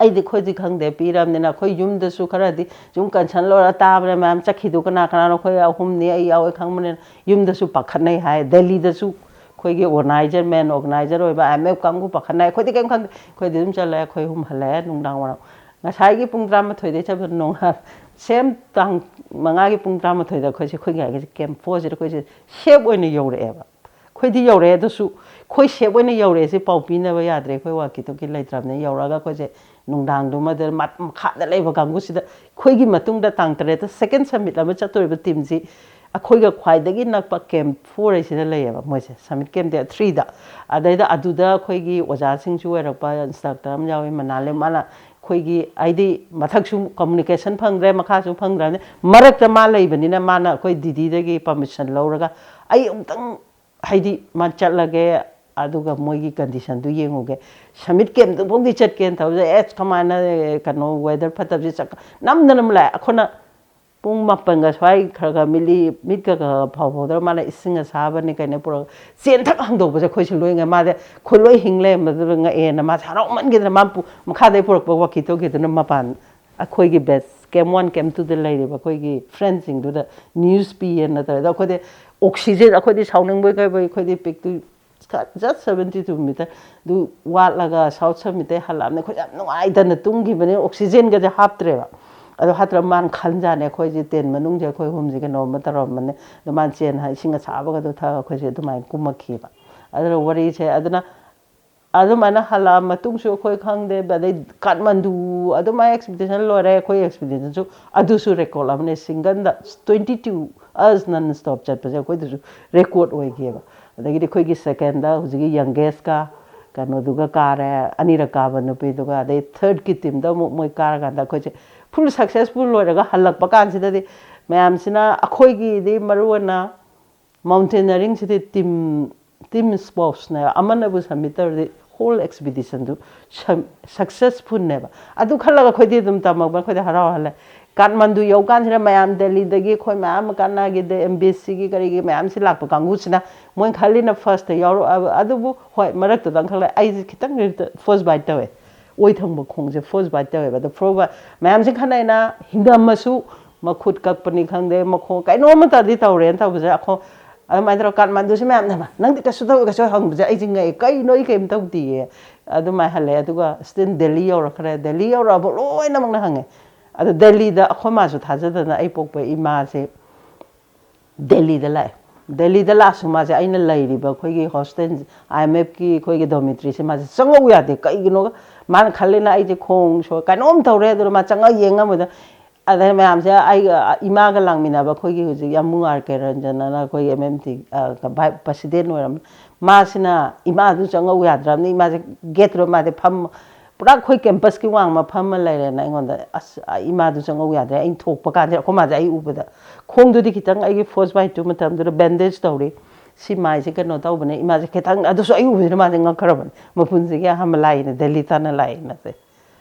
ꯑꯩꯗꯤ ꯑꯩꯈꯣꯏꯗꯤ ꯈꯪꯗꯦ, ꯄꯤꯔꯕꯅꯤꯅ ꯑꯩꯈꯣꯏ ꯌꯨꯝꯗꯁꯨ ꯈꯔꯗꯤ ꯁꯨꯝ concern ꯂꯧꯔ ꯇꯥꯕꯅꯦ, ꯃꯌꯥꯝ ꯆꯠꯈꯤꯗꯨ ꯀꯅꯥ ꯀꯅꯥꯅꯣ, ꯑꯩꯈꯣꯏ ꯑꯍꯨꯝꯅꯤ ꯑꯩ ꯌꯥꯎꯋꯦ ꯈꯪꯕꯅꯤꯅ ꯌꯨꯝꯗꯁꯨ ꯄꯥꯈꯠꯅꯩ ꯍꯥꯏ꯫ ꯗꯦꯜꯂꯤꯗꯁꯨ ꯑꯩꯈꯣꯏꯒꯤ organizer, main organizer ꯑꯣꯏꯕ IMF ꯀꯥꯡꯕꯨ ꯄꯥꯈꯠꯅꯩ꯫ ꯑꯩꯈꯣꯏꯗꯤ ꯀꯩꯝ ꯈꯪꯗꯦ, ꯑꯩꯈꯣꯏꯗꯤ ꯑꯗꯨꯝ ꯆꯠꯂꯦ꯫ ꯑꯩꯈꯣꯏ ꯑꯍꯨꯝ ꯍꯜꯂꯛꯑꯦ ꯅꯨꯡꯗꯥꯡ ꯋꯥꯏꯔꯝ꯫ ꯉꯁꯥꯏꯒꯤ ꯄꯨꯡ ꯇꯔꯥꯃꯥꯊꯣꯏꯗꯩ ꯆꯠꯄ ꯅꯣꯡꯉꯥꯜ, same ꯇꯥꯡ ꯃꯉꯥꯒꯤ ꯄꯨꯡ ꯇꯔꯥꯃꯥꯊꯣꯏꯗ ꯑꯩꯈꯣꯏꯁꯦ, ꯑꯩꯈꯣꯏꯒꯤ ꯍꯥꯏꯒꯤꯁꯦ camp fourꯁꯤꯗ ꯑꯩꯈꯣꯏꯁꯦ safe ꯑꯣꯏꯅ ꯌꯧꯔꯛꯑꯦꯕ꯫ ꯑꯩꯈꯣꯏꯗꯤ ꯌꯧꯔꯛꯑꯦ, ꯑꯗꯨꯁꯨ ꯑꯩꯈꯣꯏ safe ꯑꯣꯏꯅ ꯌꯧꯔꯛꯑꯦꯁꯦ ꯄꯥꯎ ꯄꯤꯅꯕ ꯌꯥꯗ꯭ꯔꯦ, ꯑꯩꯈꯣꯏ walkie talkie ꯂꯩꯇ꯭ꯔꯕꯅꯤꯅ꯫ ꯌꯧꯔꯛꯑꯒ ꯑꯩꯈꯣꯏꯁꯦ ꯅꯨꯡꯗꯥꯡꯗꯨꯃꯗ ꯃ-, ꯃꯈꯥꯗ ꯂꯩꯕ ꯀꯥꯡꯕꯨꯁꯤꯗ, ꯑꯩꯈꯣꯏꯒꯤ ꯃꯇꯨꯡꯗ ꯇꯥꯡ ꯇꯔꯦꯠꯇ second summit ꯑꯃ ꯆꯠꯇꯣꯔꯤꯕ teamꯁꯤ ꯑꯩꯈꯣꯏꯒ ꯈ꯭ꯋꯥꯏꯗꯒꯤ ꯅꯛꯄ camp four ꯍꯥꯏꯁꯤꯗ ꯂꯩꯌꯦꯕ ꯃꯣꯏꯁꯦ, summit campꯇꯤ threeꯗ꯫ ꯑꯗꯩꯗ ꯑꯗꯨꯗ ꯑꯩꯈꯣꯏꯒꯤ ꯑꯣꯖꯥꯁꯤꯡꯁꯨ ꯑꯣꯏꯔꯛꯄ instructor ꯑꯃ ꯌꯥꯎꯏ, ꯃꯅꯥꯂꯤ, ꯃꯥꯅ ꯑꯩꯈꯣꯏꯒꯤ ꯍꯥꯏꯗꯤ ꯃꯊꯛꯁꯨ ꯀꯝꯃꯨꯅꯤꯀꯦꯁꯟ ꯐꯪꯗ꯭ꯔꯦ, ꯃꯈꯥꯁꯨ ꯐꯪꯗ꯭ꯔꯕꯅꯤ꯫ ꯃꯔꯛꯇ ꯃꯥ ꯂꯩꯕꯅꯤꯅ ꯃꯥꯅ ꯑꯩꯈꯣꯏ ꯗꯤꯗꯤꯗꯒꯤ ꯄꯔꯃꯤꯁꯟ ꯂꯧꯔꯒ ꯑꯩ ꯑꯃꯨꯛꯇꯪ ꯍꯥꯏꯗꯤ ꯃꯥ ꯆꯠꯂꯒꯦ, ꯑꯗꯨꯒ ꯃꯣꯏꯒꯤ ꯀꯟꯗꯤꯁꯟꯗꯨ ꯌꯦꯡꯉꯨꯒꯦ꯫ ꯁꯃꯤꯠ ꯀꯦꯝꯗꯨꯐꯥꯎꯗꯤ ꯆꯠꯀꯦꯅ ꯇꯧꯖꯩ꯫ ꯑꯦꯁ, ꯀꯃꯥꯏꯅ ꯀꯩꯅꯣ ꯋꯦꯗꯔ ꯐꯠꯇꯕꯁꯤ ꯆꯠ-, ꯅꯝꯗꯅ ꯑꯃ ꯂꯥꯛꯑꯦ꯫ ꯑꯩꯈꯣꯏꯅ ꯄꯨꯡ ꯃꯥꯄꯟꯒ ꯁ꯭ꯋꯥꯏ ꯈꯔ ꯈꯔ ꯃꯤꯠꯂꯤ, ꯃꯤꯠꯀ ꯈꯔ ꯈꯔ ꯐꯥꯎ ꯐꯥꯎꯗ꯭ꯔ ꯃꯥꯅ ꯏꯁꯤꯡ ꯑꯁꯥꯕꯅꯤ ꯀꯩꯅꯣ ꯄꯨꯔꯛ-, ꯆꯦꯟꯊꯛ ꯍꯥꯡꯗꯣꯛꯄꯁꯦ ꯑꯩꯈꯣꯏꯁꯨ ꯂꯣꯏ ꯉꯛꯑꯦ꯫ ꯃꯥꯁꯦ ꯑꯩꯈꯣꯏ ꯂꯣꯏ ꯍꯤꯡ ꯂꯩꯔꯝꯕꯗꯨꯗ ꯉꯛꯑꯦꯅ ꯃꯥꯁꯦ ꯍꯔꯥꯎꯃꯟꯈꯤꯗꯅ ꯃꯥ ꯄꯨ-, ꯃꯈꯥꯗꯩ ꯄꯨꯔꯛꯄ ꯋꯥꯀꯤ ꯇꯣꯀꯤꯗꯨꯅ ꯃꯄꯥꯟ ꯑꯩꯈꯣꯏꯒꯤ ꯕꯦꯠꯁ ꯀꯦꯝ ꯋꯥꯟ ꯀꯦꯝ ꯇꯨꯗ ꯂꯩꯔꯤꯕ ꯑꯩꯈꯣꯏꯒꯤ ꯐ꯭ꯔꯦꯟꯁꯤꯡꯗꯨꯗ ꯅ꯭ꯌꯨꯁ ꯄꯤꯌꯦꯅ ꯇꯧꯋꯦ꯫ ꯑꯗꯣ ꯑꯩꯈꯣꯏꯗꯤ ꯑꯣꯛꯁꯤꯖꯦꯟ, ꯑꯩꯈꯣꯏꯗꯤ ꯁꯥꯎꯅꯤꯡꯕꯣꯏ ꯀꯩꯕꯣꯏ ꯑꯩꯈꯣꯏꯗꯤ ꯄꯤꯛꯇꯨ just seventy two meter ꯑꯗꯨ ꯋꯥꯠꯂꯒ ꯁꯥꯎꯠ ꯁꯃꯤꯠꯇꯩ ꯍꯜꯂꯛꯑꯕꯅꯤ꯫ ꯑꯩꯈꯣꯏ ꯌꯥꯝ ꯅꯨꯡꯉꯥꯏꯇꯅ ꯇꯨꯝꯈꯤꯕꯅꯤ, ꯑꯣꯛꯁꯤꯖꯦꯟꯒꯁꯦ ꯍꯥꯞꯇ꯭ꯔꯦꯕ꯫ ꯑꯗꯣ ꯍꯥꯞꯇ꯭ꯔ ꯃꯥꯅ ꯈꯟꯖꯥꯠꯅꯦ ꯑꯩꯈꯣꯏꯁꯦ ꯇꯦꯟ ꯃꯅꯨꯡꯁꯦ ꯑꯩꯈꯣꯏ ꯑꯍꯨꯝꯁꯦ ꯀꯩꯅꯣꯝꯃ ꯇꯧꯔꯝꯕꯅꯦ꯫ ꯑꯗꯣ ꯃꯥꯅ ꯆꯦꯟ ꯍꯥꯏ ꯏꯁꯤꯡ ꯑꯁꯥꯕꯒꯗꯣ ꯊꯛꯑꯒ ꯑꯩꯈꯣꯏꯁꯦ ꯑꯗꯨꯃꯥꯏꯅ ꯀꯨꯝꯃꯛꯈꯤꯕ꯫ ꯑꯗꯨꯅ ꯋꯥꯔꯤꯁꯦ ꯑꯗꯨꯅ ꯑꯗꯨꯃꯥꯏꯅ ꯍꯜꯂꯛꯑ ꯃꯇꯨꯡꯁꯨ ꯑꯩꯈꯣꯏ ꯈꯪꯗꯦ꯫ ꯑꯗꯩ ꯀꯥꯠꯃꯟꯗꯨ ꯑꯗꯨꯃꯥꯏꯅ ꯑꯦꯛꯁꯄꯤꯗꯤꯁꯟ ꯂꯣꯏꯔꯦ꯫ ꯑꯩꯈꯣꯏ ꯑꯦꯛꯁꯄꯤꯗꯤꯁꯟꯁꯨ ꯑꯗꯨꯁꯨ ꯔꯦꯀꯣꯔꯠ ꯑꯃꯅꯦ꯫ ꯁꯤꯡꯒꯜꯗ twenty two hours non stop ꯆꯠꯄꯁꯦ ꯑꯩꯈꯣꯏꯗꯁꯨ ꯔꯦꯀꯣꯔꯠ ꯑꯣꯏꯈꯤꯑꯕ꯫ ꯑꯗꯒꯤꯗꯤ ꯑꯩꯈꯣꯏꯒꯤ ꯁꯦꯀꯦꯟꯗ ꯍꯧꯖꯤꯛꯀꯤ ꯌꯪꯒꯦꯁꯀ ꯀꯩꯅꯣꯗꯨꯒ ꯀꯥꯔꯦ, ꯑꯅꯤꯔꯛ ꯀꯥꯕ ꯅꯨꯄꯤꯗꯨꯒ꯫ ꯑꯗꯩ ꯊꯔꯠꯀꯤ ꯇꯤꯝꯗ ꯑꯃꯨꯛ ꯃꯣꯏ ꯀꯥꯔꯀꯥꯟꯗ ꯑꯩꯈꯣꯏꯁꯦ ꯐꯨꯜ ꯁꯛꯁꯦꯁꯐꯨꯜ ꯂꯣꯏꯔꯒ ꯍꯜꯂꯛꯄ ꯀꯥꯟꯁꯤꯗꯗꯤ ꯃꯌꯥꯝꯁꯤꯅ ꯑꯩꯈꯣꯏꯒꯤꯗꯤ ꯃꯔꯨꯑꯣꯏꯅ ꯃꯥꯎꯟꯇꯦꯅꯔꯤꯡꯁꯤꯗꯤ ꯇꯤꯝ, ꯇꯤꯝ ꯁ꯭ꯄꯣꯔꯠꯁꯅꯦ꯫ ꯑꯃꯅꯕꯨ ꯁꯝꯃꯤꯠ ꯇꯧꯔꯗꯤ ꯍꯣꯜ ꯑꯦꯛꯁꯄꯤꯗꯤꯁꯟꯗꯨ ꯁꯛꯁꯦꯁꯐꯨꯜꯅꯦꯕ꯫ ꯑꯗꯨ ꯈꯜꯂꯒ ꯑꯩꯈꯣꯏꯗꯤ ꯑꯗꯨꯝ ꯇꯝꯃꯛꯄ, ꯑꯩꯈꯣꯏꯗꯤ ꯍꯔꯥꯎ ꯍꯜꯂꯦ꯫ ꯀꯥꯠꯃꯟꯗꯨ ꯌꯧꯀꯥꯟꯁꯤꯗ ꯃꯌꯥꯝ ꯗꯦꯜꯂꯤꯗꯒꯤ ꯑꯩꯈꯣꯏ ꯃꯌꯥꯝ ꯑꯃ ꯀꯥꯟꯅꯈꯤꯗꯦ, ꯑꯦꯝ ꯕꯤ ꯑꯦꯁ ꯁꯤꯒꯤ ꯀꯔꯤꯒꯤ ꯃꯌꯥꯝꯁꯤ ꯂꯥꯛꯄ ꯀꯥꯡꯕꯨꯁꯤꯅ ꯃꯣꯏꯅ ꯈꯜꯂꯤꯅ ꯐꯥꯔꯁꯇ ꯌꯥꯎꯔꯛꯑꯕ꯫ ꯑꯗꯨꯕꯨ ꯍꯣꯏ, ꯃꯔꯛꯇꯨꯗꯪ ꯈꯜꯂꯦ, ꯑꯩꯁꯦ ꯈꯤꯇꯪ ꯐꯥꯔꯁ ꯕꯥꯏꯠ ꯇꯧꯋꯦ꯫ ꯑꯣꯏ ꯊꯪꯕ ꯈꯣꯡꯁꯦ ꯐꯥꯔꯁ ꯕꯥꯏꯠ ꯇꯧꯋꯦꯕ꯫ ꯑꯗꯣ ꯐꯣꯔ ꯕꯥꯏꯠ ꯃꯌꯥꯝꯁꯦ ꯈꯟꯅꯩꯅ ꯍꯤꯡꯗꯝꯃꯁꯨ ꯃꯈꯨꯠ ꯀꯛꯄꯅꯤ ꯈꯪꯗꯦ, ꯃꯈꯣꯡ ꯀꯩꯅꯣꯝꯃꯇꯗꯤ ꯇꯧꯔꯦꯅ ꯇꯧꯕꯁꯦ꯫ ꯑꯩꯈꯣꯏ ꯑꯗꯨꯃꯥꯏꯅ ꯇꯧꯔ ꯀꯥꯠꯃꯥꯟꯗꯨꯁꯤ ꯃꯌꯥꯝꯅ "ꯅꯪꯗꯤ ꯀꯩꯁꯨ ꯇꯧꯔꯣꯏ, ꯀꯩꯁꯨ" ꯍꯪꯕꯁꯦ ꯑꯩꯁꯦ ꯉꯛꯑꯦ꯫ "ꯀꯩꯅꯣ? ꯑꯩ ꯀꯩꯝ ꯇꯧꯗꯤꯌꯦ"꯫ ꯑꯗꯨꯃꯥꯏꯅ ꯍꯜꯂꯛꯑꯦ꯫ ꯑꯗꯨꯒ ꯁ꯭ꯇꯤꯜ ꯗꯦꯜꯂꯤ ꯌꯧꯔꯛꯈ꯭ꯔꯦ꯫ ꯗꯦꯜꯂꯤ ꯌꯧꯔꯛꯑꯕ ꯂꯣꯏꯅꯃꯛꯅ ꯍꯪꯉꯦ꯫ ꯑꯗꯣ ꯗꯦꯜꯂꯤꯗ ꯑꯩꯈꯣꯏ ꯃꯥꯁꯨ ꯊꯥꯖꯗꯅ ꯑꯩ ꯄꯣꯛꯄ ꯏꯃꯥꯁꯦ ꯗꯦꯜꯂꯤꯗ ꯂꯥꯛꯑꯦ꯫ ꯗꯦꯜꯂꯤꯗ ꯂꯥꯛꯑꯁꯨ ꯃꯥꯁꯦ ꯑꯩꯅ ꯂꯩꯔꯤꯕ ꯑꯩꯈꯣꯏꯒꯤ ꯍꯣꯁꯇꯦꯜ, ꯑꯥꯏ ꯑꯦꯝ ꯑꯦꯐꯀꯤ ꯑꯩꯈꯣꯏꯒꯤ ꯗꯣꯔꯃꯤꯇ꯭ꯔꯤꯁꯦ ꯃꯥꯁꯦ ꯆꯪꯉꯧ ꯌꯥꯗꯦ꯫ ꯀꯩꯒꯤꯅꯣꯒ ꯃꯥꯅ ꯈꯜꯂꯤꯅ ꯑꯩꯁꯦ ꯈꯣꯡ ꯁꯣ-, ꯀꯩꯅꯣꯝ ꯇꯧꯔꯦ꯫ ꯑꯗꯨꯅ ꯃꯥ ꯆꯪꯉꯒ ꯌꯦꯡꯉꯝꯕꯗ ꯑꯗꯩ ꯃꯌꯥꯝꯁꯦ ꯑꯩꯒ ꯏꯃꯥꯒ ꯂꯥꯡꯃꯤꯟꯅꯕ ꯑꯩꯈꯣꯏꯒꯤ ꯍꯧꯖꯤꯛ ꯌꯥꯝꯕꯨꯡ ꯑꯥꯔ ꯀꯦ ꯔꯟꯖꯟ ꯑꯅ ꯑꯩꯈꯣꯏꯒꯤ M M T vice president ꯑꯣꯏꯔꯝꯕ ꯃꯥꯁꯤꯅ ꯏꯃꯥꯗꯨ ꯆꯪꯉꯧ ꯌꯥꯗ꯭ꯔꯕꯅꯤ꯫ ꯏꯃꯥꯁꯦ ꯒꯦꯠꯇꯨꯗ ꯃꯥꯗꯤ ꯐꯝ ꯄꯨꯔꯥ ꯑꯩꯈꯣꯏ ꯀꯦꯝꯄꯁꯀꯤ ꯋꯥꯡꯃ ꯐꯝꯃ ꯂꯩꯔꯦꯅ ꯑꯩꯉꯣꯟꯗ, ꯑꯁ, ꯏꯃꯥꯗꯨ ꯆꯪꯉꯧ ꯌꯥꯗ꯭ꯔꯦ꯫ ꯑꯩꯅ ꯊꯣꯛꯄ ꯀꯥꯟꯁꯤꯗ ꯑꯩꯈꯣꯏ ꯃꯥꯁꯦ ꯑꯩ ꯎꯕꯗ, ꯈꯣꯡꯗꯨꯗꯤ ꯈꯤꯇꯪ, ꯑꯩꯒꯤ ꯐ꯭ꯔꯣꯁ ꯕꯥꯏꯠꯇꯨ ꯃꯇꯝꯗꯨꯗ ꯕꯦꯟꯗꯦꯖ ꯇꯧꯔꯤ, ꯁꯤ ꯃꯥꯏꯁꯦ ꯀꯩꯅꯣ ꯇꯧꯕꯅꯦ, ꯏꯃꯥꯁꯦ ꯈꯤꯇꯪ, ꯑꯗꯨꯁꯨ ꯑꯩ ꯎꯕꯁꯤꯗ ꯃꯥꯁꯦ ꯉꯛꯈ꯭ꯔꯕꯅꯦ, ꯃꯄꯨꯟꯁꯤꯒꯤ ꯑꯍꯥꯟꯕ ꯂꯥꯛꯏꯅꯦ, ꯗꯦꯜꯂꯤ ꯇꯥꯟꯅ ꯂꯥꯛꯏꯅꯁꯦ꯫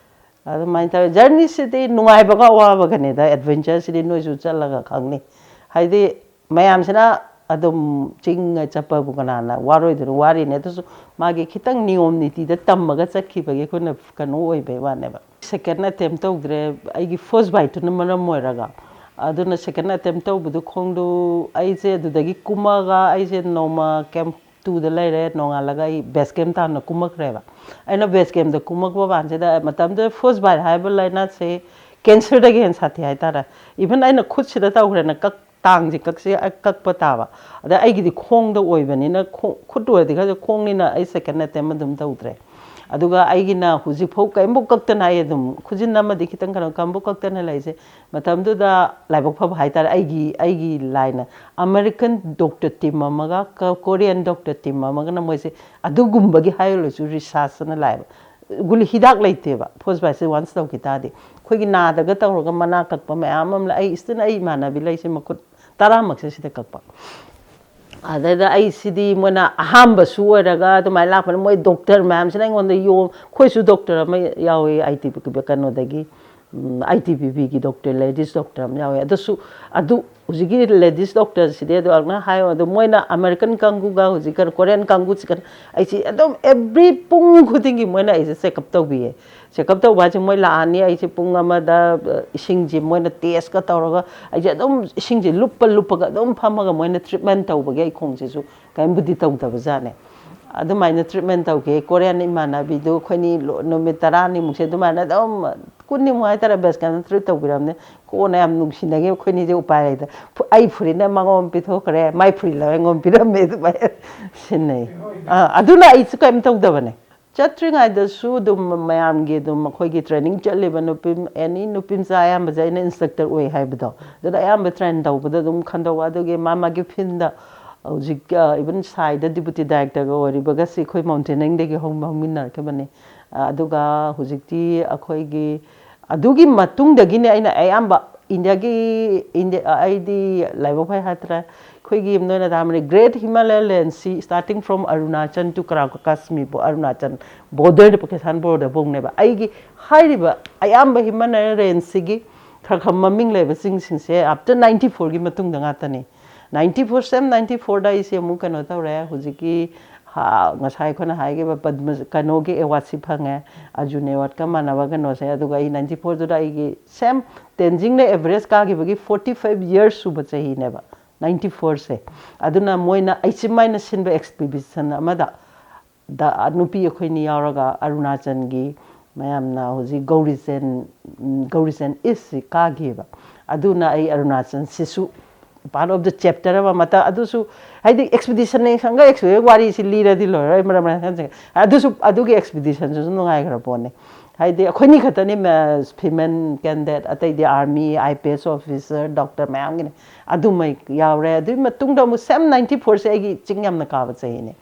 ꯑꯗꯨꯃꯥꯏꯅ ꯇꯧꯋꯦ꯫ ꯖꯔꯅꯤꯁꯤꯗꯤ ꯅꯨꯡꯉꯥꯏꯕꯒ ꯑꯋꯥꯕꯒꯅꯤꯗ, ꯑꯦꯗꯚꯦꯟꯆꯔꯁꯤꯗꯤ ꯅꯣꯏꯁꯨ ꯆꯠꯂꯒ ꯈꯪꯅꯤ꯫ ꯍꯥꯏꯗꯤ ꯃꯌꯥꯝꯁꯤꯅ ꯑꯗꯨꯝ ꯆꯤꯡ ꯆꯠꯄꯕꯨ ꯀꯅꯥꯅ ꯋꯥꯔꯣꯏꯗꯣꯏꯅꯣ? ꯋꯥꯔꯤꯅꯦ꯫ ꯑꯗꯨꯁꯨ ꯃꯥꯒꯤ ꯈꯤꯇꯪ ꯅꯤꯌꯣꯝ ꯅꯤꯇꯤꯗ ꯇꯝꯃꯒ ꯆꯠꯈꯤꯕꯒꯤ ꯑꯩꯈꯣꯏꯅ ꯀꯩꯅꯣ ꯑꯣꯏꯕꯩ ꯋꯥꯅꯦꯕ꯫ ꯁꯦꯀꯦꯟ ꯑꯦꯇꯦꯝ ꯇꯧꯗ꯭ꯔꯦ, ꯑꯩꯒꯤ ꯐꯥꯔꯁ ꯕꯥꯏꯠꯇꯨꯅ ꯃꯔꯝ ꯑꯣꯏꯔꯒ꯫ ꯑꯗꯨꯅ ꯁꯦꯀꯦꯟ ꯑꯦꯇꯦꯝ ꯇꯧꯕꯗꯨ ꯈꯣꯡꯗꯨ, ꯑꯩꯁꯦ ꯑꯗꯨꯗꯒꯤ ꯀꯨꯝꯃꯒ ꯑꯩꯁꯦ ꯅꯣꯡꯃ ꯀꯦꯝ ꯇꯨꯗ ꯂꯩꯔꯦ, ꯅꯣꯡꯉꯥꯜꯂꯒ ꯑꯩ ꯕꯦꯁ ꯀꯦꯝ ꯇꯥꯟꯅ ꯀꯨꯝꯃꯛꯈ꯭ꯔꯦꯕ꯫ ꯑꯩꯅ ꯕꯦꯁ ꯀꯦꯝꯗ ꯀꯨꯝꯃꯛꯄ ꯀꯥꯟꯁꯤꯗ, ꯃꯇꯝꯗꯨꯗ ꯐꯥꯔꯁ ꯕꯥꯏꯠ ꯍꯥꯏꯕ ꯂꯥꯏꯅꯥꯁꯦ ꯀꯦꯟꯁꯔꯗꯒꯤ ꯍꯦꯟꯅ ꯁꯥꯊꯤ ꯍꯥꯏꯇꯥꯔꯦ꯫ ꯏꯚꯟ ꯑꯩꯅ ꯈꯨꯠꯁꯤꯗ ꯇꯧꯈ꯭ꯔꯦꯅ ꯀꯛ ꯇꯥꯡꯁꯦ ꯀꯛꯁꯦ ꯀꯛꯄ ꯇꯥꯕ꯫ ꯑꯗ ꯑꯩꯒꯤꯗꯤ ꯈꯣꯡꯗ ꯑꯣꯏꯕꯅꯤꯅ, ꯈꯣꯡ-, ꯈꯨꯠ ꯑꯣꯏꯔꯗꯤ ꯈꯔꯁꯨ ꯈꯣꯡꯅꯤꯅ ꯑꯩ ꯁꯦꯀꯦꯟ ꯑꯦꯇꯦꯝ ꯑꯗꯨꯝ ꯇꯧꯗ꯭ꯔꯦ꯫ ꯑꯗꯨꯒ ꯑꯩꯒꯤꯅ ꯍꯧꯖꯤꯛꯐꯥꯎ ꯀꯔꯤꯝꯐꯥꯎ ꯀꯛꯇꯅ, ꯑꯩ ꯑꯗꯨꯝ ꯈꯨꯖꯤꯟ ꯑꯃꯗꯤ ꯈꯤꯇꯪ ꯀꯩꯅꯣ, ꯀꯔꯤꯝꯐꯥꯎ ꯀꯛꯇꯅ ꯂꯩꯁꯦ꯫ ꯃꯇꯝꯗꯨꯗ ꯂꯥꯏꯕꯛ ꯐꯕ ꯍꯥꯏꯇꯥꯔꯦ, ꯑꯩꯒꯤ, ꯑꯩꯒꯤ ꯂꯥꯏꯅ ꯑꯃꯦꯔꯤꯀꯟ ꯗꯣꯛꯇꯔ ꯇꯤꯝ ꯑꯃꯒ ꯀ-, ꯀꯣꯔꯤꯌꯟ ꯗꯣꯛꯇꯔ ꯇꯤꯝ ꯑꯃꯒꯅ ꯃꯣꯏꯁꯦ ꯑꯗꯨꯒꯨꯝꯕꯒꯤ ꯍꯥꯏꯔꯨꯔꯁꯨ ꯔꯤꯁꯥꯔꯆꯅ ꯂꯥꯛꯑꯦꯕ꯫ ꯒꯨꯂꯤ ꯍꯤꯗꯥꯛ ꯂꯩꯇꯦꯕ, ꯐꯥꯔꯁ ꯕꯥꯏꯠꯁꯦ ꯋꯥꯟꯁ ꯇꯧꯈꯤ ꯇꯥꯔꯗꯤ꯫ ꯑꯩꯈꯣꯏꯒꯤ ꯅꯥꯗꯒ ꯇꯧꯔꯒ ꯃꯅꯥ ꯀꯛꯄ ꯃꯌꯥꯝ ꯑꯃ ꯂꯩ꯫ ꯑꯩ ꯏꯁꯇꯤꯜ ꯑꯩ ꯏꯃꯥꯟꯅꯕꯤ ꯂꯩꯁꯦ ꯃꯈꯨꯠ ꯇꯔꯥꯃꯛꯁꯦ ꯁꯤꯗ ꯀꯛꯄ꯫ ꯑꯗꯩꯗ ꯑꯩ ꯁꯤꯗꯤ ꯃꯣꯏꯅ ꯑꯍꯥꯟꯕꯁꯨ ꯑꯣꯏꯔꯒ ꯑꯗꯨꯃꯥꯏꯅ ꯂꯥꯛꯄꯅꯤ꯫ ꯃꯣꯏ ꯗꯣꯛꯇꯔ ꯃꯌꯥꯝꯁꯤꯅ ꯑꯩꯉꯣꯟꯗ ꯌꯣꯝ-, ꯑꯩꯈꯣꯏꯁꯨ ꯗꯣꯛꯇꯔ ꯑꯃ ꯌꯥꯎꯏ, ꯑꯥꯏ ꯇꯤ ꯕꯤ ꯀꯩꯅꯣꯗꯒꯤ, ꯎꯝ, ꯑꯥꯏ ꯇꯤ ꯕꯤ ꯕꯤꯒꯤ ꯗꯣꯛꯇꯔ, ꯂꯦꯗꯤꯁ ꯗꯣꯛꯇꯔ ꯑꯃ ꯌꯥꯎꯏ꯫ ꯑꯗꯨꯁꯨ, ꯑꯗꯨ ꯍꯧꯖꯤꯛꯀꯤ ꯂꯦꯗꯤꯁ ꯗꯣꯛꯇꯔꯁꯤꯗꯤ ꯑꯗꯨꯃꯛꯅ ꯍꯥꯏꯌꯣ꯫ ꯑꯗꯣ ꯃꯣꯏꯅ ꯑꯃꯦꯔꯤꯀꯟ ꯀꯥꯡꯒꯨꯒ ꯍꯧꯖꯤꯛ ꯀꯩꯅꯣ ꯀꯣꯔꯤꯌꯟ ꯀꯥꯡꯒꯨꯁꯤꯒ ꯑꯩꯁꯦ ꯑꯗꯨꯝ ꯑꯦꯕ꯭ꯔꯤ ꯄꯨꯡ ꯈꯨꯗꯤꯡꯒꯤ ꯃꯣꯏꯅ ꯑꯩꯁꯦ ꯆꯦꯛꯑꯞ ꯇꯧꯕꯤꯌꯦ꯫ ꯆꯦꯛꯑꯞ ꯇꯧꯕ ꯍꯥꯏꯁꯦ ꯃꯣꯏ ꯂꯥꯛꯑꯅꯤ, ꯑꯩꯁꯦ ꯄꯨꯡ ꯑꯃꯗ, ꯑ, ꯏꯁꯤꯡꯁꯦ ꯃꯣꯏꯅ ꯇꯦꯁꯀ ꯇꯧꯔꯒ ꯑꯩꯁꯦ ꯑꯗꯨꯝ ꯏꯁꯤꯡꯁꯦ ꯂꯨꯞꯄ ꯂꯨꯞꯄꯒ ꯑꯗꯨꯝ ꯐꯝꯃꯒ ꯃꯣꯏꯅ ꯇ꯭ꯔꯤꯠꯃꯦꯟ ꯇꯧꯕꯒꯤ ꯑꯩ ꯈꯣꯡꯁꯤꯁꯨ ꯀꯔꯤꯝꯕꯨꯗꯤ ꯇꯧꯗꯕꯖꯥꯠꯅꯦ꯫ ꯑꯗꯨꯃꯥꯏꯅ ꯇ꯭ꯔꯤꯠꯃꯦꯟ ꯇꯧꯈꯤ꯫ ꯀꯣꯔꯤꯌꯟ ꯏꯃꯥꯟꯅꯕꯤꯗꯨ ꯑꯩꯈꯣꯏꯅꯤ ꯂꯣ-, ꯅꯨꯃꯤꯠ ꯇꯔꯥꯅꯤꯃꯨꯛꯁꯦ ꯑꯗꯨꯃꯥꯏꯅ ꯑꯗꯨꯝ, ꯀꯨꯟꯅꯤꯃꯨꯛ ꯍꯥꯏꯇꯥꯔꯦ, ꯕꯦꯁ ꯀꯦꯝꯗ ꯇ꯭ꯔꯤꯠ ꯇꯧꯕꯤꯔꯝꯅꯦ꯫ ꯀꯣꯟꯅ ꯌꯥꯝ ꯅꯨꯡꯁꯤꯅꯈꯤ ꯑꯩꯈꯣꯏꯅꯤꯁꯦ, ꯎꯄꯥꯏ ꯂꯩꯇ-, ꯐꯨ-, ꯑꯩ ꯐꯨꯔꯤꯠꯅ ꯃꯉꯣꯟ ꯄꯤꯊꯣꯛꯈ꯭ꯔꯦ, ꯃꯥꯏ ꯐꯨꯔꯤꯠ ꯂꯧꯔ ꯑꯩꯉꯣꯟꯗ ꯄꯤꯔꯝꯃꯦ, ꯑꯗꯨꯃꯥꯏꯅ ꯁꯤꯟꯅꯩ꯫ ꯑꯥ, ꯑꯗꯨꯅ ꯑꯩꯁꯨ ꯀꯔꯤꯝ ꯇꯧꯗꯕꯅꯦ꯫ ꯆꯠꯇ꯭ꯔꯤꯉꯩꯗꯁꯨ ꯑꯗꯨꯝ ꯃꯌꯥꯝꯒꯤ ꯑꯗꯨꯝ ꯑꯩꯈꯣꯏꯒꯤ ꯇ꯭ꯔꯦꯅꯤꯡ ꯆꯠꯂꯤꯕ ꯅꯨꯄꯤ, ꯑꯦꯅꯤ ꯅꯨꯄꯤ ꯃꯆꯥ ꯑꯌꯥꯝꯕꯁꯦ ꯑꯩꯅ ꯏꯟꯁꯇ꯭ꯔꯛꯇꯔ ꯑꯣꯏ ꯍꯥꯏꯕꯗꯣ, ꯑꯗꯨꯅ ꯑꯌꯥꯝꯕ ꯇ꯭ꯔꯦꯟ ꯇꯧꯕꯗ ꯑꯗꯨꯝ ꯈꯟꯗꯣꯛꯄ꯫ ꯑꯗꯨꯒꯤ ꯃꯥ ꯃꯥꯒꯤ ꯐꯤꯜꯗ ꯍꯧꯖꯤꯛ, ꯑ, ꯏꯚꯟ ꯁꯥꯏꯗ ꯗꯤꯄꯨꯇꯤ ꯗꯥꯏꯔꯦꯛꯇꯔꯒ ꯑꯣꯏꯔꯤꯕꯒꯁꯤ ꯑꯩꯈꯣꯏ ꯃꯥꯎꯟꯇꯦꯅꯤꯡꯗꯒꯤ ꯍꯧ-, ꯍꯧꯃꯤꯟꯅꯔꯛꯈꯤꯕꯅꯤ꯫ ꯑꯗꯨꯒ ꯍꯧꯖꯤꯛꯇꯤ ꯑꯩꯈꯣꯏꯒꯤ ꯑꯗꯨꯒꯤ ꯃꯇꯨꯡꯗꯒꯤꯅꯦ ꯑꯩꯅ ꯑꯌꯥꯝꯕ ꯏꯟꯗꯤꯌꯥꯒꯤ, ꯏꯟꯗꯤꯌꯥ, ꯑꯩꯗꯤ ꯂꯥꯏꯕꯛ ꯐꯩ ꯍꯥꯏꯇꯥꯔꯦ, ꯑꯩꯈꯣꯏꯒꯤ ꯅꯣꯏꯅ ꯇꯥꯕꯅꯤ, Great Himalayan Range ꯁꯤ starting from Arunachal to ꯀꯔꯥ-, ꯀꯥꯁꯃꯤꯔ ꯐꯥꯎ, ꯑꯔꯨꯅꯥꯆꯜ ꯕꯣꯔꯗꯔꯗ, ꯀꯩꯁꯥꯟ ꯕꯣꯔꯗꯔ ꯐꯥꯎꯅꯦꯕ꯫ ꯑꯩꯒꯤ ꯍꯥꯏꯔꯤꯕ ꯑꯌꯥꯝꯕ ꯍꯤꯃꯥꯂꯌꯥꯟ ꯔꯦꯟꯖꯁꯤꯒꯤ ꯈꯔ ꯈꯔ ꯃꯃꯤꯡ ꯂꯩꯕ ꯆꯤꯡꯁꯤꯡꯁꯦ after ninety fourꯒꯤ ꯃꯇꯨꯡꯗ ꯉꯥꯛꯇꯅꯤ꯫ Ninety four, same ninety fourꯗ ꯑꯩꯁꯦ ꯑꯃꯨꯛ ꯀꯩꯅꯣ ꯇꯧꯔꯦ, ꯍꯧꯖꯤꯛꯀꯤ, ꯍꯥ, ꯉꯁꯥꯏ ꯑꯩꯈꯣꯏꯅ ꯍꯥꯏꯈꯤꯕ ꯄꯗꯃ ꯀꯩꯅꯣꯒꯤ ꯑꯦꯋꯥꯔꯗꯁꯤ ꯐꯪꯉꯦ, ꯑꯔꯖꯨꯟ ꯑꯦꯋꯥꯔꯗꯀ ꯃꯥꯟꯅꯕ ꯀꯩꯅꯣꯁꯦ꯫ ꯑꯗꯨꯒ ꯑꯩ ninety fourꯗꯨꯗ ꯑꯩꯒꯤ same ꯇꯦꯟꯖꯤꯡꯅ ꯑꯦꯚꯔꯦꯖ ꯀꯥꯈꯤꯕꯒꯤ forty five years ꯁꯨꯕ ꯆꯍꯤꯅꯦꯕ ninety fourꯁꯦ꯫ ꯑꯗꯨꯅ ꯃꯣꯏꯅ ꯑꯩ ꯆꯤꯝꯃꯥꯏꯅ ꯁꯤꯟꯕ ꯑꯦꯛꯁꯄꯤꯗꯤꯁꯟ ꯑꯃꯗ ꯗ ꯅꯨꯄꯤ ꯑꯩꯈꯣꯏꯅꯤ ꯌꯥꯎꯔꯒ ꯑꯔꯨꯅꯥꯆꯜꯒꯤ ꯃꯌꯥꯝꯅ ꯍꯧꯖꯤꯛ ꯒꯧꯔꯤꯆꯦꯟ, ꯎꯝ, ꯒꯧꯔꯤꯆꯦꯟ ꯏꯁꯁꯤ ꯀꯥꯈꯤꯕ꯫ ꯑꯗꯨꯅ ꯑꯩ ꯑꯔꯨꯅꯥꯆꯜꯁꯤꯁꯨ part of the chapter ꯑꯃ ꯃꯇꯝ ꯑꯗꯨꯁꯨ, ꯍꯥꯏꯗꯤ ꯑꯦꯛꯁꯄꯤꯗꯤꯁꯟꯅꯦ ꯈꯪꯒ ꯑꯦꯛꯁꯄꯤꯗꯤꯁꯟ ꯋꯥꯔꯤꯁꯤ ꯂꯤꯔꯗꯤ ꯂꯣꯏꯔꯣꯏ, ꯃꯔꯝ ꯃꯔꯝ ꯈꯪꯖꯒꯦ꯫ ꯑꯗꯨꯁꯨ, ꯑꯗꯨꯒꯤ ꯑꯦꯛꯁꯄꯤꯗꯤꯁꯟꯁꯤꯁꯨ ꯅꯨꯡꯉꯥꯏꯈ꯭ꯔ ꯄꯣꯠꯅꯤ꯫ ꯍꯥꯏꯗꯤ ꯑꯩꯈꯣꯏꯅꯤ ꯈꯛꯇꯅꯤ ꯐꯤꯃꯦꯜ ꯀꯦꯟꯗꯤꯗꯦꯠ, ꯑꯇꯩꯗꯤ army, I P S officer, doctor ꯃꯌꯥꯝꯒꯤꯅꯤ꯫ ꯑꯗꯨꯃꯩ ꯌꯥꯎꯔꯦ꯫ ꯑꯗꯨꯒꯤ ꯃꯇꯨꯡꯗ ꯑꯃꯨꯛ ꯁꯦꯝ ꯅꯥꯏꯟꯇꯤ ꯐꯣꯔꯁꯦ ꯑꯩꯒꯤ ꯆꯤꯡ ꯌꯥꯝꯅ ꯀꯥꯕ ꯆꯍꯤꯅꯦ꯫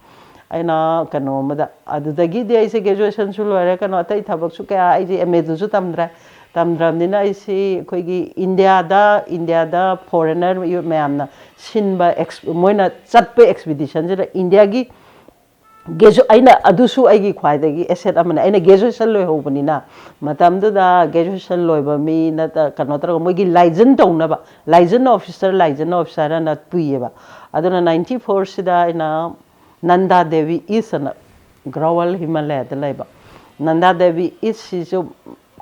ꯑꯩꯅ ꯀꯩꯅꯣ ꯑꯃꯗ, ꯑꯗꯨꯗꯒꯤꯗꯤ ꯑꯩꯁꯦ ꯒ꯭ꯔꯦꯖꯨꯑꯦꯁꯟꯁꯨ ꯂꯣꯏꯔꯦ, ꯀꯩꯅꯣ ꯑꯇꯩ ꯊꯕꯛꯁꯨ ꯀꯌꯥ, ꯑꯩꯁꯦ ꯑꯦꯝ ꯑꯦꯗꯨꯁꯨ ꯇꯝꯗ꯭ꯔꯦ꯫ ꯇꯝꯗ꯭ꯔꯕꯅꯤꯅ ꯑꯩꯁꯤ ꯑꯩꯈꯣꯏꯒꯤ ꯏꯟꯗꯤꯌꯥꯗ, ꯏꯟꯗꯤꯌꯥꯗ ꯐꯣꯔꯦꯅꯔ ꯃꯌꯥꯝꯅ ꯁꯤꯟꯕ ꯑꯦꯛꯁ-, ꯃꯣꯏꯅ ꯆꯠꯄ ꯑꯦꯛꯁꯄꯤꯗꯤꯁꯟꯁꯤꯗ ꯏꯟꯗꯤꯌꯥꯒꯤ ꯒ꯭ꯔꯦꯖꯨ-, ꯑꯩꯅ ꯑꯗꯨꯁꯨ ꯑꯩꯒꯤ ꯈ꯭ꯋꯥꯏꯗꯒꯤ ꯑꯦꯁꯦꯠ ꯑꯃꯅꯦ꯫ ꯑꯩꯅ ꯒ꯭ꯔꯦꯖꯨꯑꯦꯁꯟ ꯂꯣꯏꯍꯧꯕꯅꯤꯅ ꯃꯇꯝꯗꯨꯗ ꯒ꯭ꯔꯦꯖꯨꯑꯦꯁꯟ ꯂꯣꯏꯕ ꯃꯤ ꯅꯠꯇ-, ꯀꯩꯅꯣ ꯇꯧꯔꯒ ꯃꯣꯏꯒꯤ ꯂꯥꯏꯖꯟ ꯇꯧꯅꯕ, ꯂꯥꯏꯖꯟ ꯑꯣꯐꯤꯁꯔ, ꯂꯥꯏꯖꯟ ꯑꯣꯐꯤꯁꯔ ꯍꯥꯏꯅ ꯄꯨꯏꯌꯦꯕ꯫ ꯑꯗꯨꯅ ꯅꯥꯏꯟꯇꯤ ꯐꯣꯔꯁꯤꯗ ꯑꯩꯅ ꯅꯟꯗꯥ ꯗꯦꯕꯤ ꯏꯁ ꯑꯅ ꯒ꯭ꯔꯋꯥꯜ ꯍꯤꯃꯥꯂꯌꯥꯗ ꯂꯩꯕ ꯅꯟꯗꯥ ꯗꯦꯕꯤ ꯏꯁꯁꯤꯁꯨ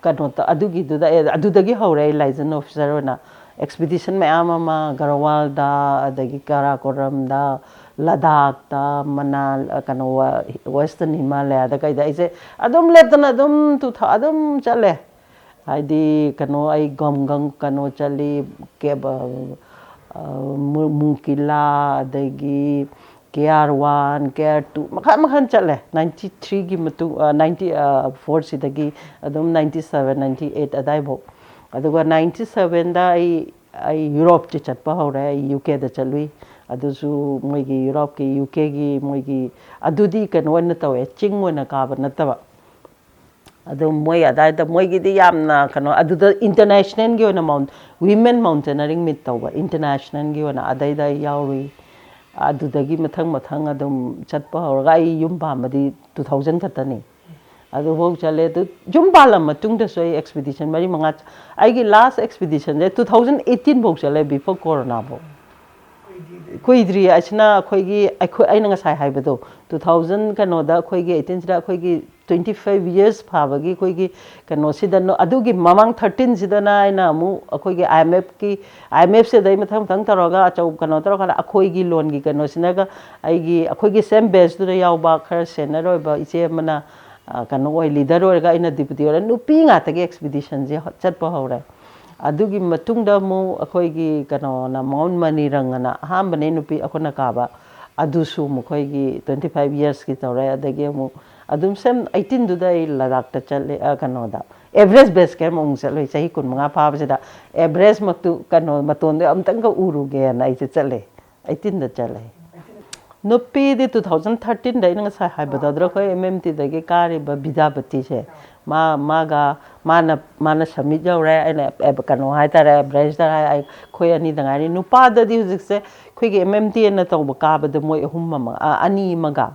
ꯀꯩꯅꯣ ꯇ-, ꯑꯗꯨꯒꯤꯗꯨꯗ ꯑꯩ, ꯑꯗꯨꯗꯒꯤ ꯍꯧꯔꯦ ꯑꯩ ꯂꯥꯏꯖꯟ ꯑꯣꯐꯤꯁꯔ ꯑꯣꯏꯅ꯫ ꯑꯦꯛꯁꯄꯤꯗꯤꯁꯟ ꯃꯌꯥꯝ ꯑꯃ ꯒꯔꯋꯥꯜꯗ, ꯑꯗꯒꯤ ꯀꯥꯔꯥꯀꯣꯔꯝꯗ, ꯂꯗꯥꯛꯇ, ꯃꯅꯥꯜ-, ꯀꯩꯅꯣ, ꯋꯦꯁꯇꯔꯟ ꯍꯤꯃꯥꯂꯌꯥꯗ ꯀꯩꯗ ꯑꯩꯁꯦ ꯑꯗꯨꯝ ꯂꯦꯞꯇꯅ ꯑꯗꯨꯝ ꯇꯨ ꯊꯥ-, ꯑꯗꯨꯝ ꯆꯠꯂꯦ꯫ ꯍꯥꯏꯗꯤ ꯀꯩꯅꯣ, ꯑꯩ ꯒꯝꯒꯪ ꯀꯩꯅꯣ ꯆꯠꯂꯤ, ꯀꯦꯕ-, ꯑ, ꯃꯨ-, ꯃꯨꯀꯤꯂꯥ, ꯑꯗꯒꯤ ꯀꯦ ꯑꯥꯔ ꯋꯥꯟ, ꯀꯦ ꯑꯥꯔ ꯇꯨ, ꯃꯈꯜ ꯃꯈꯜ ꯆꯠꯂꯦ꯫ ꯅꯥꯏꯟꯇꯤ ꯊ꯭ꯔꯤꯒꯤ ꯃꯇꯨꯡ, ꯑ, ꯅꯥꯏꯟꯇꯤ, ꯑ, ꯐꯣꯔꯁꯤꯗꯒꯤ ꯑꯗꯨꯝ ꯅꯥꯏꯟꯇꯤ ꯁꯕꯦꯟ, ꯅꯥꯏꯟꯇꯤ ꯑꯩꯠ ꯑꯗꯥꯏꯐꯥꯎ꯫ ꯑꯗꯨꯒ ꯅꯥꯏꯟꯇꯤ ꯁꯕꯦꯟꯗ ꯑꯩ, ꯑꯩ ꯌꯨꯔꯣꯞꯇꯤ ꯆꯠꯄ ꯍꯧꯔꯦ꯫ ꯑꯩ ꯌꯨ ꯀꯦꯗ ꯆꯠꯂꯨꯏ꯫ ꯑꯗꯨꯁꯨ ꯃꯣꯏꯒꯤ ꯌꯨꯔꯣꯞꯀꯤ, ꯌꯨ ꯀꯦꯒꯤ ꯃꯣꯏꯒꯤ, ꯑꯗꯨꯗꯤ ꯀꯩꯅꯣ ꯑꯣꯏꯅ ꯇꯧꯋꯦ, ꯆꯤꯡ ꯑꯣꯏꯅ ꯀꯥꯕ ꯅꯠꯇꯕ꯫ ꯑꯗꯨ ꯃꯣꯏ ꯑꯗꯥꯏꯗ ꯃꯣꯏꯒꯤꯗꯤ ꯌꯥꯝꯅ ꯀꯩꯅꯣ, ꯑꯗꯨꯗ ꯏꯟꯇꯔꯅꯦꯁꯅꯦꯜꯒꯤ ꯑꯣꯏꯅ ꯃꯥꯎꯟ ꯋꯤꯃꯦꯟ ꯃꯥꯎꯟꯇꯦꯅꯔꯤꯡ ꯃꯤꯠ ꯇꯧꯕ, ꯏꯟꯇꯔꯅꯦꯁꯅꯦꯜꯒꯤ ꯑꯣꯏꯅ ꯑꯗꯩꯗ ꯑꯩ ꯌꯥꯎꯔꯨꯏ꯫ ꯑꯗꯨꯗꯒꯤ ꯃꯊꯪ ꯃꯊꯪ ꯑꯗꯨꯝ ꯆꯠꯄ ꯍꯧꯔꯒ ꯑꯩ ꯌꯨꯝ ꯄꯥꯟꯕꯗꯤ ꯇꯨ ꯊꯥꯎꯖꯟ ꯈꯛꯇꯅꯤ꯫ ꯑꯗꯨꯐꯥꯎ ꯆꯠꯂꯦ꯫ ꯑꯗꯨ ꯌꯨꯝ ꯄꯥꯜꯂ ꯃꯇꯨꯡꯗꯁꯨ ꯑꯩ ꯑꯦꯛꯁꯄꯤꯗꯤꯁꯟ ꯃꯔꯤ ꯃꯉꯥ ꯆ-, ꯑꯩꯒꯤ ꯂꯥꯁ ꯑꯦꯛꯁꯄꯤꯗꯤꯁꯟꯁꯦ ꯇꯨ ꯊꯥꯎꯖꯟ ꯑꯩꯠꯇꯤꯟ ꯐꯥꯎ ꯆꯠꯂꯦ, ꯕꯤꯐꯣꯔ ꯀꯣꯔꯣꯅꯥꯐꯥꯎ꯫ ꯀꯨꯏꯗ꯭ꯔꯤ꯫ ꯑꯁꯤꯅ ꯑꯩꯈꯣꯏꯒꯤ, ꯑꯩꯈꯣꯏ, ꯑꯩꯅ ꯉꯁꯥꯏ ꯍꯥꯏꯕꯗꯣ, ꯇꯨ ꯊꯥꯎꯖꯟ ꯀꯩꯅꯣꯗ, ꯑꯩꯈꯣꯏꯒꯤ ꯑꯩꯠꯇꯤꯟꯁꯤꯗ ꯑꯩꯈꯣꯏꯒꯤ ꯇ꯭ꯋꯦꯟꯇꯤ ꯐꯥꯏꯚ ꯌꯔꯁ ꯐꯥꯕꯒꯤ ꯑꯩꯈꯣꯏꯒꯤ ꯀꯩꯅꯣꯁꯤꯗ, ꯑꯗꯨꯒꯤ ꯃꯃꯥꯡ ꯊꯥꯔꯇꯤꯟꯁꯤꯗꯅ ꯑꯩꯅ ꯑꯃꯨꯛ ꯑꯩꯈꯣꯏꯒꯤ ꯑꯥꯏ ꯑꯦꯝ ꯑꯦꯐꯀꯤ, ꯑꯥꯏ ꯑꯦꯝ ꯑꯦꯐꯁꯤꯗ ꯑꯩ ꯃꯊꯪ ꯃꯊꯪ ꯇꯧꯔꯒ ꯑꯆꯧ-, ꯀꯩꯅꯣ ꯇꯧꯔꯀꯥꯟꯗ ꯑꯩꯈꯣꯏꯒꯤ ꯂꯣꯟꯒꯤ ꯀꯩꯅꯣꯁꯤꯅꯒ ꯑꯩꯒꯤ, ꯑꯩꯈꯣꯏꯒꯤ ꯁꯦꯝ ꯕꯦꯁꯇꯨꯗ ꯌꯥꯎꯕ ꯈꯔ ꯁꯦꯅꯤꯌꯔ ꯑꯣꯏꯕ ꯏꯆꯦ ꯑꯃꯅ, ꯑ, ꯀꯩꯅꯣ ꯑꯣꯏ, ꯂꯤꯗꯔ ꯑꯣꯏꯔꯒ ꯑꯩꯅ ꯗꯤꯄꯨꯇꯤ ꯑꯣꯏꯔꯒ ꯅꯨꯄꯤ ꯉꯥꯛꯇꯒꯤ ꯑꯦꯛꯁꯄꯤꯗꯤꯁꯟꯁꯦ ꯆꯠꯄ ꯍꯧꯔꯦ꯫ ꯑꯗꯨꯒꯤ ꯃꯇꯨꯡꯗ ꯑꯃꯨꯛ ꯑꯩꯈꯣꯏꯒꯤ ꯀꯩꯅꯣꯅ, ꯃꯥꯎꯟ ꯃꯅꯤꯔꯪ ꯑꯅ ꯑꯍꯥꯟꯕꯅꯦ ꯅꯨꯄꯤ ꯑꯩꯈꯣꯏꯅ ꯀꯥꯕ, ꯑꯗꯨꯁꯨ ꯑꯃꯨꯛ ꯑꯩꯈꯣꯏꯒꯤ ꯇ꯭ꯋꯦꯟꯇꯤ ꯐꯥꯏꯚ ꯌꯔꯁꯀꯤ ꯇꯧꯔꯦ꯫ ꯑꯗꯒꯤ ꯑꯃꯨꯛ ꯑꯗꯨꯝ ꯁꯦꯝ ꯑꯩꯠꯇꯤꯟꯗꯨꯗ ꯑꯩ ꯂꯗꯥꯛꯇ ꯆꯠꯂꯦ, ꯑ, ꯀꯩꯅꯣꯗ, ꯑꯦꯚꯔꯦꯁ ꯕꯦꯁ ꯀꯦꯝ ꯑꯃꯨꯛ ꯆꯠꯂꯨꯏ꯫ ꯆꯍꯤ ꯀꯨꯟꯃꯉꯥ ꯐꯥꯕꯁꯤꯗ ꯑꯦꯚꯔꯦꯁꯃꯛꯇꯨ, ꯀꯩꯅꯣ, ꯃꯇꯣꯟꯗꯣ ꯑꯃꯨꯛꯇꯪꯒ ꯎꯔꯨꯒꯦꯅ ꯑꯩꯁꯦ ꯆꯠꯂꯦ꯫ ꯑꯩꯠꯇꯤꯟꯗ ꯆꯠꯂꯦ꯫ ꯅꯨꯄꯤꯗꯤ ꯇꯨ ꯊꯥꯎꯖꯟ ꯊꯥꯔꯇꯤꯟꯗ ꯑꯩꯅ ꯉꯁꯥꯏ ꯍꯥꯏꯕꯗꯣ, ꯑꯗꯨꯗ ꯑꯩꯈꯣꯏ ꯑꯦꯝ ꯑꯦꯝ ꯇꯤꯗꯒꯤ ꯀꯥꯔꯤꯕ ꯕꯤꯗ꯭ꯌꯥꯄꯇꯤꯁꯦ, ꯃꯥ, ꯃꯥꯒ, ꯃꯥꯅ, ꯃꯥꯅ ꯁꯝꯃꯤꯠ ꯌꯧꯔꯦ, ꯑꯩꯅ ꯑꯦ-, ꯀꯩꯅꯣ ꯍꯥꯏꯇꯥꯔꯦ, ꯑꯦꯚꯔꯦꯁꯇ ꯍꯥꯏ, ꯑꯩꯈꯣꯏ ꯑꯅꯤꯗ ꯉꯥꯏꯔꯤ꯫ ꯅꯨꯄꯥꯗꯗꯤ ꯍꯧꯖꯤꯛꯁꯦ ꯑꯩꯈꯣꯏꯒꯤ ꯑꯦꯝ ꯑꯦꯝ ꯇꯤ ꯑꯦꯟꯅ ꯇꯧꯕ ꯀꯥꯕꯗ ꯃꯣꯏ ꯑꯍꯨꯝ ꯑꯃ, ꯑ, ꯑꯅꯤ ꯑꯃꯒ,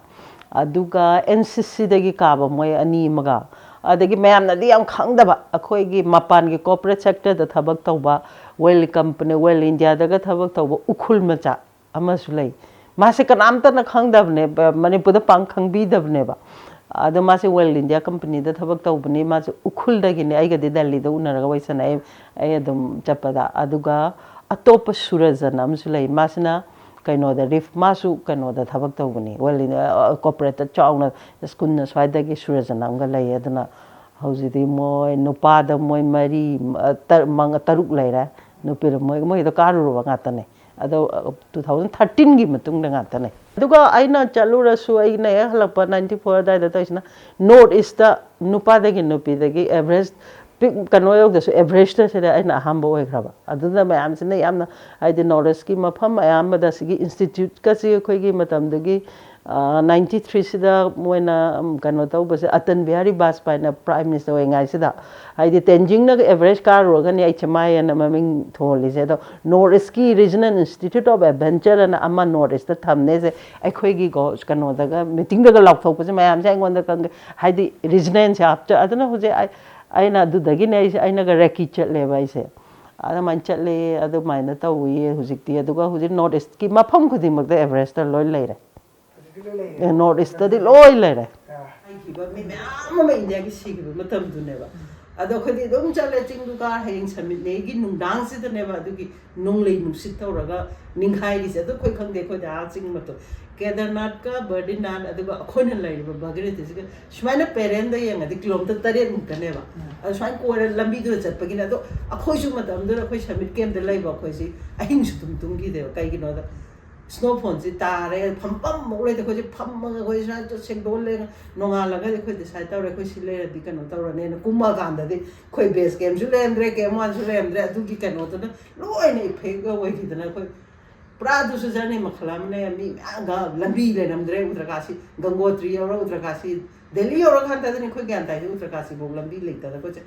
ꯑꯗꯨꯒ ꯑꯦꯟ ꯁꯤ ꯁꯤꯗꯒꯤ ꯀꯥꯕ ꯃꯣꯏ ꯑꯅꯤ ꯑꯃꯒ, ꯑꯗꯒꯤ ꯃꯌꯥꯝꯅꯗꯤ ꯌꯥꯝ ꯈꯪꯗꯕ, ꯑꯩꯈꯣꯏꯒꯤ ꯃꯄꯥꯟꯒꯤ ꯀꯣꯔꯄꯣꯔꯦꯠ ꯁꯦꯛꯇꯔꯗ ꯊꯕꯛ ꯇꯧꯕ, ꯋꯦꯜ ꯀꯝꯄꯅꯤ, ꯋꯦꯜ ꯏꯟꯗꯤꯌꯥꯗꯒ ꯊꯕꯛ ꯇꯧꯕ ꯎꯈ꯭ꯔꯨꯜ ꯃꯆꯥ ꯑꯃꯁꯨ ꯂꯩ꯫ ꯃꯥꯁꯦ ꯀꯅꯥꯝꯇꯅ ꯈꯪꯗꯕꯅꯦ, ꯕ-, ꯃꯅꯤꯄꯨꯔꯗ ꯄꯥꯡ ꯈꯪꯕꯤꯗꯕꯅꯦꯕ꯫ ꯑꯗꯣ ꯃꯥꯁꯦ ꯋꯦꯜ ꯏꯟꯗꯤꯌꯥ ꯀꯝꯄꯅꯤꯗ ꯊꯕꯛ ꯇꯧꯕꯅꯤ꯫ ꯃꯥꯁꯦ ꯎꯈ꯭ꯔꯨꯜꯗꯒꯤꯅꯦ, ꯑꯩꯒꯗꯤ ꯗꯦꯜꯂꯤꯗ ꯎꯅꯔꯒ ꯋꯥꯔꯤ ꯁꯥꯟꯅꯩ ꯑꯩ ꯑꯗꯨꯝ ꯆꯠꯄꯗ꯫ ꯑꯗꯨꯒ ꯑꯇꯣꯞꯄ ꯁꯨꯔꯖꯟ ꯑꯃꯁꯨ ꯂꯩ꯫ ꯃꯥꯁꯤꯅ ꯀꯩꯅꯣꯗ, ꯔꯤꯐ-, ꯃꯥꯁꯨ ꯀꯩꯅꯣꯗ ꯊꯕꯛ ꯇꯧꯕꯅꯤ, ꯋꯦꯜ ꯏꯟꯗꯤꯌꯥ, ꯑ, ꯀꯣꯔꯄꯣꯔꯦꯠꯇ ꯆꯥꯎꯅ ꯁ꯭ꯀꯨꯜꯅ ꯁ꯭ꯋꯥꯏꯗꯒꯤ ꯁꯨꯔꯖꯟ ꯑꯃꯒ ꯂꯩ꯫ ꯑꯗꯨꯅ ꯍꯧꯖꯤꯛꯇꯤ ꯃꯣꯏ ꯅꯨꯄꯥꯗ ꯃꯣꯏ ꯃꯔꯤ, ꯑ, ꯇ-, ꯃꯉꯥ, ꯇꯔꯨꯛ ꯂꯩꯔꯦ꯫ ꯅꯨꯄꯤꯗ ꯃꯣꯏ, ꯃꯣꯏꯗꯣ ꯀꯥꯔꯨꯔꯕ ꯉꯥꯛꯇꯅꯦ꯫ ꯑꯗꯣ, ꯑ, ꯇꯨ ꯊꯥꯎꯖꯟ ꯊꯥꯔꯇꯤꯟꯒꯤ ꯃꯇꯨꯡꯗ ꯉꯥꯛꯇꯅꯦ꯫ ꯑꯗꯨꯒ ꯑꯩꯅ ꯆꯠꯂꯨꯔꯁꯨ, ꯑꯩꯅ ꯍꯦꯛ ꯍꯜꯂꯛꯄ ꯅꯥꯏꯟꯇꯤ ꯐꯣꯔ ꯑꯗꯨꯋꯥꯏꯗ ꯇꯧꯔꯤꯁꯤꯅ, ꯅꯣꯔꯠ ꯏꯁꯇ ꯅꯨꯄꯥꯗꯒꯤ ꯅꯨꯄꯤꯗꯒꯤ ꯑꯦꯚꯔꯦꯖ ꯄꯤꯛ-, ꯀꯩꯅꯣ ꯌꯧꯗ꯭ꯔꯁꯨ, ꯑꯦꯚꯔꯦꯖꯇ ꯁꯤꯗ ꯑꯩꯅ ꯑꯍꯥꯟꯕ ꯑꯣꯏꯈ꯭ꯔꯕ꯫ ꯑꯗꯨꯅ ꯃꯌꯥꯝꯁꯤꯅ ꯌꯥꯝꯅ, ꯍꯥꯏꯗꯤ, ꯅꯣꯔꯠ ꯏꯁꯀꯤ ꯃꯐꯝ ꯑꯌꯥꯝꯕꯗ ꯁꯤꯒꯤ ꯏꯟꯁꯇꯤꯇ꯭ꯌꯨꯠꯀꯁꯤ ꯑꯩꯈꯣꯏꯒꯤ ꯃꯇꯝꯗꯨꯒꯤ ꯅꯥꯏꯟꯇꯤ ꯊ꯭ꯔꯤꯁꯤꯗ ꯃꯣꯏꯅ ꯎꯝ, ꯀꯩꯅꯣ ꯇꯧꯕꯁꯦ, ꯑꯇꯜ ꯕꯤꯍꯥꯔꯤ ꯕꯥꯖꯄꯥꯏꯅ ꯄ꯭ꯔꯥꯏꯝ ꯃꯤꯅꯤꯁꯇꯔ ꯑꯣꯏꯔꯤꯉꯩꯁꯤꯗ, ꯍꯥꯏꯗꯤ ꯇꯦꯟꯖꯤꯡꯅꯒ ꯑꯦꯚꯔꯦꯁ ꯀꯥꯔꯨꯔꯒꯅꯤ ꯑꯩꯠꯁ ꯑꯦꯝ ꯑꯥꯏ ꯑꯅ ꯃꯃꯤꯡ ꯊꯣꯜꯂꯤꯁꯦ꯫ ꯑꯗꯣ ꯅꯣꯔꯠ ꯏꯁꯀꯤ ꯔꯤꯖꯅꯦꯜ ꯏꯟꯁꯇꯤꯇ꯭ꯌꯨꯠ ꯑꯣꯐ ꯑꯦꯗꯚꯦꯟꯆꯔ ꯑꯅ ꯑꯃ ꯅꯣꯔꯠ ꯏꯁꯇ ꯊꯝꯅꯦꯁꯦ, ꯑꯩꯈꯣꯏꯒꯤ ꯀꯩꯅꯣꯗꯒ ꯃꯤꯇꯤꯡꯗꯒ ꯂꯥꯎꯊꯣꯛꯄꯁꯦ ꯃꯌꯥꯝꯁꯦ ꯑꯩꯉꯣꯟꯗ ꯈꯪꯗꯦ, ꯍꯥꯏꯗꯤ ꯔꯤꯖꯅꯦꯜꯁꯦ ꯍꯥꯞꯆ ꯑꯗꯨꯅ ꯍꯧꯖꯤꯛ ꯑꯩ ꯑꯩꯅ ꯑꯗꯨꯗꯒꯤꯅꯦ ꯑꯩꯁꯦ ꯑꯩꯅꯒ ꯔꯦꯀꯤ ꯆꯠꯂꯦꯕ ꯑꯩꯁꯦ꯫ ꯑꯗꯨꯃꯥꯏꯅ ꯆꯠꯂꯦ, ꯑꯗꯨꯃꯥꯏꯅ ꯇꯧꯋꯤ ꯍꯧꯖꯤꯛꯇꯤ꯫ ꯑꯗꯨꯒ ꯍꯧꯖꯤꯛ ꯅꯣꯔꯠ ꯏꯁꯀꯤ ꯃꯐꯝ ꯈꯨꯗꯤꯡꯃꯛꯇ ꯑꯦꯚꯔꯦꯁꯇ ꯂꯣꯏ ꯂꯩꯔꯦ꯫ ꯅꯣꯔꯠ ꯏꯁꯇꯗꯤ ꯂꯣꯏ ꯂꯩꯔꯦ꯫ ꯍꯥꯏꯈꯤꯕ ꯃꯤ ꯃꯌꯥꯝ ꯑꯃ ꯏꯟꯗꯤꯌꯥꯒꯤ ꯁꯤꯈꯤꯕ ꯃꯇꯝꯗꯨꯅꯦꯕ꯫ ꯑꯗꯣ ꯑꯩꯈꯣꯏꯗꯤ ꯑꯗꯨꯝ ꯆꯠꯂꯦ ꯆꯤꯡꯗꯨ ꯀꯥ, ꯍꯌꯦꯡ ꯁꯃꯤꯠꯅꯦꯒꯤ ꯅꯨꯡꯗꯥꯡꯁꯤꯗꯅꯦꯕ ꯑꯗꯨꯒꯤ ꯅꯣꯡꯂꯩ ꯅꯨꯡꯁꯤꯠ ꯇꯧꯔꯒ ꯅꯤꯡꯈꯥꯏꯔꯤꯁꯦ꯫ ꯑꯗꯨ ꯑꯩꯈꯣꯏ ꯈꯪꯗꯦ, ꯑꯩꯈꯣꯏꯗꯤ ꯑꯥ ꯆꯤꯡ ꯃꯇꯣꯟ ꯀꯦꯗꯔꯅꯥꯠꯀ ꯕꯗ꯭ꯔꯤꯅꯥꯠ ꯑꯗꯨꯒ ꯑꯩꯈꯣꯏꯅ ꯂꯩꯔꯤꯕ ꯚꯥꯒꯤꯔꯊꯤꯁꯤꯒ ꯁꯨꯃꯥꯏꯅ ꯄꯦꯔꯦꯟꯗ ꯌꯦꯡꯉꯗꯤ ꯀꯤꯂꯣꯃꯤꯇꯔ ꯇꯔꯦꯠ ꯃꯨꯛꯇꯅꯦꯕ꯫ ꯑꯗꯣ ꯁꯨꯃꯥꯏꯅ ꯀꯣꯏꯔ ꯂꯝꯕꯤꯗꯨꯗ ꯆꯠꯄꯒꯤꯅꯦ꯫ ꯑꯗꯣ ꯑꯩꯈꯣꯏꯁꯨ ꯃꯇꯝꯗꯨꯗ ꯑꯩꯈꯣꯏ ꯁꯃꯤꯠ ꯀꯦꯝꯗ ꯂꯩꯕ ꯑꯩꯈꯣꯏꯁꯤ ꯑꯍꯤꯡꯁꯨ ꯑꯗꯨꯝ ꯇꯨꯝꯈꯤꯗꯦꯕ꯫ ꯀꯩꯒꯤꯅꯣꯗ ꯁ꯭ꯅꯣꯐꯣꯟꯁꯤ ꯇꯥꯔꯦ, ꯐꯝꯐꯝ ꯑꯃꯨꯛ ꯂꯩꯇꯦ꯫ ꯑꯩꯈꯣꯏꯁꯦ ꯐꯝꯃꯒ ꯑꯩꯈꯣꯏ ꯁꯨꯃꯥꯏꯅ ꯁꯦꯡꯗꯣꯛ ꯂꯩꯔꯒ ꯅꯣꯡꯉꯥꯜꯂꯒꯗꯤ ꯑꯩꯈꯣꯏ ꯗꯤꯁꯥꯏꯠ ꯇꯧꯔꯦ, ꯑꯩꯈꯣꯏ ꯁꯤ ꯂꯩꯔꯗꯤ ꯀꯩꯅꯣ ꯇꯧꯔꯅꯦꯅ꯫ ꯀꯨꯝꯃꯀꯥꯟꯗꯗꯤ ꯑꯩꯈꯣꯏ ꯕꯦꯁ ꯀꯦꯝꯁꯨ ꯂꯩꯔꯝꯗ꯭ꯔꯦ, ꯀꯦꯝ ꯋꯥꯟꯁꯨ ꯂꯩꯔꯝꯗ꯭ꯔꯦ꯫ ꯑꯗꯨꯒꯤ ꯀꯩꯅꯣꯗꯨꯅ ꯂꯣꯏꯅ ꯏꯐꯦꯛ ꯑꯣꯏꯈꯤꯗꯅ ꯑꯩꯈꯣꯏ ꯄꯨꯔꯥ ꯑꯗꯨꯁꯨ ꯖꯔꯅꯤ ꯃꯈꯜ ꯑꯃꯅꯦ꯫ ꯃꯤ ꯃꯌꯥꯝꯒ ꯂꯝꯕꯤ ꯂꯩꯔꯝꯗ꯭ꯔꯦ꯫ ꯎꯇ꯭ꯔꯀꯥꯁꯤ, ꯒꯪꯒꯣꯇ꯭ꯔꯤ ꯌꯧꯔ ꯎꯇ꯭ꯔꯀꯥꯁꯤ, ꯗꯦꯜꯂꯤ ꯌꯧꯔꯀꯥꯟꯗꯗꯅꯤ ꯑꯩꯈꯣꯏ ꯒ꯭ꯌꯥꯟ ꯇꯥꯏꯁꯦ ꯎꯇ꯭ꯔꯀꯥꯁꯤꯐꯥꯎ ꯂꯝꯕꯤ ꯂꯩꯇꯗꯅ ꯑꯩꯈꯣꯏꯁꯦ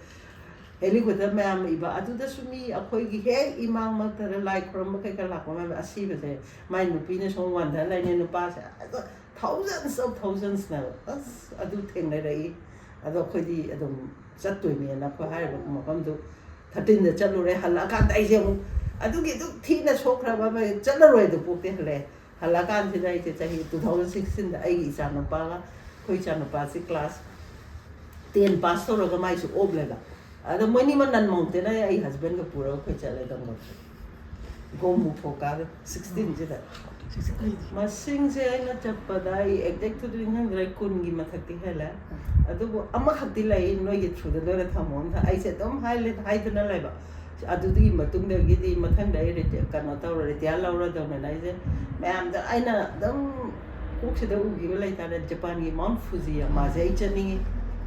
ꯍꯦꯂꯤꯀꯣꯞꯇꯔ ꯃꯌꯥꯝ ꯏꯕ꯫ ꯑꯗꯨꯗꯁꯨ ꯃꯤ ꯑꯩꯈꯣꯏꯒꯤ ꯍꯦꯛ ꯏꯃꯥꯡꯃꯛꯇꯗ ꯂꯥꯏ ꯈꯨꯔꯨꯝꯕ ꯀꯩꯀꯥ ꯂꯥꯛꯄ ꯃꯌꯥꯝ ꯑꯁꯤꯕꯁꯦ꯫ ꯃꯥꯏ ꯅꯨꯄꯤꯅ ꯁꯣꯝ ꯋꯥꯟꯊ ꯂꯩꯅꯦ, ꯅꯨꯄꯥꯁꯦ ꯑꯗꯣ thousands of thousandsꯅꯦꯕ꯫ ꯑꯁ ꯑꯗꯨ ꯊꯦꯡꯅꯔꯛꯏ꯫ ꯑꯗꯣ ꯑꯩꯈꯣꯏꯗꯤ ꯑꯗꯨꯝ ꯆꯠꯇꯣꯏꯅꯦꯅ ꯑꯩꯈꯣꯏ ꯍꯥꯏꯔꯤꯕ ꯃꯐꯝꯗꯨ ꯊꯥꯔꯇꯤꯟꯗ ꯆꯠꯂꯨꯔꯦ꯫ ꯍꯜꯂꯛꯑꯀꯥꯟꯗ ꯑꯩꯁꯦ ꯑꯃꯨꯛ ꯑꯗꯨꯒꯤ ꯑꯗꯨꯛ ꯊꯤꯅ ꯁꯣꯛꯈ꯭ꯔꯕ ꯑꯃ ꯆꯠꯂꯔꯣꯏꯗ ꯄꯣꯛꯇꯦ ꯍꯜꯂꯛꯑꯦ꯫ ꯍꯜꯂꯛꯑꯀꯥꯟꯁꯤꯗ ꯑꯩꯁꯦ ꯆꯍꯤ two thousand sixteenꯗ ꯑꯩꯒꯤ ꯏꯆꯥꯅꯨꯄꯥꯒ, ꯑꯩꯈꯣꯏ ꯏꯆꯥꯅꯨꯄꯥꯁꯤ class ten pass ꯇꯧꯔꯒ ꯃꯥꯏꯁꯨ ꯑꯣꯞ ꯂꯩꯕ꯫ ꯑꯗ ꯃꯣꯏꯅꯤꯃꯛ ꯅꯟ ꯃꯥꯎꯟꯇꯦꯅꯔ, ꯑꯩ husbandꯒ ꯄꯨꯔꯒ ꯑꯩꯈꯣꯏ ꯆꯠꯂꯦ ꯒꯪꯒꯣꯇ꯭ꯔꯤ꯫ ꯒꯣꯃꯨꯈꯣꯛ ꯀꯥꯕ sixteenꯁꯤꯗ꯫ ꯃꯁꯤꯡꯁꯦ ꯑꯩꯅ ꯆꯠꯄꯗ ꯑꯩ exactꯇꯨꯗꯤ ꯈꯪꯗ꯭ꯔꯦ, ꯀꯨꯟꯒꯤ ꯃꯊꯛꯇꯤ ꯍꯦꯜꯂꯦ꯫ ꯑꯗꯨꯕꯨ ꯑꯃꯈꯛꯇꯤ ꯂꯩ, ꯅꯣꯏꯒꯤ throughꯗ ꯅꯣꯏꯅ ꯊꯝꯃꯣ ꯑꯝꯇ꯫ ꯑꯩꯁꯦ ꯑꯗꯨꯝ ꯍꯥꯏꯂꯦ-, ꯍꯥꯏꯗꯨꯅ ꯂꯩꯕ꯫ ꯑꯗꯨꯗꯨꯒꯤ ꯃꯇꯨꯡꯗꯒꯤꯗꯤ ꯃꯊꯪꯗ ꯑꯩ ꯔꯤꯇꯤ-, ꯀꯩꯅꯣ ꯇꯧꯔ, ꯔꯤꯇꯤꯌꯥꯔ ꯂꯧꯔꯗꯧꯅꯦꯅ ꯑꯩꯁꯦ ꯃꯌꯥꯝꯗ ꯑꯩꯅ ꯑꯗꯨꯝ ꯀꯣꯛꯁꯤꯗ ꯎꯈꯤꯕ ꯂꯩꯇꯥꯔꯦ, ꯖꯄꯥꯟꯒꯤ ꯃꯥꯎꯟ ꯐꯨꯖꯤꯌꯥꯃꯥꯁꯦ ꯑꯩ ꯆꯠꯅꯤꯡꯉꯤ꯫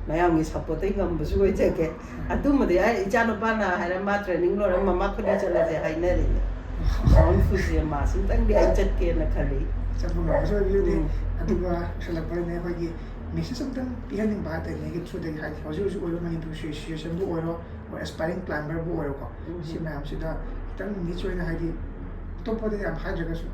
ꯃꯌꯥꯝꯒꯤ ꯁꯞꯄꯣꯔꯠꯇꯩ ꯉꯝꯕꯁꯨ ꯑꯣꯏꯖꯒꯦ꯫ ꯑꯗꯨꯃꯗꯤ ꯑꯩ ꯏꯆꯥꯅꯨꯄꯥꯅ ꯍꯥꯏꯔ, ꯃꯥ ꯇ꯭ꯔꯦꯅꯤꯡ ꯂꯣꯏꯔ ꯃꯃꯥ ꯈꯨꯗꯤ ꯆꯠꯂꯁꯦ ꯍꯥꯏꯅꯔꯤꯅꯦ꯫ ꯃꯥꯎꯟ ꯐꯨꯖꯤꯌꯥꯃꯥꯁꯤꯇꯪꯗꯤ ꯑꯩ ꯆꯠꯀꯦꯅ ꯈꯜꯂꯤ꯫ ꯆꯠꯄ ꯉꯝꯕꯁꯨ ꯑꯣꯏꯕꯤꯌꯨꯅꯦ꯫ ꯎꯝ. ꯑꯗꯨꯒ ꯂꯣꯏꯁꯤꯜꯂꯛꯄꯗ ꯅꯦ, ꯑꯩꯈꯣꯏꯒꯤ ꯃꯦꯁꯦꯖ ꯑꯝꯇꯪ ꯄꯤꯍꯟꯅꯤꯡꯕ ꯍꯥꯏꯇꯥꯔꯦ, ꯅꯦꯒꯤ ꯊ꯭ꯔꯨꯗꯒꯤ, ꯍꯥꯏꯗꯤ ꯍꯧꯖꯤꯛ ꯍꯧꯖꯤꯛ ꯑꯣꯏꯕ ꯃꯅꯤꯄꯨꯔ ꯁꯤꯆꯨꯋꯦꯁꯟꯕꯨ ꯑꯣꯏꯔꯣ, ꯑꯣꯔ ꯑꯦꯁꯄꯥꯏꯔꯤꯡ ꯀ꯭ꯂꯥꯏꯝꯕꯔꯕꯨ ꯑꯣꯏꯔꯣꯀꯣ, ꯎꯝ. ꯁꯤ ꯃꯌꯥꯝꯁꯤꯗ ꯈꯤꯇꯪ ꯅꯤꯆ ꯑꯣꯏꯅ, ꯍꯥꯏꯗꯤ ꯑꯇꯣꯞꯄꯗ ꯌꯥꯝ ꯍꯥꯏꯗ꯭ꯔꯒꯁꯨ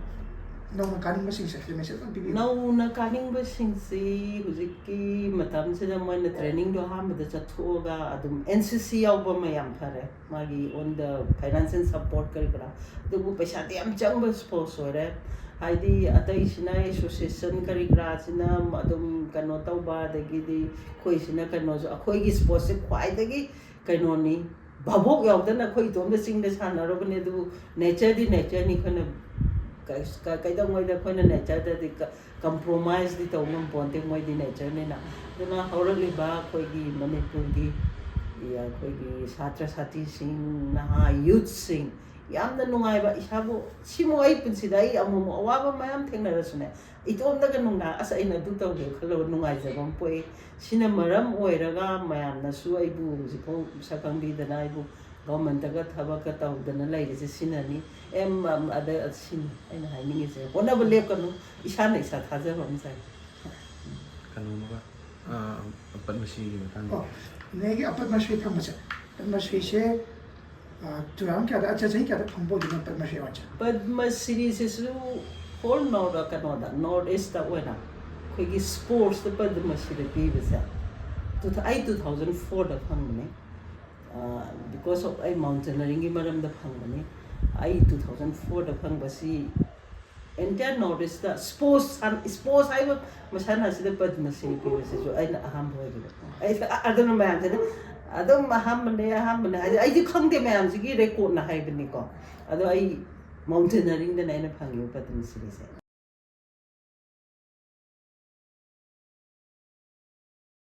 ꯅꯧꯅ ꯀꯥꯅꯤꯡꯕꯁꯤꯡꯁꯦ ꯁꯤꯗ ꯃꯦꯁꯦꯖ ꯑꯃ ꯄꯤꯕꯤꯌꯨ꯫ ꯅꯧꯅ ꯀꯥꯅꯤꯡꯕꯁꯤꯡꯁꯤ ꯍꯧꯖꯤꯛꯀꯤ ꯃꯇꯝꯁꯤꯗ ꯃꯣꯏꯅ ꯇ꯭ꯔꯦꯅꯤꯡꯗꯣ ꯑꯍꯥꯟꯕꯗ ꯆꯠꯊꯣꯛꯑꯒ ꯑꯗꯨꯝ ꯑꯦꯟ ꯁꯤ ꯁꯤ ꯌꯥꯎꯕ ꯑꯃ ꯌꯥꯝ ꯐꯔꯦ, ꯃꯥꯒꯤ ꯑꯣꯟ ꯗ ꯐꯥꯏꯅꯥꯟꯁꯤꯌꯦꯜ ꯁꯞꯄꯣꯔꯠ ꯀꯔꯤ ꯀꯔꯥ, ꯑꯗꯨꯕꯨ ꯄꯩꯁꯥꯗꯤ ꯌꯥꯝ ꯆꯪꯕ ꯁ꯭ꯄꯣꯔꯠꯁ ꯑꯣꯏꯔꯦ꯫ ꯍꯥꯏꯗꯤ ꯑꯇꯩꯁꯤꯅ ꯑꯦꯁꯣꯁꯤꯌꯦꯁꯟ ꯀꯔꯤ ꯀꯔꯥꯁꯤꯅ ꯑꯗꯨꯝ ꯀꯩꯅꯣ ꯇꯧꯕ, ꯑꯗꯒꯤꯗꯤ ꯑꯩꯈꯣꯏꯁꯤꯅ ꯀꯩꯅꯣꯁꯨ, ꯑꯩꯈꯣꯏꯒꯤ ꯁ꯭ꯄꯣꯔꯠꯁꯦ ꯈ꯭ꯋꯥꯏꯗꯒꯤ ꯀꯩꯅꯣꯅꯤ, ꯚꯥꯕꯣꯛ ꯌꯥꯎꯗꯅ ꯑꯩꯈꯣꯏ ꯏꯇꯣꯝꯗ ꯆꯤꯡꯗ ꯁꯥꯟꯅꯔꯨꯕꯅꯦ, ꯑꯗꯨꯕꯨ ꯅꯦꯆꯔꯗꯤ ꯅꯦꯆꯔꯅꯤ, ꯑꯩꯈꯣꯏꯅ ꯀ- ꯀ- ꯀꯩꯗꯧꯉꯩꯗ ꯑꯩꯈꯣꯏꯅ ꯅꯦꯆꯔꯗꯗꯤ ꯀꯝꯄ꯭ꯔꯣꯃꯥꯏꯁꯇꯤ ꯇꯧ ꯉꯝꯄꯣꯟꯇꯦ, ꯃꯣꯏꯗꯤ ꯅꯦꯆꯔꯅꯤꯅ꯫ ꯑꯗꯨꯅ ꯍꯧꯔꯛꯂꯤꯕ ꯑꯩꯈꯣꯏꯒꯤ ꯃꯅꯤꯄꯨꯔꯒꯤ ꯑꯩꯈꯣꯏꯒꯤ ꯁꯥꯇ꯭ꯔ ꯁꯥꯇ꯭ꯔꯤꯁꯤꯡ, ꯅꯍꯥ ꯌꯨꯠꯁꯤꯡ, ꯌꯥꯝꯅ ꯅꯨꯡꯉꯥꯏꯕ, ꯏꯁꯥꯕꯨ ꯁꯤꯃꯨꯛ ꯑꯩ ꯄꯨꯟꯁꯤꯗ ꯑꯩ ꯑꯃꯨꯛ ꯑꯃꯨꯛ ꯑꯋꯥꯕ ꯃꯌꯥꯝ ꯊꯦꯡꯅꯔꯁꯨꯅꯦ, ꯏꯇꯣꯝꯗꯒ ꯅꯨꯡꯗꯥꯡ ꯑꯁ ꯑꯩꯅ ꯑꯗꯨ ꯇꯧꯒꯦ ꯈꯜꯂꯒ ꯅꯨꯡꯉꯥꯏꯖꯕ ꯑꯃ ꯄꯣꯛꯏ꯫ ꯁꯤꯅ ꯃꯔꯝ ꯑꯣꯏꯔꯒ ꯃꯌꯥꯝꯅꯁꯨ ꯑꯩꯕꯨ ꯍꯧꯖꯤꯛꯐꯥꯎ ꯁꯛ ꯈꯪꯕꯤꯗꯅ, ꯑꯩꯕꯨ ꯒꯣꯔꯃꯦꯟꯇꯒ ꯊꯕꯛꯀ ꯇꯧꯗꯅ ꯂꯩꯔꯤꯁꯦ ꯁꯤꯅꯅꯤ꯫ ꯑꯦꯝ, ꯑꯝ, ꯑꯗ ꯁꯤꯅꯤ ꯑꯩꯅ ꯍꯥꯏꯅꯤꯡꯉꯤꯁꯦ, ꯍꯣꯠꯅꯕ ꯂꯦꯞꯀꯅꯨ, ꯏꯁꯥꯅ ꯏꯁꯥ ꯊꯥꯖꯕ ꯑꯃ ꯆꯪꯉꯤ꯫ ꯀꯩꯅꯣꯝꯒ, ꯑ, ꯄꯗꯃꯁ꯭ꯔꯤꯒꯤ ꯃꯇꯥꯡꯗ꯫ ꯑꯣ, ꯅꯦꯒꯤ ꯄꯗꯃꯁ꯭ꯔꯤ ꯐꯪꯕꯁꯦ, ꯄꯗꯃꯁ꯭ꯔꯤꯁꯦ, ꯑ, ꯇꯨ ꯊꯥꯎꯖꯟ ꯀꯌꯥꯗ, ꯑꯆ- ꯆꯍꯤ ꯀꯌꯥꯗ ꯐꯪꯕ ꯑꯣꯏꯗꯣꯏꯅꯣ ꯄꯗꯃꯁ꯭ꯔꯤ ꯑꯦꯋꯥꯔꯗꯁꯦ? ꯄꯗꯃꯁ꯭ꯔꯤꯁꯤꯁꯨ ꯍꯣꯜ ꯅꯣꯔꯠ, ꯀꯩꯅꯣꯗ, ꯅꯣꯔꯠ ꯏꯁꯇ ꯑꯣꯏꯅ ꯑꯩꯈꯣꯏꯒꯤ ꯁ꯭ꯄꯣꯔꯠꯁꯇ ꯄꯗꯃꯁ꯭ꯔꯤꯗ ꯄꯤꯕꯁꯦ ꯇꯨ ꯊꯥ- ꯑꯩ ꯇꯨ ꯊꯥꯎꯖꯟ ꯐꯣꯔꯗ ꯐꯪꯕꯅꯦ꯫ ꯕꯤꯀꯣꯁ ꯑꯣꯐ ꯑꯩ ꯃꯥꯎꯟꯇꯦꯅꯔꯤꯡꯒꯤ ꯃꯔꯝꯗ ꯐꯪꯕꯅꯤ꯫ ꯑꯩ ꯇꯨ ꯊꯥꯎꯖꯟ ꯐꯣꯔꯗ ꯐꯪꯕꯁꯤ ꯑꯦꯟꯇꯤꯌꯥꯔ ꯅꯣꯔꯠ ꯏꯁꯇ ꯁ꯭ꯄꯣꯔꯠꯁ, ꯁ꯭ꯄꯣꯔꯠꯁ ꯍꯥꯏꯕ ꯃꯁꯥꯟꯅ ꯑꯁꯤꯗ ꯄꯗꯃꯁ꯭ꯔꯤ ꯄꯤꯕꯁꯤꯁꯨ ꯑꯩꯅ ꯑꯍꯥꯟꯕ ꯑꯣꯏꯈꯤꯕ꯫ ꯑꯩ ꯑꯗꯨꯅ ꯃꯌꯥꯝꯁꯤꯅ ꯑꯗꯨꯝ ꯑꯍꯥꯟꯕꯅꯦ, ꯑꯍꯥꯟꯕꯅꯦ ꯍꯥꯏꯗꯤ ꯑꯩꯗꯤ ꯈꯪꯗꯦ, ꯃꯌꯥꯝꯁꯤꯒꯤ ꯔꯦꯀꯣꯔꯠꯅ ꯍꯥꯏꯕꯅꯤꯀꯣ꯫ ꯑꯗꯣ ꯑꯩ ꯃꯥꯎꯟꯇꯦꯅꯔꯤꯡꯗꯅ ꯑꯩꯅ ꯐꯪꯉꯤꯕ ꯄꯗꯃꯁ꯭ꯔꯤꯁꯦ꯫